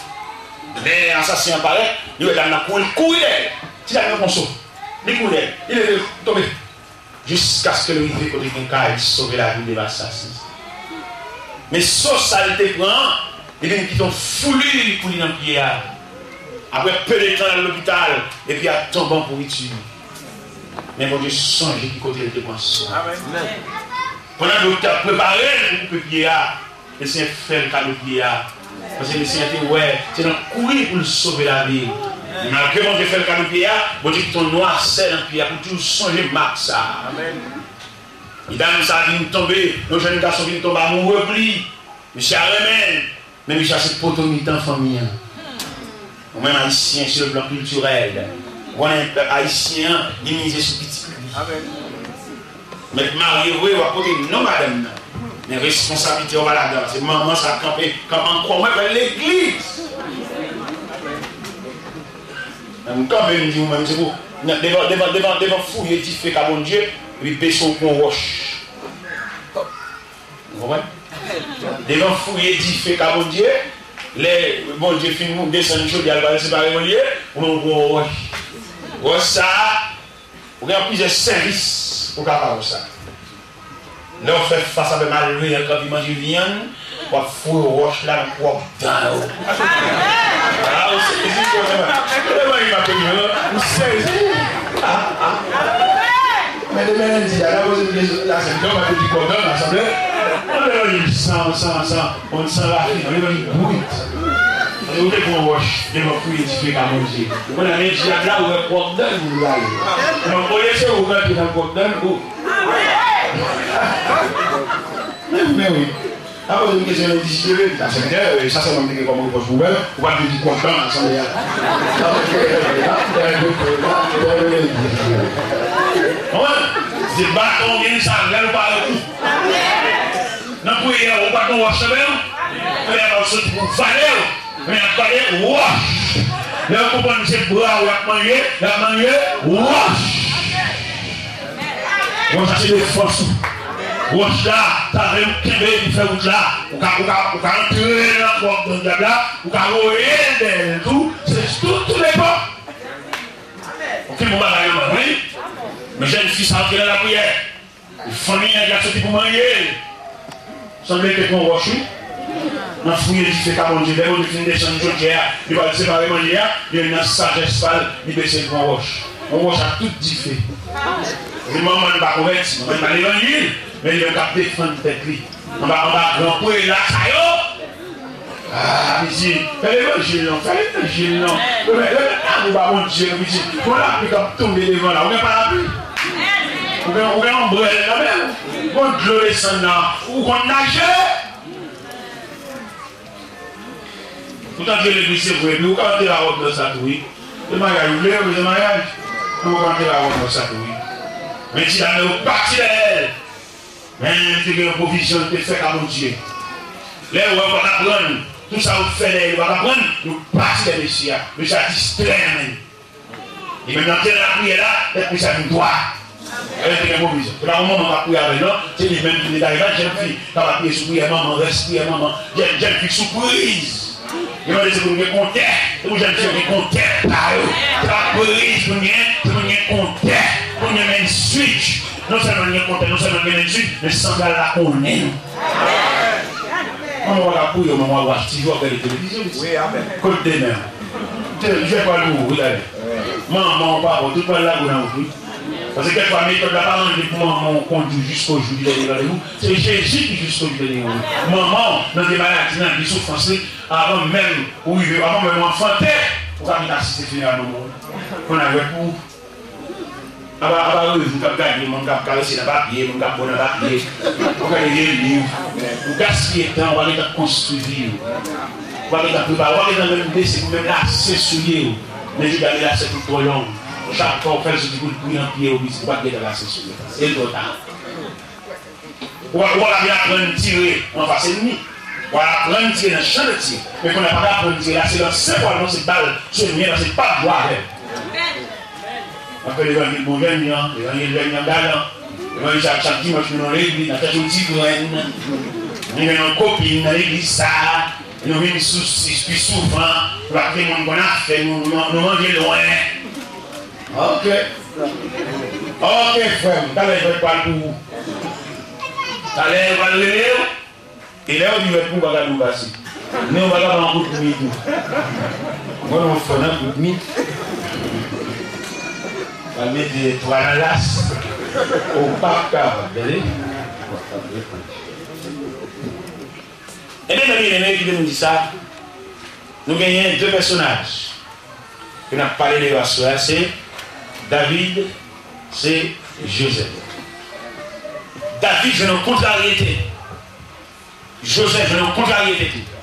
Lè asasen an parèt, li wè dam nan kouri, li kouri dèyè l. Ti dam nan pran so, li kouri dèyè l, li leve, li tonbe. Jiskaske l rive kote gen kay, li sove lavi l devan asasen. Men so sa l te pran an, li vin kite yon fouli pou li nan pye a. Apre pe de tan, l al lopital, epi a tonbe an pouriti. Men Bondye sonje ki kote l te pran so a. Amèn. Pandan doktè a ap prepare l pou koupe pye a, Mesye fè l kado pye a. Paske mesye te wè, se nan kouri pou l sove lavi l. Malgre Bondye fè l kado pye a, Bondye kite yon nwasè nan pye a pou toujou sonje mak sa a. Amèn. E dam sa a vin tonbe, yon jèn gason vin tonbe amoure pou li. Mesye a renmen l, men mesye a se poto mitan fanmi an. Ou menm ayisyen, sou le plan kiltirèl, ou konnen pèp ayisyen an, li mize sou pitit li. Amèn. Mèt marye vre, w ap pote non madanm nan. Men responsablite w pa ladan. Se manman sa kanpe, kanpe ankò. Mwen pral legliz. Men m kanpe, m di ou menm, se pou, nan, devan, devan, devan, devan fouye dife ka Bondye, epi bese w pran wòch. Ou konprann? Devan fouye dife ka Bondye, lè Bondye fin desann chodyè a, l pral separe Bondye, ou menm ou pran wòch. Wòch sa a, ou gen plizyè sèvis ou ka ba wòch sa. Lè w fè fas avè malere an k anvi manje vyann, w ap foure wòch la nan pwòp dan w. A, ou sezi, ou sezi. Ou sezi. A, a. Men demen lendi a, n a poze m kesyon la, se lè w pa te di kòdòn nan asanble. Yon levanjil san, san, san, yon san rafine, yon levanjil brit. Ou te pran wòch devan fouye dife ka Bondye. Ou konn nan men dyab la, ou wè kòdòn moun yo ale. Men olye se ou k antre nan kòdòn, ou. Men, men wi. Apre, m kesyon nan diside, sa se byen, sa sèlman m te gen kòm repwòch pou fè, ou pa t vin di kòdòn nan asanble a. Konprann? Se baton w gen sa, lè nou pare kou. Nan priyè, ou pa t gon wòch nan men w. Priyè pa soti pou vale w. Men y ap pale wòch. Lè yo konprann se bra w y ap manje, y ap manje wòch. Wòch la se defans ou. Wòch la, sa vle ou kenbe epi fè wout la. Ou ka, ou ka, ou ka antre nan kòdòn dyab la, ou ka voye l dèyè l tou. Se tout, tout depan. Okenn bon bagay anba, wi. Men jèn fi sa antre nan lapriyè. Fanmi an ki ap soti pou manje l. Sanble te pran wòch, wi. Nan fouye dife ka Bondye. Lè Bondye fin desann chodyè a, li pral separe manje a, li nan sajès pa l, li bese l pran wòch. Yon wòch ak tout dife. Li manman l pa konvèti, manman l pa levanjil, men li menm k ap defann tèt li. Anba, anba gran prela sa yo. Ah, pitit, fè levanjil non, fè levanjil non. Remèt, remèt lanmou ba Bondye non, pitit. Gon lapli k ap tonbe devan la. Ou gen parapli? Ou gen, ou gen onbrèl nan men w? Gon dlo desann nan. Ou konn naje? Ou t antre legliz, se vre, epi ou ka antre a wòb nan sa tou, wi. Se maryaj ou vle, wi, se maryaj. Ou ka antre a wòb nan sa tou, wi. Men ti dam yo pati dèyè l. Men li te gen yon pwovizyon, li te fè ka Bondye. Lè yo wè yo pa ka pran, tout sa yo fè dèyè yo pa ka pran, yo pati dèyè mesye a. Mesye a distrè nan men. Li menm nan tèl lapriyè la, tèt mesye a vin dwat. Lè li te gen pwovizyon. Se pa yon manman k ap priye avè l, non. Se li menm ki te dayè, jèn fi k ap apiye sou priyè manman, rès priyè manman. Jèn, jèn fi sou priz. Yo mande se pou n gen kontè. Se pou jèn fi yo gen kontè pa yo. Se pa priz pou n gen, se pou n gen kontè. Pou n gen menn switch. Non sèlman n gen kontè, non sèlman n gen menn switch, men sandal la konnen nou. Manman w ap priye, manman w ap ti jwe, w ap gade televizyon. Wi, amèn. Kot demen an? Te, jwèt pral pou ou, wi, gade. Manman w, papa w, tout pral lage w nan wout, wi. Paske kèk fwa, metòd la pa ranje pou manman w kondui w jiskojou li dènye randevou. Se Jezi ki jiskojou dènye randevou. Manman w, nan de maladi, nan de soufrans li, avan menm ou rive, avan menm ou anfante, ou ka vin asiste fineray manman w. Konn a jwèt pou ou. Apa, apa revou k ap gade, moun k ap karese nan papye, moun k ap bwè nan papye. Ou gade vye liv. Ou gaspiye tan, ou pa gen tan konstwi vi w. Ou pa gen tan prepare, ou pa gen tan menm bese pou menm lase soulye w. Men Jida gen lase ki twò long. Chak fwa w fè l soti pou l pri nan pye w, ou pa t gen tan lase soulye. E l twò ta. Ou pa, ou pa ka vin aprann tire anfas ènmi. Ou pa aprann tire nan chan de tir. Men kounye a pa ka aprann tire la, se lanse pou al lanse bal sou ènmi an, paske l p ap jwe avè l. N ap fè levanjil bon jènjan, levanjil jènjan galan. Levanjil chak, chak dimanch nou nan legliz, n ap chache yon ti grenn. Nou jwenn yon kopin nan legliz sa a. Nou vin sou sis pi souvan. Nou pa kite moun konn afè nou, nou, nou manje lwen. Ok. Ok, frè m. Talè jwèt pral pou ou. Talè yo pral rele w. E lè yo di jwèt pou ou, bagay nou pase. Men ou pa ka pran kout mi tou. Mwen, yon fò nan kout mi. Pral mete twa nan las. Ou p ap kapab, tande? Ebyen, mezanmi, kite m di sa. Nou genyen de pèsonaj ke n ap pale de yo aswè a, se David, se Jozèf. David jwenn yon kontraryete. Jozèf jwenn yon kontraryete tou.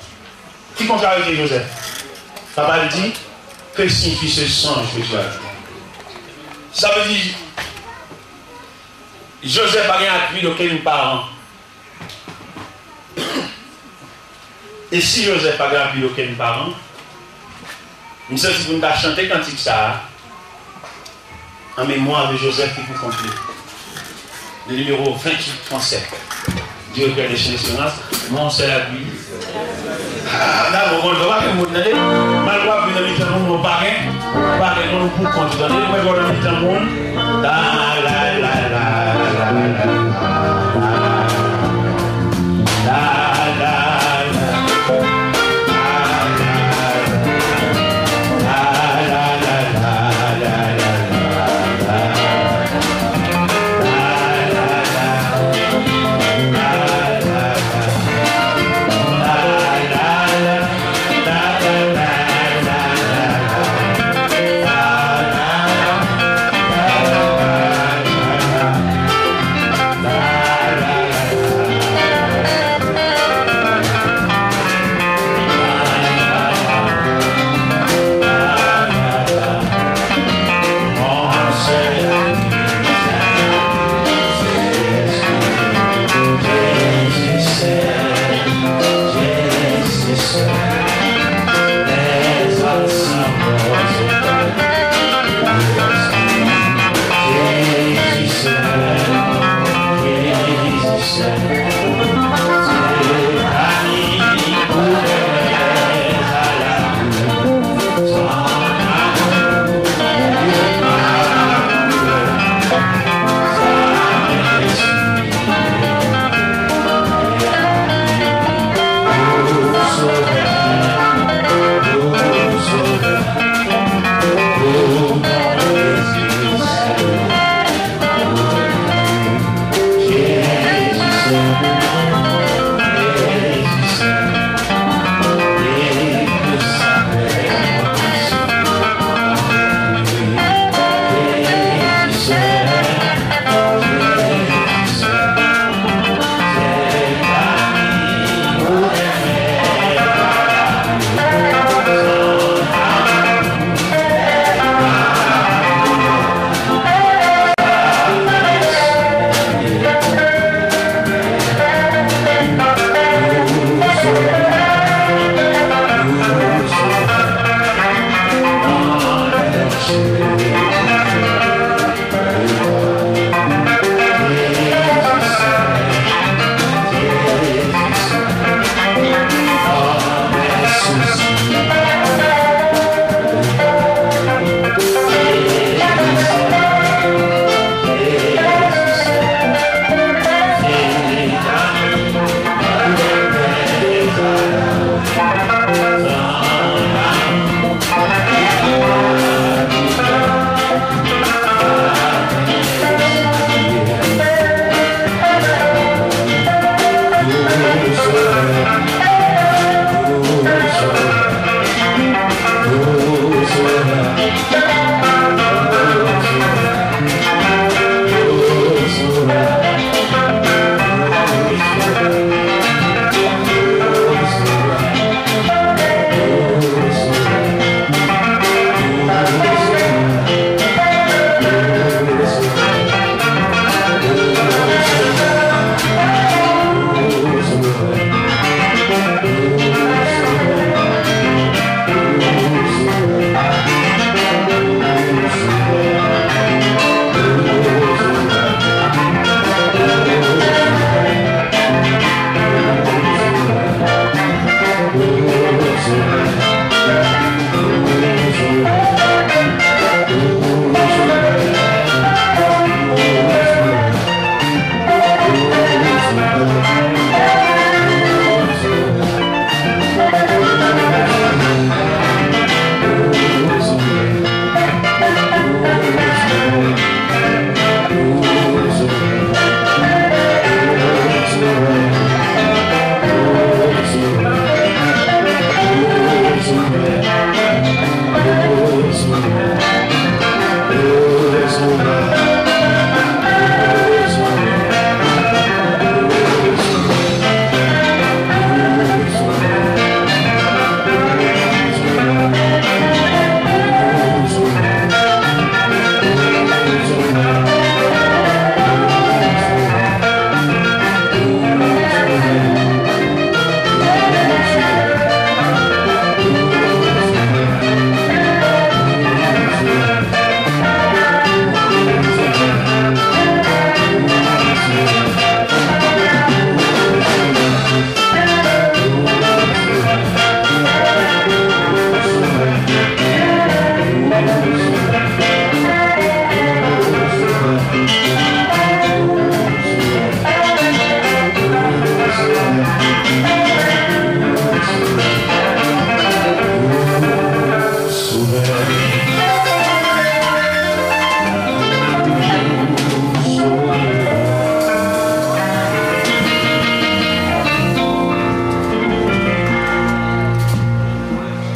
Ki kontraryete Jozèf? Papa l di, que signifie ce songe que tu as vu? Sa vle di, Jozèf pa gen apui d'okenn paran. E si Jozèf pa gen apui d'okenn paran, m santi pou n ta chante kantik sa a, en mémoire de Joseph ki pou kont li. Le numéro vingt-huit trente-sept, directeur de Chien d'Espérance, mon seul appui. Ah, la, bon, bon, bon, pa gen moun, tande. Mal w ap vin nan mitan moun, bon, pa gen, pa gen moun pou kont, tande. Mwen, bon, nan mitan moun. La, la, la, la.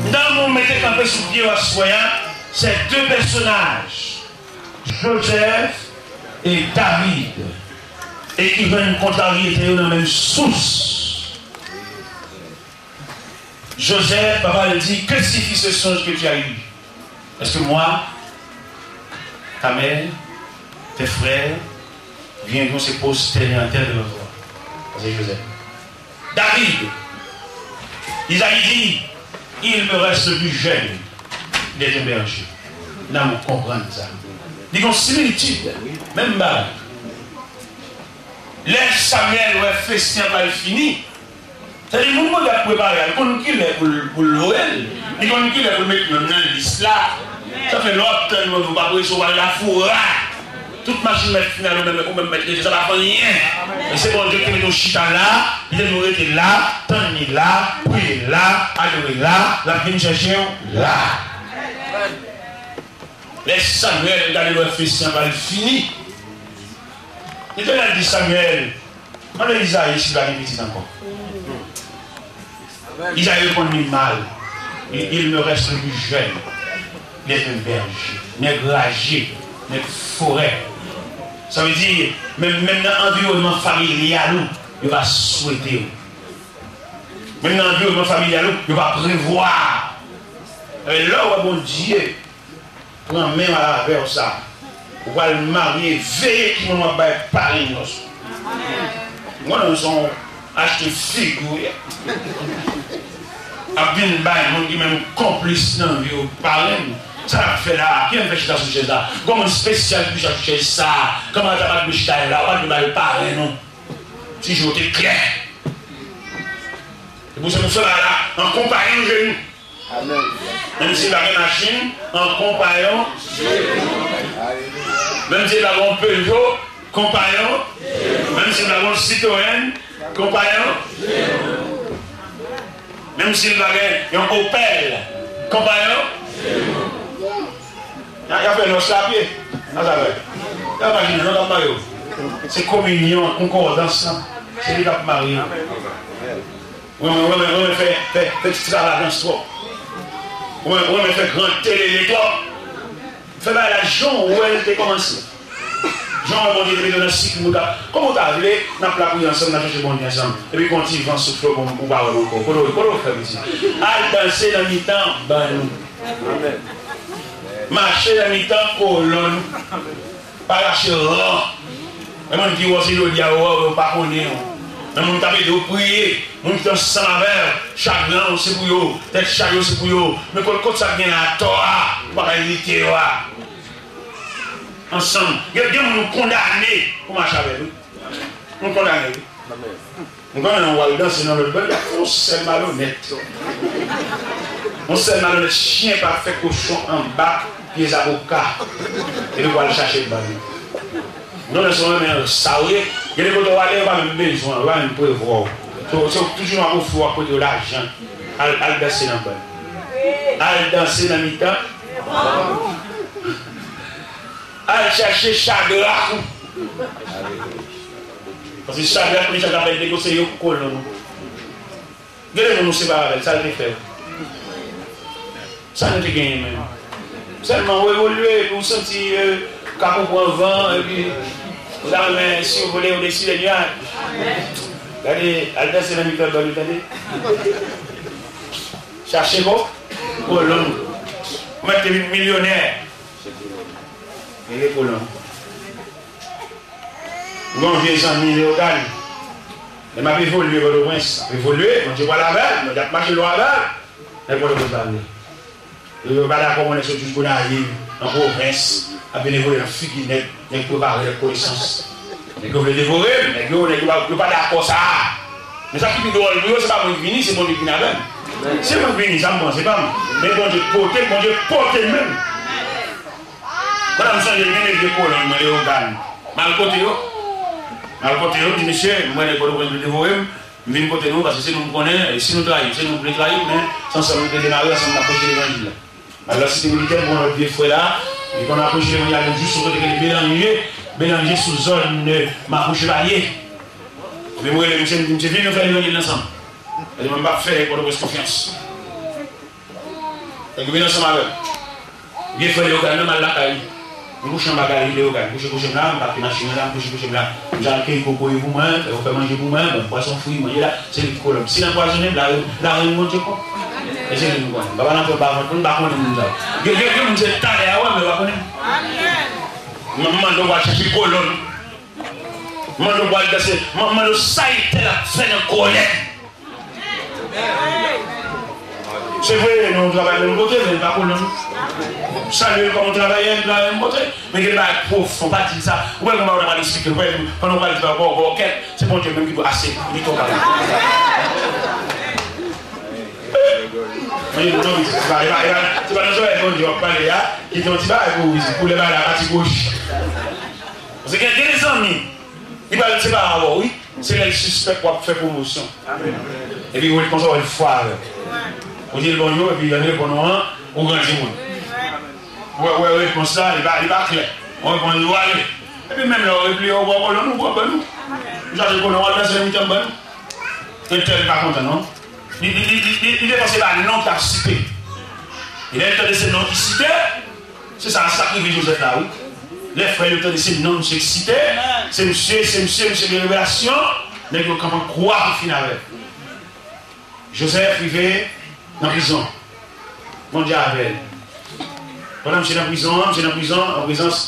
M ta renmen w mete kanpe sou pye w aswè a, se de pèsonaj, Jozèf e David, e ki jwenn kontraryete yo nan menm sous. Jozèf, papa l di, que signifie ce songe que tu as eu? Est-ce que moi, ta mère, tes frères, viendrons se prosterner en terre devant toi? Sa se Jozèf. David, Izayi di, il me reste le plus jeune d'être un berger. Nan mwen konprann sa. Li gon similitid, menm bagay. Lè Samyèl wè festen an pral fini, sa di moun Bondye ap prepare a, li konn kilè pou l, pou l lwe l, li konn kilè pou l met non l nan lis la. Sa fè lè w ap tann moun, ou pa prese, ou pa lafoura. Tout machin mèt final ou menm, ou menm mèt rete, sa pa fè anyen. E se Bondye ki mete w chita la, li te di w rete la, tann li la, priye la, adore la, l ap vin chèche w la. Lè Samyèl gade lè festen an pral fini, Letènèl di Samyèl, mande Izayi si l pa gen pitit ankò. Izayi reponn li mal. Il, il me reste le plus jeune d'être un berger, nèg raje, nèg forè. Sa vle di, menm, menm nan anviwònman familyal ou, yo pa swete w. Menm nan anviwònman familyal ou, yo pa prevwa. E lè w wè Bondye pran men w avè w sa. Ou pral marye, veye ki moun w ap bay parenn yo. M konnen w se yon achte figi w ye. Ap vin bay moun ki menm konplis nan vi w parenn. Sa l ap fè la? Ki fè l fè chita sou chèz la? Gon moun espesyal ki chita sou chèz sa? Kòman l t ap dwe chita la? Ou pa t dwe bay parenn ou? Ti je w te klè. Se pou sa nou fè bagay la an konpayon je nou. Amèn. Menm si l pa gen machin, an konpayon. Menm si l pa gen yon Peugeot, konpayon. Menm si l pa gen yon Citroën, konpayon. Menm si l pa gen yon Opel, konpayon. Y a, y a fè nòs la pye. Nan sa fè. Y a imajine non, k ap marye w. Se kominyon, konkòdans lan. Se li k ap marye w. Mwen, mwen, mwen, mwen fè, fè, fè ti travay dans twòp. Ou renmen, ou renmen fè gran telele twòp. Fè bagay la jan w wè l te kòmanse. Jan w wè Bondye te mete w nan sik moun ka. Kòman w ta vle n ap lapriyè ansanm, n ap chèche Bondye ansanm, epi gon ti van soufle w, ou pa wè l ankò. Kote w, kote w fè piti? Al danse nan mitan bann ou. Mache nan mitan kolonn ou. Pa rache ran. Men moun ki wè w se jodi a yo wè w, yo pa konnen w. Men moun k ap ede w priye, moun ki ansanm avè w, chagren w se pou yo, tèt chaje w se pou yo. Men kot, kot sa k gen atò a, ou pa ka evite yo a. Ansanm. Gen, gen moun ou kondane pou mache avè l, wi. Nou kondane, wi. M konnen w al danse nan lòt bò, y ap fè yon sèl malonèt. Yon sèl malonèt, chen pa fè kochon anba pye zaboka. Epi w al chache bal. M konnen si w renmen sa w ye, gen de kote w ale, yo pa menm bezwen w, yo pa menm prevwa w. Se, se toujou nan konfli w ap pote yo lajan. Al, al danse nan bal. Al danse nan mitan. Al chache chadrak ou. Paske chadrak, Mechak, Abèdnego se yo kolonn ou. Gen de moun ou separe avè l, sa l te fè w? Sa nou te genyen menm? Sèlman ou evolye, epi ou santi, eh, kap ou pran van, epi ou ta renmen sivole odesi de nyaj. Gade, al danse nan mitan bal ou, tande. Chache ko, kolonn. Ou mèt te vin milyonè. Rele kolonn. M gen yon vye zanmi Leyogàn. Lè m ap evolye Pòtoprens, m ap evolye, Bondye pral avè m, Bondye ap mache lwen avè m. Nèg Pòtoprens pa vle. Yo, yo pa dakò mwen nèg soti jis Gonayiv, nan pwovens, ap vin evolye nan figi nèg, nèg prepare, nèg konesans. Nèg yo vle devore m, nèg yo, nèg yo pa, yo pa dakò sa a. Men sa ki pi dwòl pou yo, se pa mwen ki vini, se Bondye ki vin avè m. Se mwen ki vini, sa m pran, se pa m. Men Bondye pote m, Bondye pote m menm. Pandan m sonje, m gen de vye kolonn mwen, Leyogàn. M al kote yo. M al kote yo, m di, "Mesye, m wè nèg Pòtoprens vle devore m. M vin kote nou, paske se nou m konnen, e si nou trayi m, se nou k vle trayi m, men se ansanm nou te demare, ansanm n ap preche levanjil la." M al nan Site Militè, m wè yon lòt vye frè la, li konn ap preche levanjil la, jis sou kote ki rele Belanje, Belanje sou zòn, e, Makou Chevalye. Epi m rele misye, m di, "Misye, vin nou fè levanjil la ansanm." Li di, "Mwen m p ap fè nèg Pòtoprens konfyans." Nèg yo vin ansanm avè m. Vye frè Leyogàn nan, m al lakay li. M kouche anba galri Leyogàn. Kouche, kouche m la, m pake machin nan la, m kouche, kouche m la. M al keyi kokoye pou mwen, yo fè manje pou mwen, ban m pwason fri, manje la, se li ki kolonn. Si l anpwazonnen m, la, la renn Bondye kont. E se li m konnen. M pa pral antre anba vant moun, m pa konnen moun sa yo. Gen, gen, gen moun se talè a wè m, yo pa konnen m. M mande w al chache kolonn. M mande w al danse. M mande w sa Etèl ap fè nan kòlè. Se vre, nou travay menm kote, men li pa kolonn. Salye l kòm yon travayè, li travay menm kote. Men gen de bagay pwofon, pa di sa. Ou wè kòman w ta pral eksplike, ou wè, pandan w pral di bagay, bon, bon, kèt, se Bondye menm ki di w ase, li twò pale. Mwen, non, se pa, se pa, se pa, se pa nan zòrèy Bondye w ap pale a, ki te yon ti bagay pou ou isit, pou lè bagay la pati goch. Paske gen, gen de zanmi, li pral separe avè w, wi. Se lè l sispèk w ap fè pwomosyon. Epi ou wè l konsa, w wè l fwa avè w. Ou di l bonjou, epi l reponn ou an, ou grandi moun. Ou wè, ou wè repons la, li pa, li pa klè. Ou reponn li, ou ale. Epi menm lè ou repliye, ou pran kolonn ou, ou pran bann ou. Ou chache kolonn, w al danse nan mitan bann ou. Entèl pa kontan, non. Li, li, li, li, li, li te panse pa non k t ap site. E lè l tande se non ki site, se sa, sa k rive Jozèf la, wi. Lè frè yo tande se non misye k site, se misye, se misye, misye gen revelasyon, nèg yo kanpe kwa pou fin avè l. Jozèf rive nan prizon. Bondye avè l. Pandan misye nan prizon an, misye nan prizon an prezans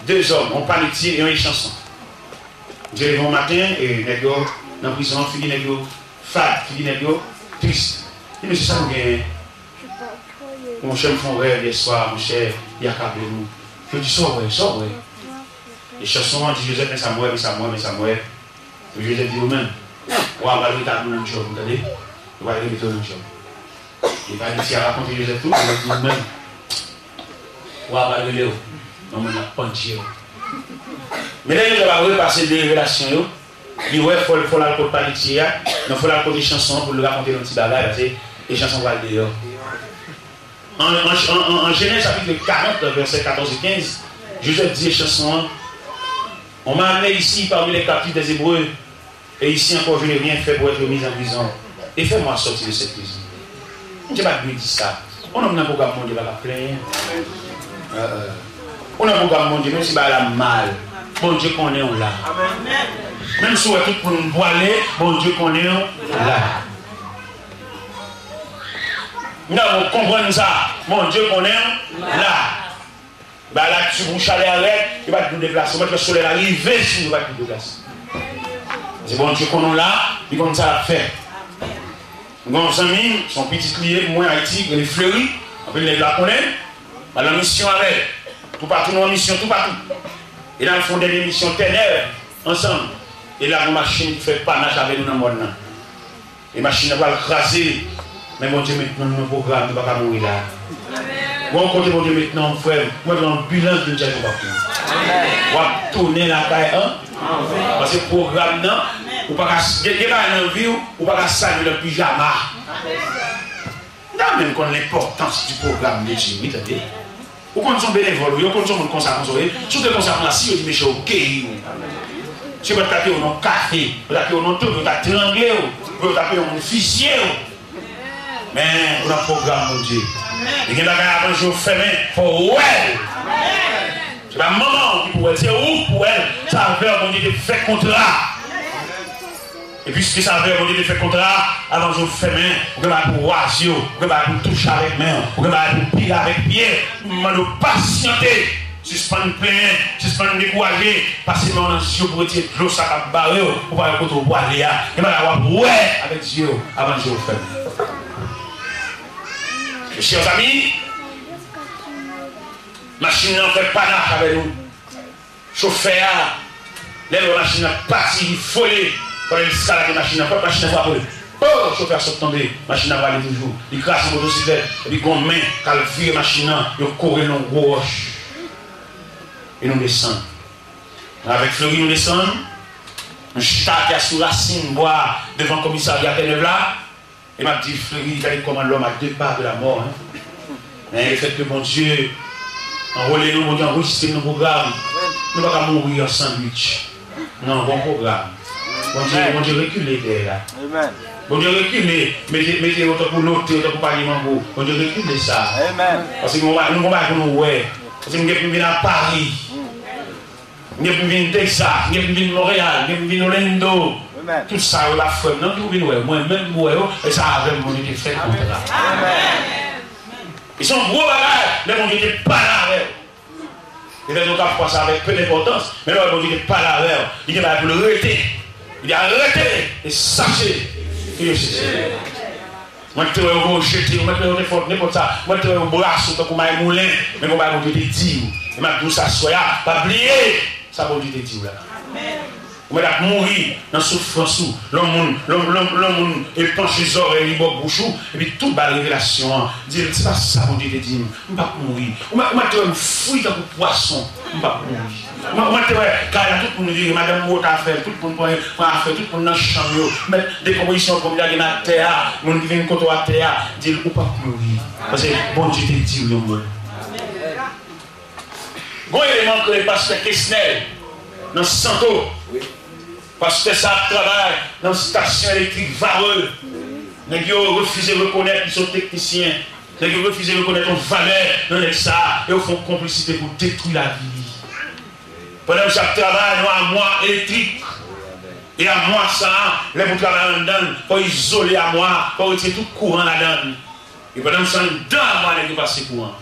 de zòm, yon panetye e yon echanson. Misye leve yon maten, e nèg yo nan prizon an, figi nèg yo fad, figi nèg yo tris. Li di, "Mesye, sa nou genyen?" "Monchè, m fè yon rèv yèswa, monchè, li akable m." Yo di, "Sa w wè, sa w wè?" Echanson an di Jozèf, "Men sa m wè, men sa m wè, men sa m wè." Epi Jozèf di yo menm, "Wa a pral retabli w nan djòb ou, tande? Yo pral remete w nan djòb." Epi Ayiti a rakonte Jozèf tou, Jozèf di yo menm, "Wa a pral rele w, nan mòn nan ap pandye w." Men lè Jozèf ap repase de revelasyon yo, li wè fò l, fò l al kot panetye a, non, fò l al kot echanson an pou l rakonte l yon ti bagay, paske echanson pral deyò. An, an, an, an, an Jenèz chapit karant, vèsè katòz e kenz, Jozèf di echanson an, "On m'a amené ici parmi les captifs des Hébreux, et ici encore je n'ai rien fait pour être mis en prison. Et fais-moi sortir de cette prison." Bondye pa t dwe di sa. Ou nan pwogram Bondye pa ka plenyen. Ou nan pwogram Bondye, menm si bagay la mal, Bondye konnen w la. Menm si w wè tout moun pwale, Bondye konnen w la. Nan, ou konprann sa, Bondye konnen w la. Bagay la ti pou chalè a rèd, yo pa t pou deplase. Ou mèt wè solèy la rive sou yo, yo pa t pou deplase. Paske Bondye konnen w la, li konn sa l ap fè. M gen yon zanmi m, se yon pitit li ye, mwen, Ayiti, rele Fleury, anpil nèg la konnen, m al nan misyon avè l. Toupatou, nou an misyon, toupatou. E n al fè yon dènye misyon, Tènè, ansanm. E la, gen yon machin ki fè panach avè nou nan mòn nan. E machin nan pral kraze. Men Bondye met nou nan pwogram, nou pa ka mouri la. Bon, kote Bondye met nou, frè m, mwen gen yon bilans vin tchèk ou pa pou. W ap tounen lakay an. Paske pwogram nan, ou pa ka, gen, gen bagay nan vi w, ou pa ka salye l an pijama. M ta renmen konn lenpòtans di pwogram de Dye, wi, tande. Ou konn se yon benevòl ou ye, ou konn se yon moun konsa, konsa ou ye. Si w te konsa, konsa, si yo di mesye w keyi w. Si yo pa t ka keyi w nan kafe, yo ta keyi w nan tobe, yo ta trangle w, yo ta peye yon moun fizye w. Men, ou nan pwogram Bondye. Li gen bagay avan je w fèmen, fò w wè l. Se pa manman w ki pou wè l, se ou k pou wè l. Se avè w Bondye te fè kontra. E piske sa vle Bondye te fè kontra a, avan je w fèmen, ou gen bagay pou w wazye w, ou gen bagay pou w touche avèk men w, ou gen bagay pou w pile avèk pye w. M mande w pasyante, sispann plenyen, sispann dekouraje, pase men w nan zye w pou retire dlo sa k ap bare w, pou w pa wè kote w pwale a. Gen bagay w ap wè avèk zye w avan je w fèmen. Mes chers amis, machin nan fè panach avè nou. Chofè a, lè l wè machin nan pati, li vole. Pandan l eskalade machin nan, pòt machin nan frape l. Po! Chofè a sot tonbe. Machin nan prale toujou. Li kraze motosiklèt. Epi gen yon men k al vire machin nan. Yo kore l nan yon gwo wòch. E nou desann. Avèk Fleury, nou desann. Nou chita atè a sou rasin bwa devan komisarya Tènèv la. E m ap di, Fleury, gade kòman lòm a de pa de la mò, hein. Men lefètke Bondye anwole nou, Bondye anrejistre nou nan pwogram, nou pa ka mouri an sandwich. Non, gon pwogram. Bondye, Bondye rekile dèyè la. Bondye rekile, mete, mete yo tankou lote, yo tankou panye mango. Bondye rekile sa. Paske nou, nou gon bagay pou nou wè. Paske m gen pou m vin a Pari. M gen pou m vin Texas, m gen pou m vin Montréal, m gen pou m vin Orlando. Tout sa yo la frè m nan tou vin wè. Mwen menm m wè yo, e sa avè m Bondye te fè kontra. E se yon gwo bagay, lè Bondye te pale avè w. Petèt nou ka pran sa avèk pe denpòtans, men lè w wè Bondye te pale avè w, li gen bagay pou l rete. Li di, arete e sache ke je suis Dieu. Mwen te wè yo jete, mwen te wè yo te fè nenpòt sa, mwen te wè yo brase w tankou mayi moulen, men gon bagay Bondye te di w. E m ap di w sa aswè a, pa bliye sa Bondye te di w la. Ou mèt ap mouri nan soufrans ou, lè yon moun, lè yon, lè yon, lè yon moun e panche zòrèy li bò bouch ou, epi tou ba l revelasyon an, di l, se pa sa Bondye te di m, m p ap mouri. Ou mèt, ou mèt te wè m fri tankou pwason, m p ap mouri. Mwen, mwen te wè kay la, tout moun vire, madanm Wot afè, tout moun pran, pran afè, tout moun nan chanm yo, mèt dekonpozisyon kòm lage nan atè a, moun ki vin kote w atè a, di l, ou p ap mouri. Paske Bondye te di w yon mo. Gon eleman k rele pastè Kesnel nan Santo. Pastè sa ap travay nan stasyon elektrik Varreux. Nèg yo refize rekonèt li se yon teknisyen. Nèg yo refize rekonèt yon valè nan nèg sa a, e yo fè yon konplisite pou detwi lavi li. Pandan misye ap travay nan yon amwa elektrik, e amwa sa a, lè pou travay anndan l, fò w izole amwa a, fò w retire tout kouran ladan l. E pandan misye anndan amwa a, nèg yo pase kouran.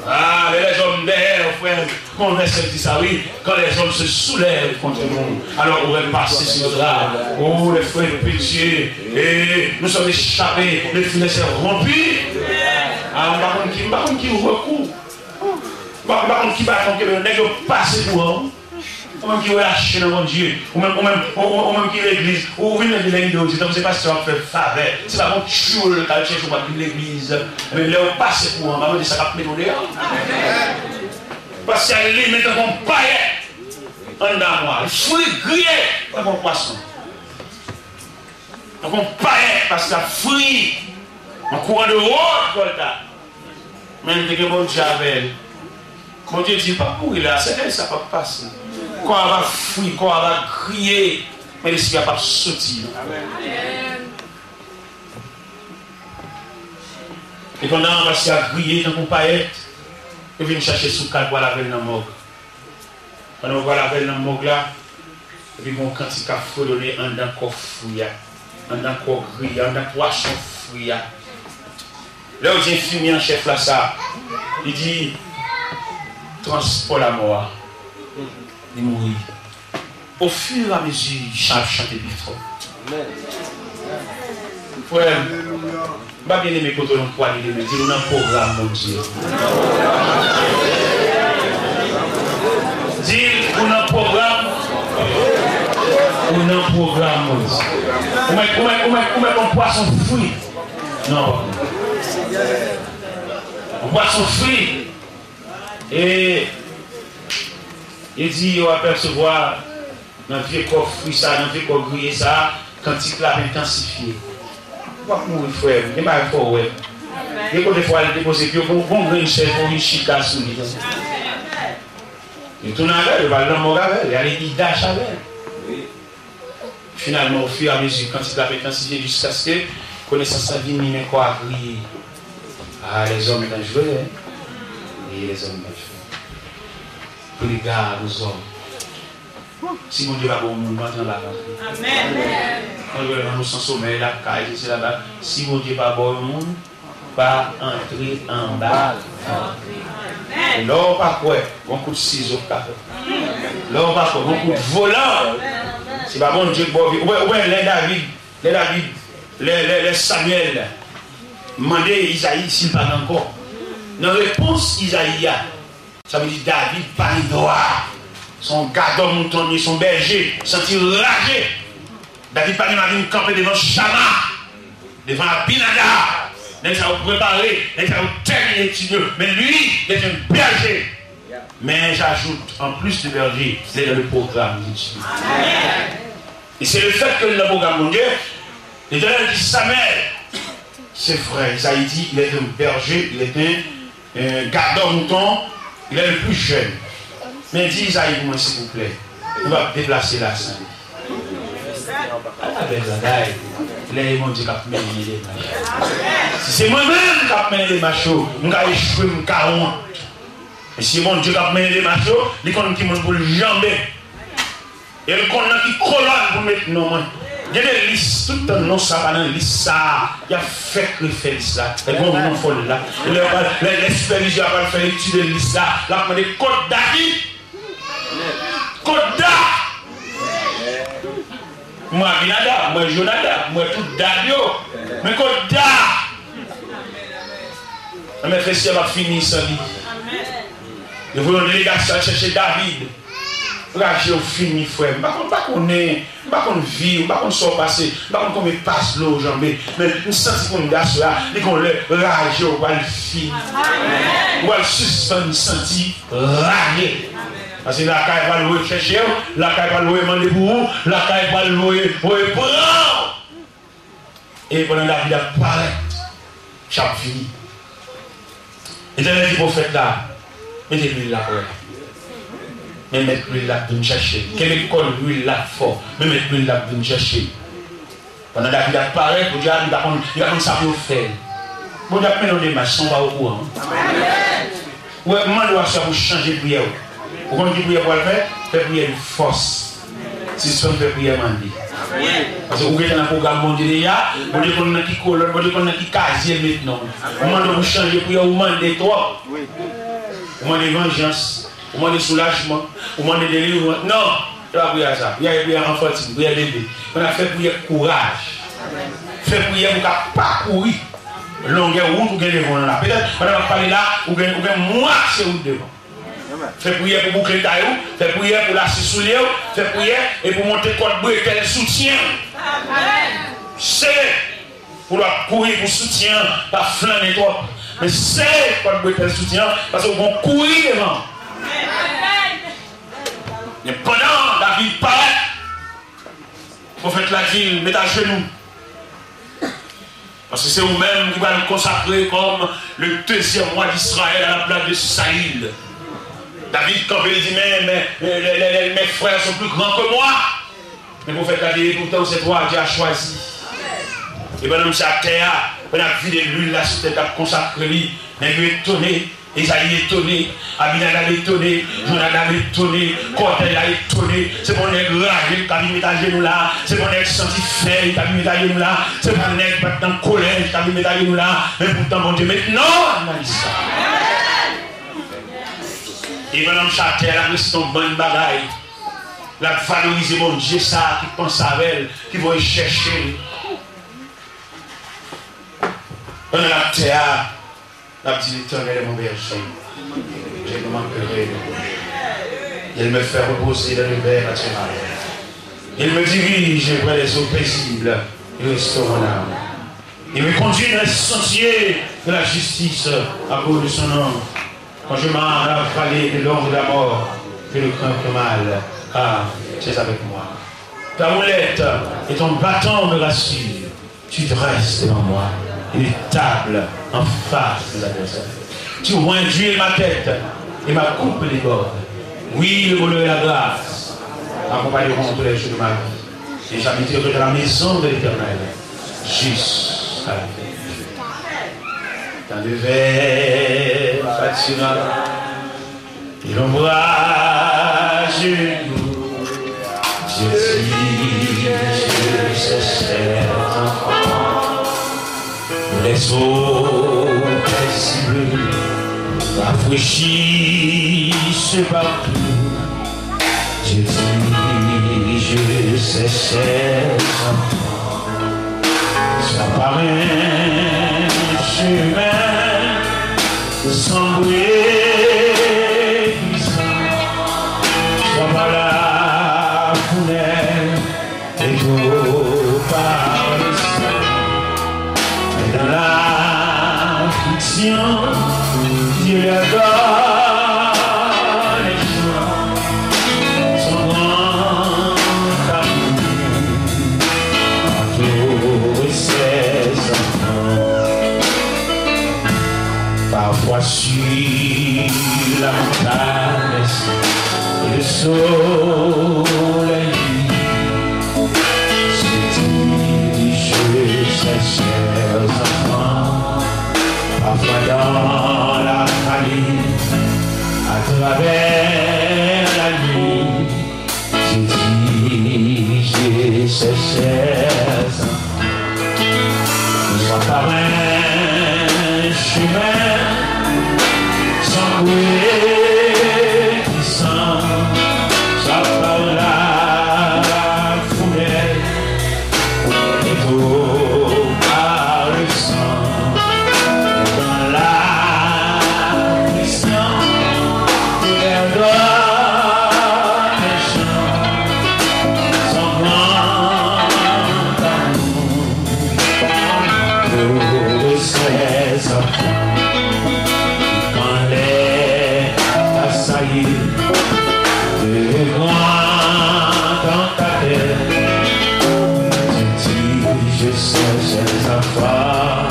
Ah, les hommes derrière, frè, gon vèsè ki di sa, wi. Quand les hommes se soulèvent contre nous, alors on va passer sur notre âme. Oh, les frères, pitié. Et nous sommes échappés, le filet s'est rompu. Ah, m pa konn ki, m pa konn ki rekou. M pa, m pa konn ki baton ke nèg yo pase kouran. Ou menm ki relache nan Bondye, ou menm, ou menm, ou, ou, ou menm ki legliz, ou, ou vin legliz lè rido di, tankou se pastè w ap fè favè. Se pa yon tchoul k al chèche w pou al vin legliz. Men lè w pase kouran, m pa mande sa k ap mete w deyò. Pastè a limen tankou yon payèt anndan mwa. L fri griye tankou yon pwason. Tankou yon payèt, pastè a fri. Yon kouran de wot vòlta. Men li te gen Bondye avè l. Bondye di, l p ap mouri la, sèkèy sa p ap pase. Kò a va fri, kò a va griye, men lespri a p ap soti. Amèn. E pandan pastè a griye tankou payèt, yo vin chache soukal pou al avè l nan mòg. Pandan yo pral avè l nan mòg la, epi gen yon kantik k ap fredone anndan kò fri a, anndan kò griye a, anndan pwason fri a. Lè yo di enfimyè an chèf la sa, li di, transpò lamò a, li mouri. Ofiramezi, chan ap chante pi fò. Frè m, m pa byen eme kote w nan pwale demen. Di l ou nan pwogram Bondye. Di l ou nan pwogram. Ou nan pwogram Bondye. Ou mèt, ou mèt, ou mèt, ou mèt yon pwason fri. Non, yon pwason fri. E, e di yo apèsevwa nan vye kò fri sa, nan vye kò griye sa, kantik la ap entansifye. W ap mouri, frè m. Gen bagay fò w wè. Gen kote fò w al depoze pye w, gon, gon grenn chèz pou w vin chita sou li. Yo tounen avè l, yo pral nan mòg avè l, y ale idach avè l. Finalman, ofiramezi, kantik la ap entansifye jiskaske konesans la vini, men kò a griye. Ah, les hommes dangereux, hein? Oui, les hommes dangereux. Pris garde aux hommes. Si Bondye pa ba w moun, pa antre anba kanpe. Amèn. Mwen jwenn nan nou san somèy lakay, se la ba. Si Bondye pa ba w yon moun, pa antre anba kanpe. Lè w pa kwè, gon kout sizo k ka fè. Lè w pa kwè, gon kout volan. Se pa Bondye k ba w vi. Ou wè, ou wè lè David, lè David, lè, lè, lè Samyèl mande Izayi si l pa gen ankò. Nan repons Izayi a, sa vle di David pa gen dwa. Se yon gadò mouton li ye, se yon bèje, santi raje. David pa gen dwa vin kanpe devan Chama, devan Abinadab. Nèg sa yo prepare, nèg sa yo tèmine etid yo. Men li, il est un berger. Mais j'ajoute, en plus de berger, il est dans le programme de Dieu. Et c'est le fait que dans le programme Bondye, Letènèl di Samyèl, se vrè, Izayi di, il est un berger, il est un, un gardeur mouton, il est le plus jeune. Men di Izayi pou mwen, silvouplè. Nou p ap deplase la san li. Ala bèl bagay. Lè e Bondye k ap mennen demach. Si se mwen menm k ap mennen demach yo, m ka echwe, m ka wont. Men si Bondye k ap mennen demach yo, li konn ki moun pou l janbe. E l konn nan ki kolòn pou l met non mwen. Gen de lis, tout tan non sa pa nan lis sa a, y ap fèk refè lis la. E gon non fò l la. Lè, lè, lè sipèvizè a pral fè etid lis la, l ap mande kot David. Kot Da? M wè Abinadab, m wè Jonadab, m wè tout Dab yo. Men kot Da? Anben, fè syèl ap fini san li. Yo voye yon delegasyon al chèche David. Raje w fini, frè m. M pa konn, m pa konnen, m pa konn vi w, m pa konn sa w pase, m pa konn konbyen pas dlo w janbe. Men m santi kounye a sou la, li gon lè raje w pral fini. Ou pral sispann santi raje. Paske lakay pral voye chèche w, lakay pral voye mande pou ou, lakay pral voye, voye pran w. E pandan David ap parèt, chak fini. Letènèl di pwofèt la, mete lwil la prè. Men mèt lwil la ap vin chèche l. Kenbe kòn lwil la fò. Men mèt lwil la ap vin chèche l. Pandan David ap parèt, Bondye a, li pa konn, li pa konn sa pou yo fè l. Bondye ap mennen yon demach san w pa okouran. Ou wè, m mande w aswè a pou w chanje priyè w. Ou konn ki priyè pou w al fè? Fè priyè de fòs. Sispann fè priyè mande. Paske ou gentan nan pwogram Bondye deja, Bondye konn nan ki kolòn, Bondye konn nan ki kazye l met non w. M mande w pou w chanje priyè w, ou mande twòp. Ou mande vanjans, ou mande soulajman, ou mande delivrans. Non! Se pa priyè sa. Priyè, priyè anfantin, priyè bebe. Pandan fè priyè kouraj. Fè priyè pou w ka pa kouri longè wout ou gen devan w lan la. Petèt, pandan m ap pale la, ou gen, ou gen mwache wout devan. Fè priyè pou boukle tay ou, fè priyè pou lase soulye w, fè priyè e pou monte kòt bretèl soutyen w. Sere! Pou lè w ap kouri pou soutyen an pa flannen twòp. Men sere kòt bretèl soutyen an, paske w gen yon kouri devan w. Men pandan David parèt, pwofèt la di l, met ajenou. Paske se ou menm ki pral konsakre kòm le deuxième roi d'Israël à la place de Saül. David kanpe, li di, men, men, men, les, les, les, mes frères sont plus grands que moi. Men pwofèt la di, et pourtant c'est toi, Dieu a choisi. E pandan misye atè a, Pandan y ap vide lwil la sou tèt, y ap konsakre li, nèg yo etone, Ezayi etone, Abinadab etone, Jonadab etone, kòtèy la etone. Se pa yon nèg raje k ap vin met ajenou la, se pa yon nèg santifè k ap vin met ajenou la, se pa yon nèg ki pa t nan kolèj k ap vin met ajenou la, men poutan Bondye met non nan lis la. E pandan m sou tè a, l ap reste yon bann bagay. L ap valorize Bondye sa a ki panse avè l, ki voye chèche l. Pandan l ap tè a, l ap di, L'Éternel est mon berger, je ne manquerai de rien. Il me fait reposer dans de verts pâturages. Il me dirige près des eaux paisibles, il restaure mon âme. Il me conduit dans les sentiers de la justice à cause de son nom. Quand je marche dans la vallée de l'ombre de la mort, je ne crains aucun mal, car tu es avec moi. Ta houlette et ton bâton me rassurent. Tu dresses devant moi une table en face de mes adversaires. Tu oinds d'huile ma tête et ma coupe déborde. Oui, le bonheur et la grâce m'accompagneront tous les jours de ma vie. Et j'habiterai dans la maison de l'Éternel jusqu'à la fin des jours. Dans de verts pâturages et l'ombrage doux, Dieu dirige ses chers enfants. Les eaux paisibles rafraîchissent partout. Dieu dirige ses chers enfants. Soit par un chemin sombre et glissant, soit par la fournaise et tout par le sang. Et dans l'affliction, Dieu leur donne joie. Son grand amour entoure ses enfants. Parfois sur la montagne, et le soleil se dirige ses chers enfants. Parfois dans la vallée, à travers la nuit, Dieu dirige ses chers enfants. Soit par un chemin sombre et glissant, soit par la fournaise et tout par le sang. Dans la prison, il leur donne chant. Son grand amour pour ses enfants. Quand les assaillis, le grand tentateur, dirige ses enfants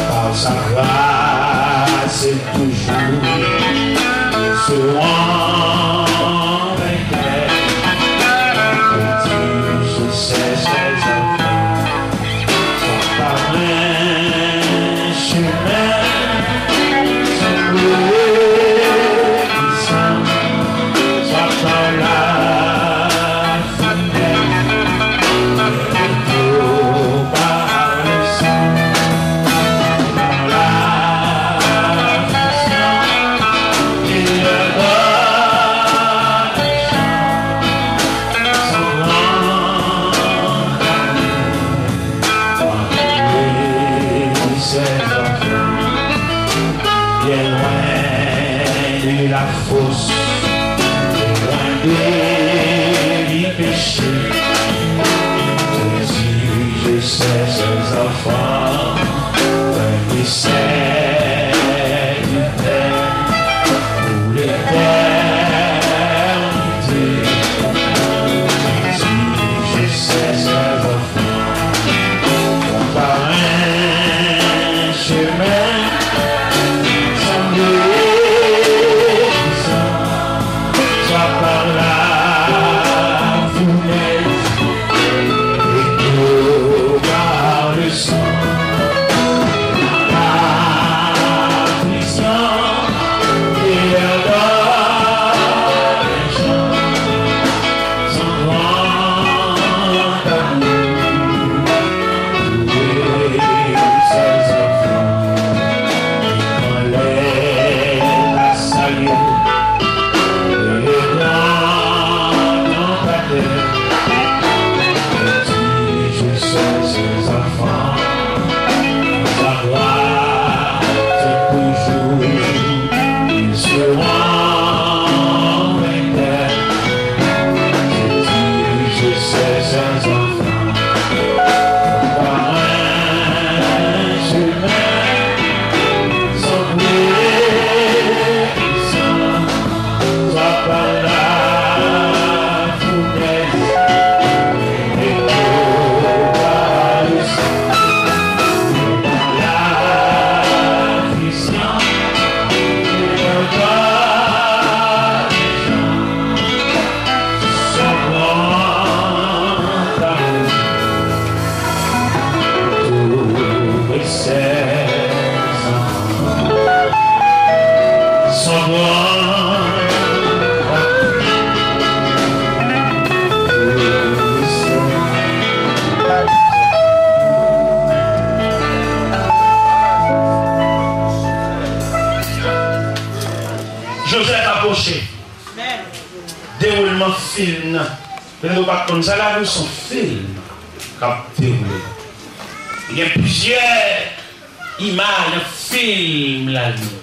par sa grâce. Toujours seront vainqueurs, dirige ses enfants, soit par un chemin sombre et glissant, soit par la fournaise et tout par le sang. Bien loin de la fosse, loin de péché, dirige ses enfants vers le ciel éternel pour l'éternité. Dirige ses enfants par un chemin semblé sans, soit par la fournaise et tout par le sang. Jozèf apwoche. Dewoulman fim nan. Petèt ou pa t konn sa, lavi w se yon fim k ap dewoule. Gen plizyè imaj nan fim lavi w.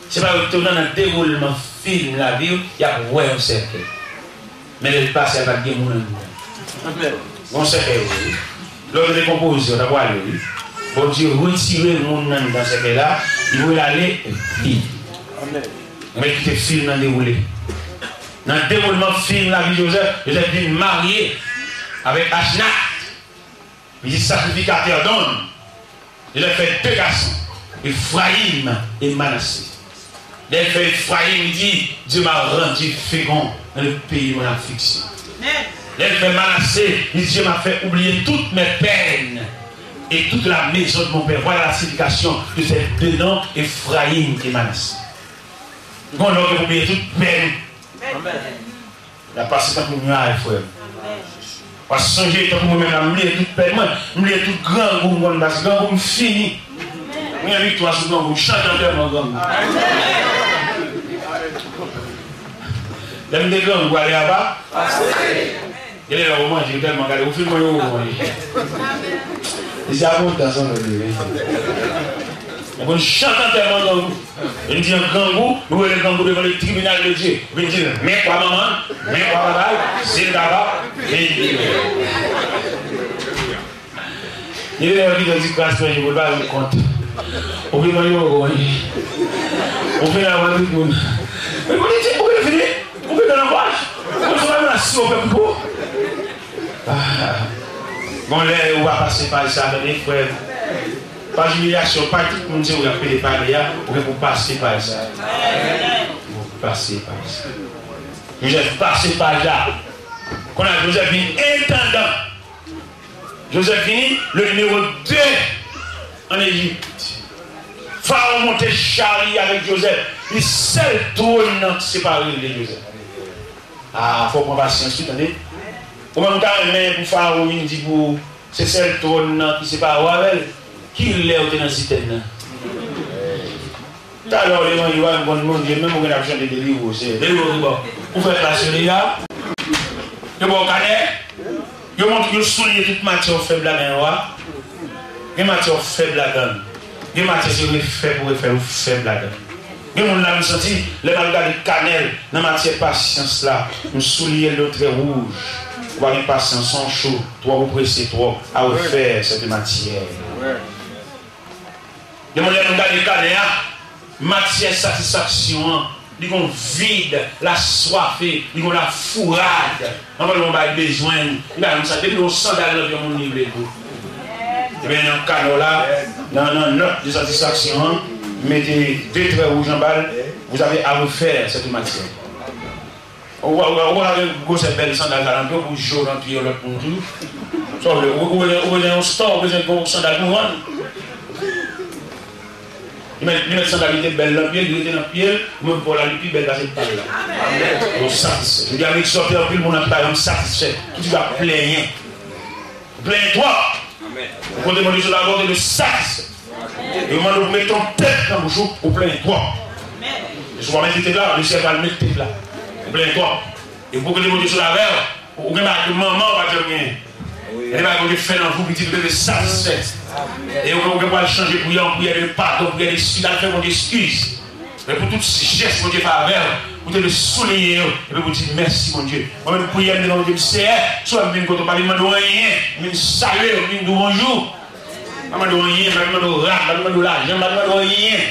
Se pa etonan, nan dewoulman fim lavi w, y ap wè yon sèkèy. Men lè l pase a, pa t gen moun anndan. Amèn. Gon sèkèy, wi. Lè w te konpoze, w ta pwale, wi. Bondye retire moun nan anndan sèkèy la, li voye l ale vide. Amèn. Mwen kite fim nan dewoule. Nan dewoulman fim lavi Jozèf, Jozèf vin marye avèk Asnat. Li di sakrifikatè Don. Li fè de gason, Efrayim e Manase. Lè l fè Efrayim, li di, Dieu m'a rendu fécond dans le pays de mon affliction. Lè l fè Manase, li di, Dieu m'a fait oublier toutes mes peines et toute la maison de mon père. Voilà la signification de ces deux noms, Efrayim e Manase. Gon lè w gen pou bliye tout pèn. Amèn. L ap pase tankou nyaj, frè m. W ap sonje tankou mwen menm la, m bliye tout pèn mwen, m bliye tout grangou m konn pase, grangou m fini. Mwen gen viktwa sou grangou, m chante antèman grangou. Lè m te grangou, ale apa? Gen lè ou manje, ou tèlman gade, ou fin manje, ou manje. Li se abondans an nou li, wi. Mwen konn chante antèman grangou. Li di an grangou, nou rele grangou devan le tribinal de Dye. Epi li di, men kwa manman, men kwa papa, si l kapab, vin libere. Li lè yo kite di kras manje pou l pa rann kont. Ou vin manje ou manje. Ou vin avan tout moun. Men pou li di, ou vin fini, ou vin nan pòch. Ou vin nan pòch, si ou fè pou. Ah. Bon, lè ou pa pase paj sa, tande, frè m. Paj imilyasyon, paj tout moun se ou y ap pede pale a, ou gen pou pase paj sa. Ou pase paj sa. Jozèf pase paj la. Kounye a, Jozèf vin entandan. Jozèf vini le nimewo de ann Ejip. Farawon monte chari avèk Jozèf. Li sèl twòn nan ki separe l de Jozèf. A, fò w pran pasyans wi, tande. Ou menm ou ta renmen pou Farawon vin di pou se sèl twòn nan ki separe w avè l? Kilè ou te nan sitèn nan? Talè w te manje, w pa menm konn manje, menm ou gen ap chante delivre w, Senyè. Delivre w, bon. Ou fè plas yo deja? Yo ba w kanè? Yo mont-, yo souliye tout matyè w fèb ladan yo a. Gen matyè w fèb ladan l. Gen matyè se refè pou refè l, ou fèb ladan l. Gen moun la, m santi, lè m al gade kanè l nan matyè pasyans la, m souliye l de trè wouj. Ou pa gen pasyans, on cho, twòp ou prese, twòp, à refaire cette matière. Gen moun lè nou gade kanè a, matyè satisfaksyon an, li gon vid, l aswafe, li gon lafourad. Anvan nou bay bezwen, li bay moun sa, depi yon sandal nan pye moun li vle tou. Ebyen, nan kanè w la, nan, nan nòt de satisfaksyon an, mete de trè wouj anba l, vous avez à refaire cette matière. Ou pa, ou pa, ou pa gen gwosè bèl sandal sa nan pye w pou jwe nan pye yon lòt moun tou. Sa w vle, ou, ou bezwen, ou bezwen yon store, ou bezwen yon sandal pou vann. Li met, li met sandal li te bèl nan pye l, li rete nan pye l, ou menm pa w la, li pi bèl pase pa l la. Ou satisfè. Jodi a, m egzòte anpil moun nan ki pa janm satisfè, ki toujou ap plenyen. Ou plenyen twòp. Ou kote Bondye sou la, Bondye te satisfè. Yo mande w pou mete yon tèt nan bouch ou, ou plenyen twòp. E si w pa mete tèt la, lesyèl pral mete tèt la. Ou plenyen twòp. E pou kote Bondye sou la avè w, ou gen bagay ke manman w pa t janm genyen. Gen de bagay Bondye fè nan vi w, pitit ou te satisfè. E ou gen, ou gen pou al chanje priyè an priyè de padon, priyè de eskiz, al fè Bondye eskiz. Men pou tout jès Bondye fè avè w, ou te dwe souliye yo, epi pou di mèsi Bondye. Mwen menm priyè m devan Bondye, m Seyè, si w wè m vin kote w, m pa vin mande w anyen, m vin salye w, m vin di w bonjou. M pa mande w anyen, m pa vin mande w rad, m pa vin mande w lajan, m pa vin mande w anyen.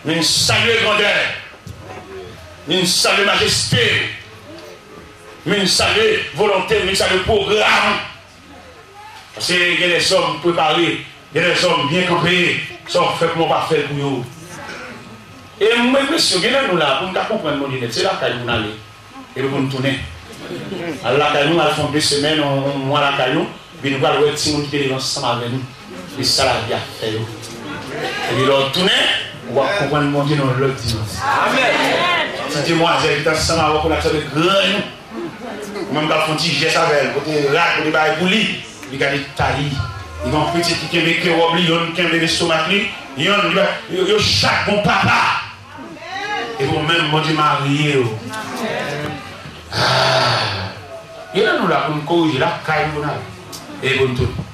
M vin salye grandè w, m vin salye majeste w, m vin salye volonte w, m vin salye pwogram w. Paske gen lèzòm prepare, gen lèzòm byen kanpe, sa w fè pou mwen w pa fè l pou yo. E m enpresyon, gen nan nou la, pou n ka konprann Bondye nèt, se lakay pou n ale, epi pou n tounen. Al lakay nou, al fè yon de semèn, yon, yon mwa lakay nou, epi nou pral wè timoun ki te leve ansanm avè nou, e sa lavi a fè yo. Epi lè w tounen, w ap konprann Bondye nan yon lòt dimansyon. Ti demwazèl ki t ansanm avè w, pou l ap sèvi grann ou. Ou menm k ap fè yon ti jès avè l, pote rad, pote bagay pou li. Li gade tay li. Li gen yon pitit ki kenbe ke wòb li, yonn kenbe lestomak li, yonn, li ba, yo, yo chak gon papa. E pou menm Bondye marye yo. Ah. Gen nan nou la pou n korije lakay nou pou n ale. E pou n tounen.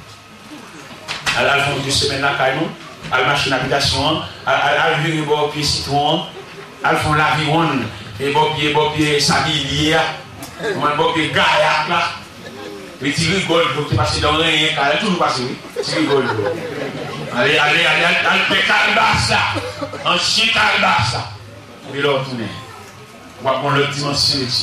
Al, al fè yon de semèn lakay nou. Al mache nan abitasyon an. Al, al, al vire bò pye sitwon an. Al fè yon laviwonn. E bò pye, bò pye sabilye a. Ou konprann, bò pye gayak la. Epi ti rigòl dlo ki te pase dan renyen kay la, toujou pase, wi. Ti rigòl dlo. Ale, ale, ale, al, al pè kalbas la. Ansyen kalbas la. Epi lè w tounen, w ap gen yon lòt dimansyon de ti.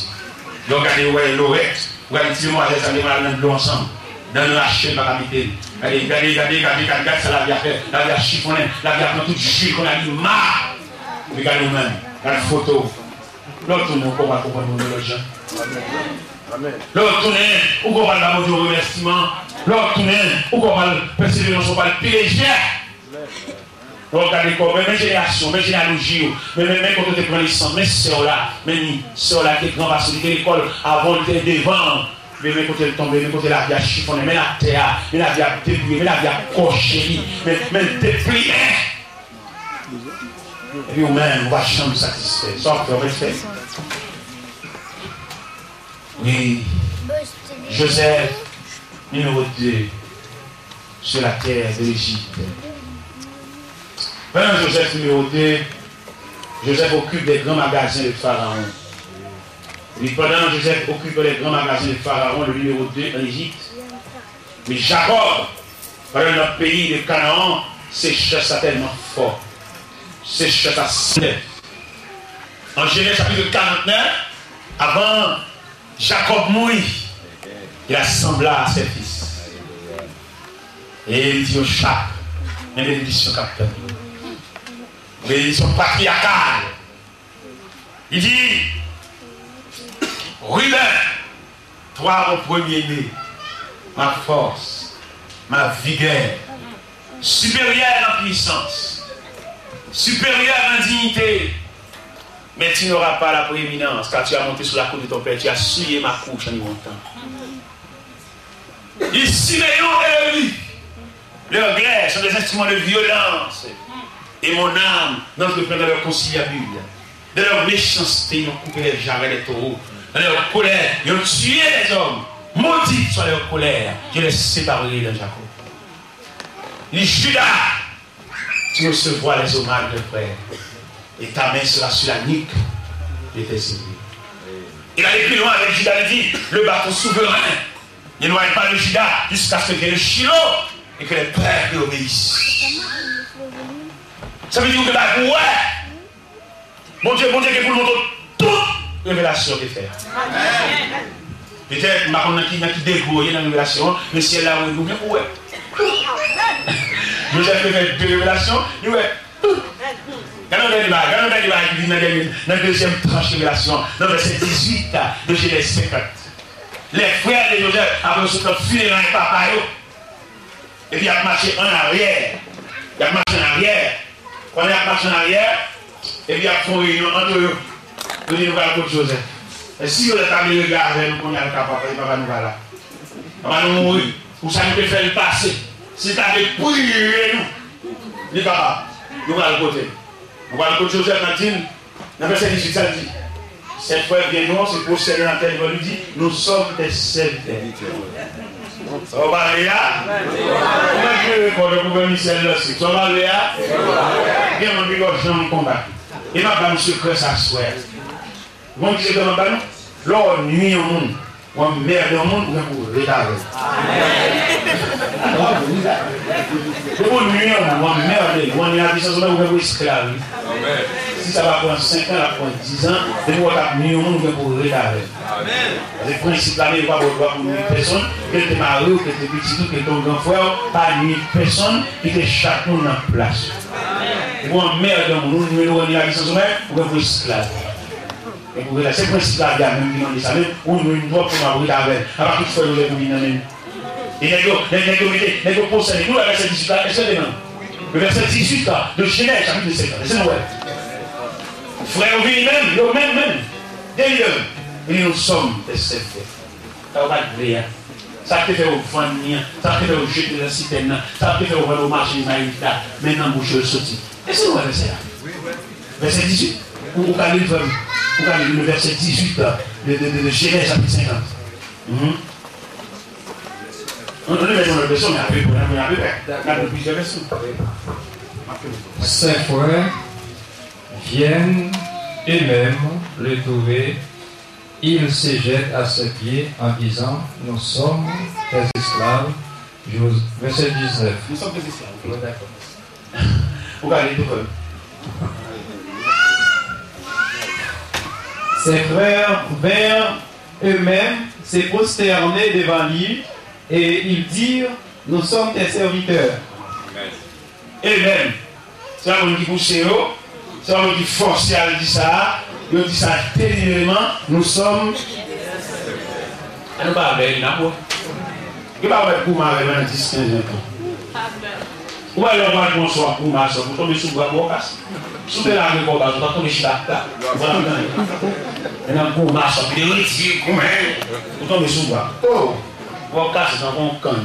Lè w gade, w wè lorèt, w gade ti demwazèl sa, demwazèl nan dlo ansanm. Dan nou rache l, pa ka mete l. Gade, gade, gade, gade, gade, gade sa lavi a fè. Lavi a chifonnen, lavi a pran tout ji, kounye a li ma. Epi gade w menm, gade foto w. Lè w tounen, ou konprann, konprann moun yo lòt jan. Lè w tounen, ou konprann ba Bondye yon remèsiman. Lè w tounen, ou konprann pèseverans ou pral pi lejè. Lè w gade kò w, men, men jenerasyon, men jeneyaloji yo, men, men, men kote w te pran nesans, men sè w la, men ni, sè w la ki te gran pase, li te lekòl avan w, li te devan w. Men, men kote l tonbe, men kote lavi a chifonnen, men atè a, men lavi a debouye, men lavi a kòche li, men, men l deplimen. Epi ou menm, ou pa janm satisfè. Sa w ap fè, ou mèt fè. Wi. Joseph, numéro deux sur la terre de l'Égypte. Pendant Joseph numéro deux, Joseph occupe des grands magasins de Pharaon. Et pendant Joseph occupe les grands magasins de Pharaon, le numéro deux en Égypte, mais Jacob, pendant notre pays de Canaan, sécheresse a tellement fort. Sécheresse a sèt. En Genèse chapitre quarante-neuf, avant Jacob mourir, il a semblé à ses fils. E li di yo chak, men benediksyon k ap tann yo. Benediksyon patriyakal. Li di, Ruben, toi mon premier-né, ma force, ma vigueur, supérieur en puissance, supérieur en dignité, mais tu n'auras pas la prééminence, car tu as monté sur la cour de ton père, tu as souillé ma couche en y montant. Li, Simeyon e Levi, leurs glaives sont des instruments de violence, et mon âme n'entre point dans leur conciliabule. Dans leur méchanceté, ils ont coupé les jarrets des taureaux. Dans leur colère, ils ont tué des hommes. Maudite soit leur colère, je les séparerai de Jacob. Li, Juda, tu recevras les hommages de frères, et ta main sera sur la nuque de tes ennemis. Il allait plus loin avec Juda, il dit, le bâton souverain n'éloigne pas le Juda jusqu'à ce que vienne le Shilo et que les peuples lui obéissent. Sa vle di ou gen bagay pou wè. Bondye, Bondye gen pou l montre w tout revelasyon te fè a. Petèt, m pa konn nan ki, nan ki degre w ye nan revelasyon an, men syèl la, ou gen pou wè. Joseph te fè de revelasyon, li wè tout. Gade yon dènye bagay, gade yon dènye bagay ki vin nan dènye, nan dezyèm tranch revelasyon an, nan vèsè dizuit de Jenèz senkant. Lè frè de Joseph, apre yo sot nan fineray papa yo, epi y ap mache an aryè. Y ap mache an aryè. Pandan y ap mache an aryè, epi y ap fè yon reyinyon ant yo. Yo di, nou pral kot Joseph. E si Joseph ta vle regle avè nou kounye a, nou kapab, paske papa nou pa la. Papa nou mouri. Pou sa nou te fè l pase. Si l ta vle priye nou, li kapab. Nou pral kote l. Nou pral kot Joseph, n ap di l, Nan vèsè dizuit, sa l di, ses frères viendront se prosterner à terre devant lui, dit, nous sommes tes serviteurs. Sa w pale a? Ou mèt jere kò w tankou Granmichèl Lanse. Sa w pale a? Gen moun ki pap janm konbat. E m ap ba nou sekrè sa aswè a. Ou konn ki sekrè m ap ba nou? Lè w nui yon moun, w anmède yon moun, ou gen pou w ret avè l. Depi w nui yon moun, w anmède l, w annik avè l san somèy, ou gen pou w esklav li. Si sa va pran senk an, l ap pran diz an, depi w wè l ap nui yon moun, ou gen pou w ret avè l. Paske prensip la, men yo pa ba w dwa pou w nui pèsonn, ke l te mari w, ke l te pitit ou, ke l te yon gran frè w, pa nui pèsonn, kite chak moun nan plas yo. Depi w anmède yon moun, ou nui l, ou annik avè l san somèy, ou gen pou w esklav li. E pou rete, se prensip lavi a menm ki mande sa menm, ou nui m twòp pou m ap rete avè l. Apa tout frè yo lè pou vin nan menm. E nèg yo, nèg, nèg yo mete, nèg yo posede. Nou wè vèsè dizuit la, èske se te menm? Le vèsè dizuit la, de Jenèz, chapitre senkant. Èske nou wè? Frè yo vini menm, yo menm, menm. Dèyè menm. Vini, nous sommes tes serviteurs. Sa yo pa t vle a. Sa k te fè yo vann li an, sa k te fè yo jete l nan sitèn nan, sa k te fè yo vann yo mache Izmayelit la, men nan bouch yo l soti. Èske nou wè vèsè a? Vèsè dizuit. Ou, ou ka li l, frè m. Ou ka li l, le vèsè dizuit de, de, de, de Jenèz, chapit senkant. Mhm. Nou, nou mete yon lòt vèsyon, men apre, men apre, n ap li plizyè vèsyon. Ses frères viennent eux-mêmes le trouver, ils se jettent à ses pieds en disant, nous sommes tes esclaves. Vèsè diznèf. Nous sommes tes esclaves, ok. Bon, dakò. Ou ka li tou, frè m. Ses frères vinrent eux-mêmes se prosterner devant lui, et ils dirent, nous sommes tes serviteurs. Amen. Amen. Se pa moun ki pouse yo, se pa moun ki fòse al di sa, yo di sa delibereman, nous sommes. Ann nou pa avè l, n ap wè. Gen pa wè goumen avè l nan dis, kenz, ven tan. Ou wè lè w pral pran swa goumen aswè, pou tonbe sou bwa, pou w kase. Si w te lage kò w baz, ou t ap tonbe chita atè. Ou pa t ap goumen. Men nan goumen aswè, pou te retire goumen, ou tonbe sou bwa. Oh! Bwa w kase tankou yon kann.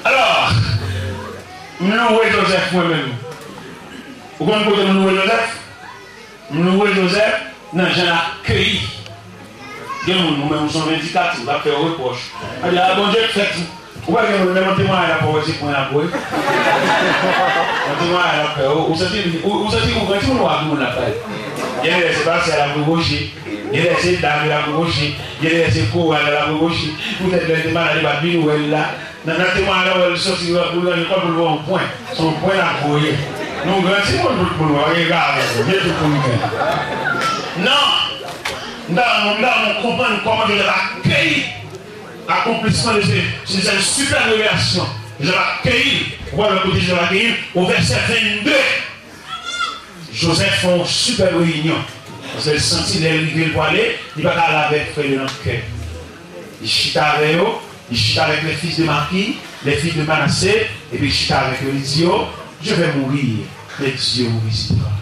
Alò, m louwe Jozèf mwen menm. Ou konn kote m louwe Jozèf? M louwe Jozèf nan jan l akeyi. Gen moun, ou menm, ou se yon vendikatif, l ap fè w repwòch. A di, a, Bondye k fè tou. Ou wè gen moun, lè yon temwayaj l ap fè w, se pwen l ap pran. Yon temwayaj l ap fè w, ou santi, ou, ou santi ou pran timoun ou ak moun l ap bay. Gen lè se pastè l ap rebwoche. Gen lè se dam l ap rebwoche. Gen lè se koral l ap rebwoche. Poutèt lè l te malad, li pa t vin wè l la. Nan, nan temwayaj la, wè l soti, wè, pou l ranje kò l, pou l voye yon pwen. Se yon pwen l ap voye. Nou gran timoun, tout moun, wè, pa gen ka avè nou. Vye tout moun gen. Non! M ta, m ta, m konprann kòman Jozèf akeyi akonplisman de se, se, se sipèm revelasyon. Jozèf akeyi, ou wè lòt kote Jozèf akeyi, o vèsè vennde. Jozèf fè yon sipèb reyinyon. Paske l santi lè l rive l pwale, li pa ka al avèk frè yo nan kè. Li chita avè yo, li chita avèk les fils de Makir, les fils de Manassé, epi li chita avèk yo, li di yo, je vais mourir, mais Dieu me ressuscitera.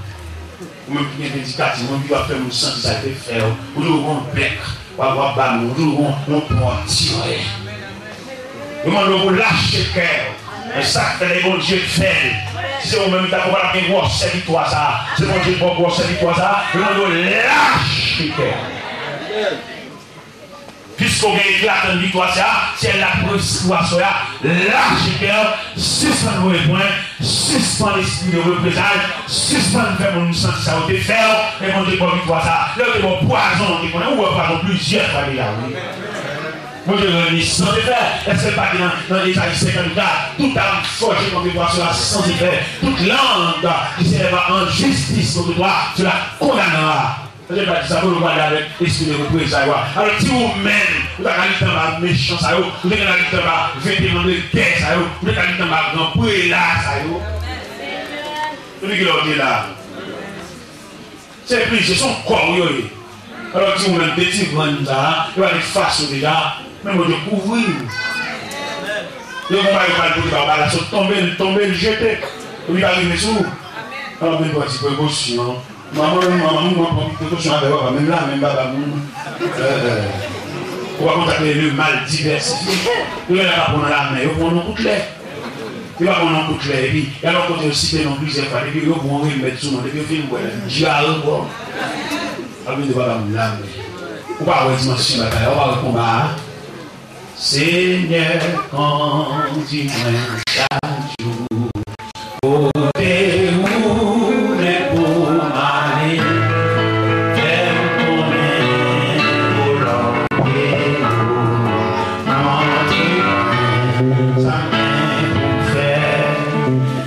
Ou menm ki gen vendikatif, ou menm ki ap fè moun santi sa l te fè w, ou toujou gon bèk, w ap, w ap ba moun, ou toujou gon, gon pòt tire. Yo mande w pou lache kè w. Men sa k fè lè Bondye fè l, si se ou menm, ta pou pa t ap gen gwosè viktwa sa a. Se Bondye k ba w gwosè viktwa sa a. Yo mande w lache kè w. Piske w gen eklatan viktwa sa a, syèl la ap resevwa aswè a, lache kè w, sispann voye pwen, sispann espri de reprezay, sispann fè moun santi sa yo te fè w, e Bondye ba w viktwa sa a. Lè yo te ba w pwazon, ou te konnen, ou bwè pwazon plizyè fwa deja, wi. Bondye rann li san efè. Èske l pa di nan, nan Ezayi senkannkat, toute arme forgée contre toi sera sans effet, toute langue qui s'élèvera en justice contre toi, tu la condamneras. Bondye pa di sa, pou nou pale avèk espri de reprezay, wa. Alò, si ou menm, ou ta ka lite anba mechan sa yo, ou te ka lite anba veteran de gè sa yo, ou te ka lite anba gran prela sa yo. Depi kilè w te la? Se plizyè, se yon kò w yo ye. Alò, di ou menm, de ti grenn sa a, yo pa te efase w deja, men Bondye kouvri w. Yo gon bagay yo pral pote ba w, bagay la sot tonbe, l tonbe, l jete. Epi pa rive sou ou. Alò, menm pran ti prekosyon. Manman, manman, manman, pran prekosyon avè w, pa menm la, menm baba moun. Euh, euh. Ou pa konn sa k rele le mal diversifié. Yo la pa pran nan lamen, yo pran nan kout lè. Li pa konn yon kout lè, epi y al yon kote yo site non plizyè fwa, depi yo bon remèd sou non, depi yo fin bwè l, dyare ankò. Ap vin di papa m la, men ou pa wè dimansyon batay la, ou pa wè konba a? Senyè, kondi mwen chak jou kote ou vle pou m ale, fè m konnen volonte ou. Montre mwen sa m gen pou m fè.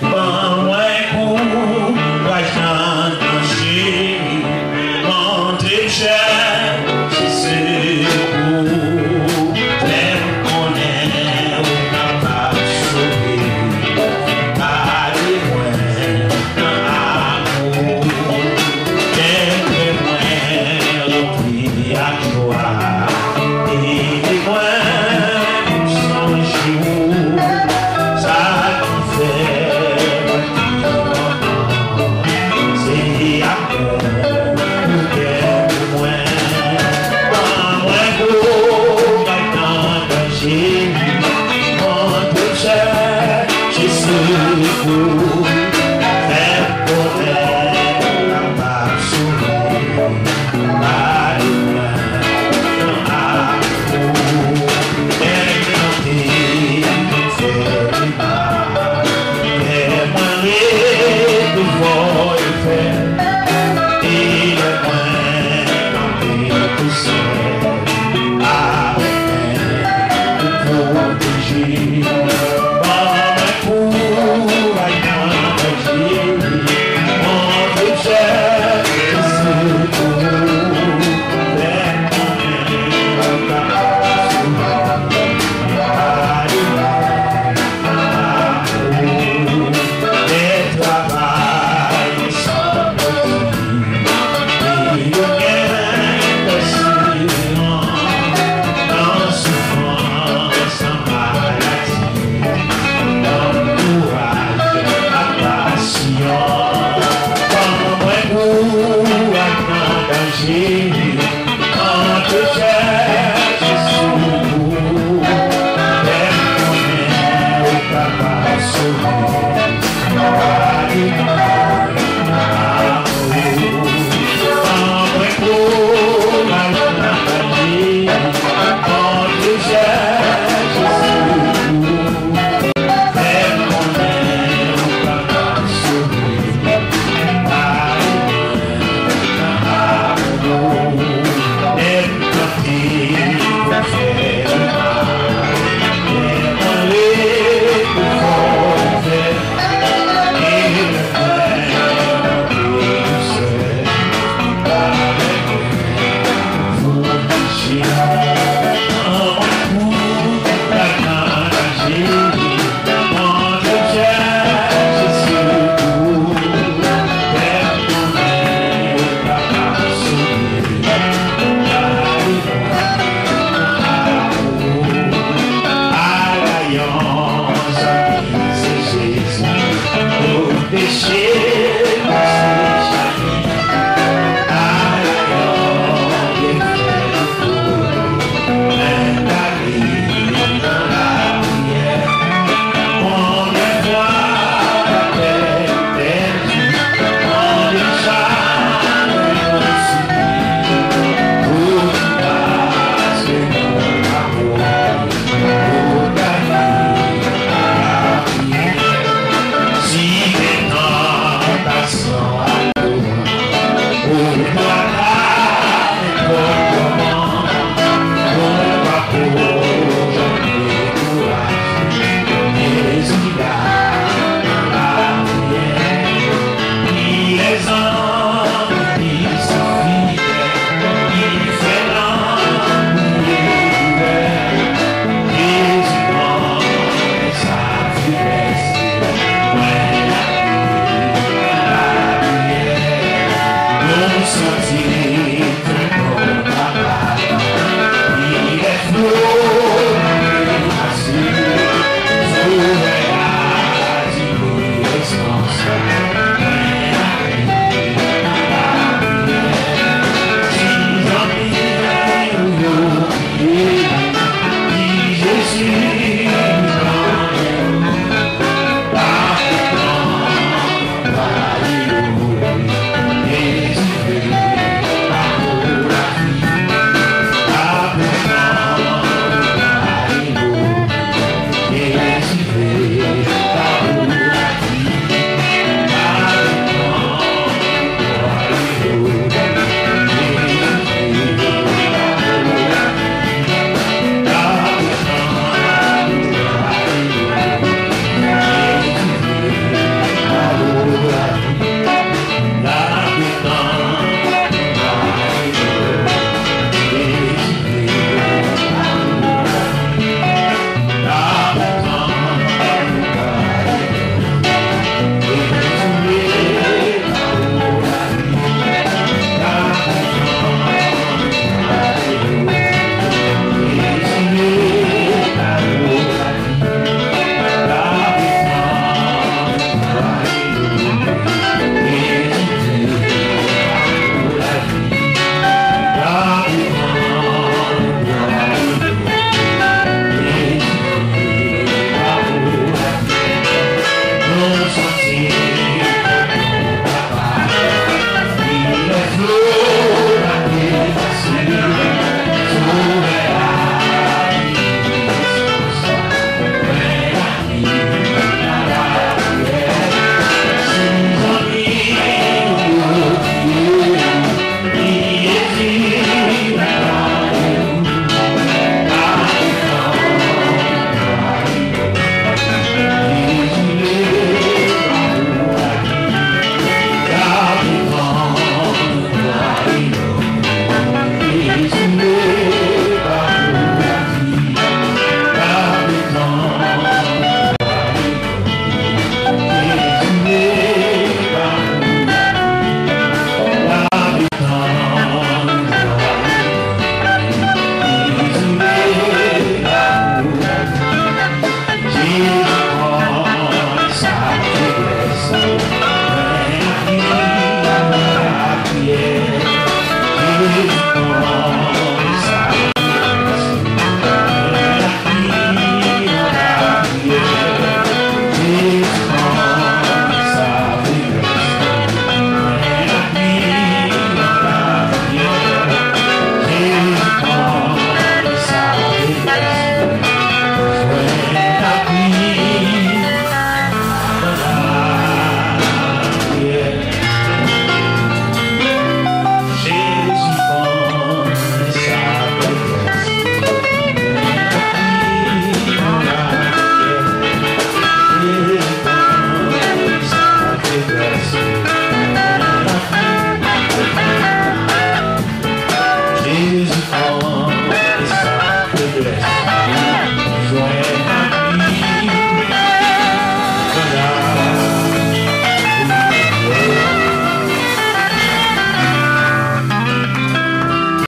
Ban mwen kouraj nan danje. Montre m chèche sekou. Fè m konnen ou kapab sove. Pale mwen nan amou. Kenbe mwen ranpli ak jwa. Ede mwen pou m sonje ou. Sa ki fè mwen pi kontan, se amou ou gen pou mwen. Ban mwen kouraj nan danje. Montre m chèche sekou. Fè m konnen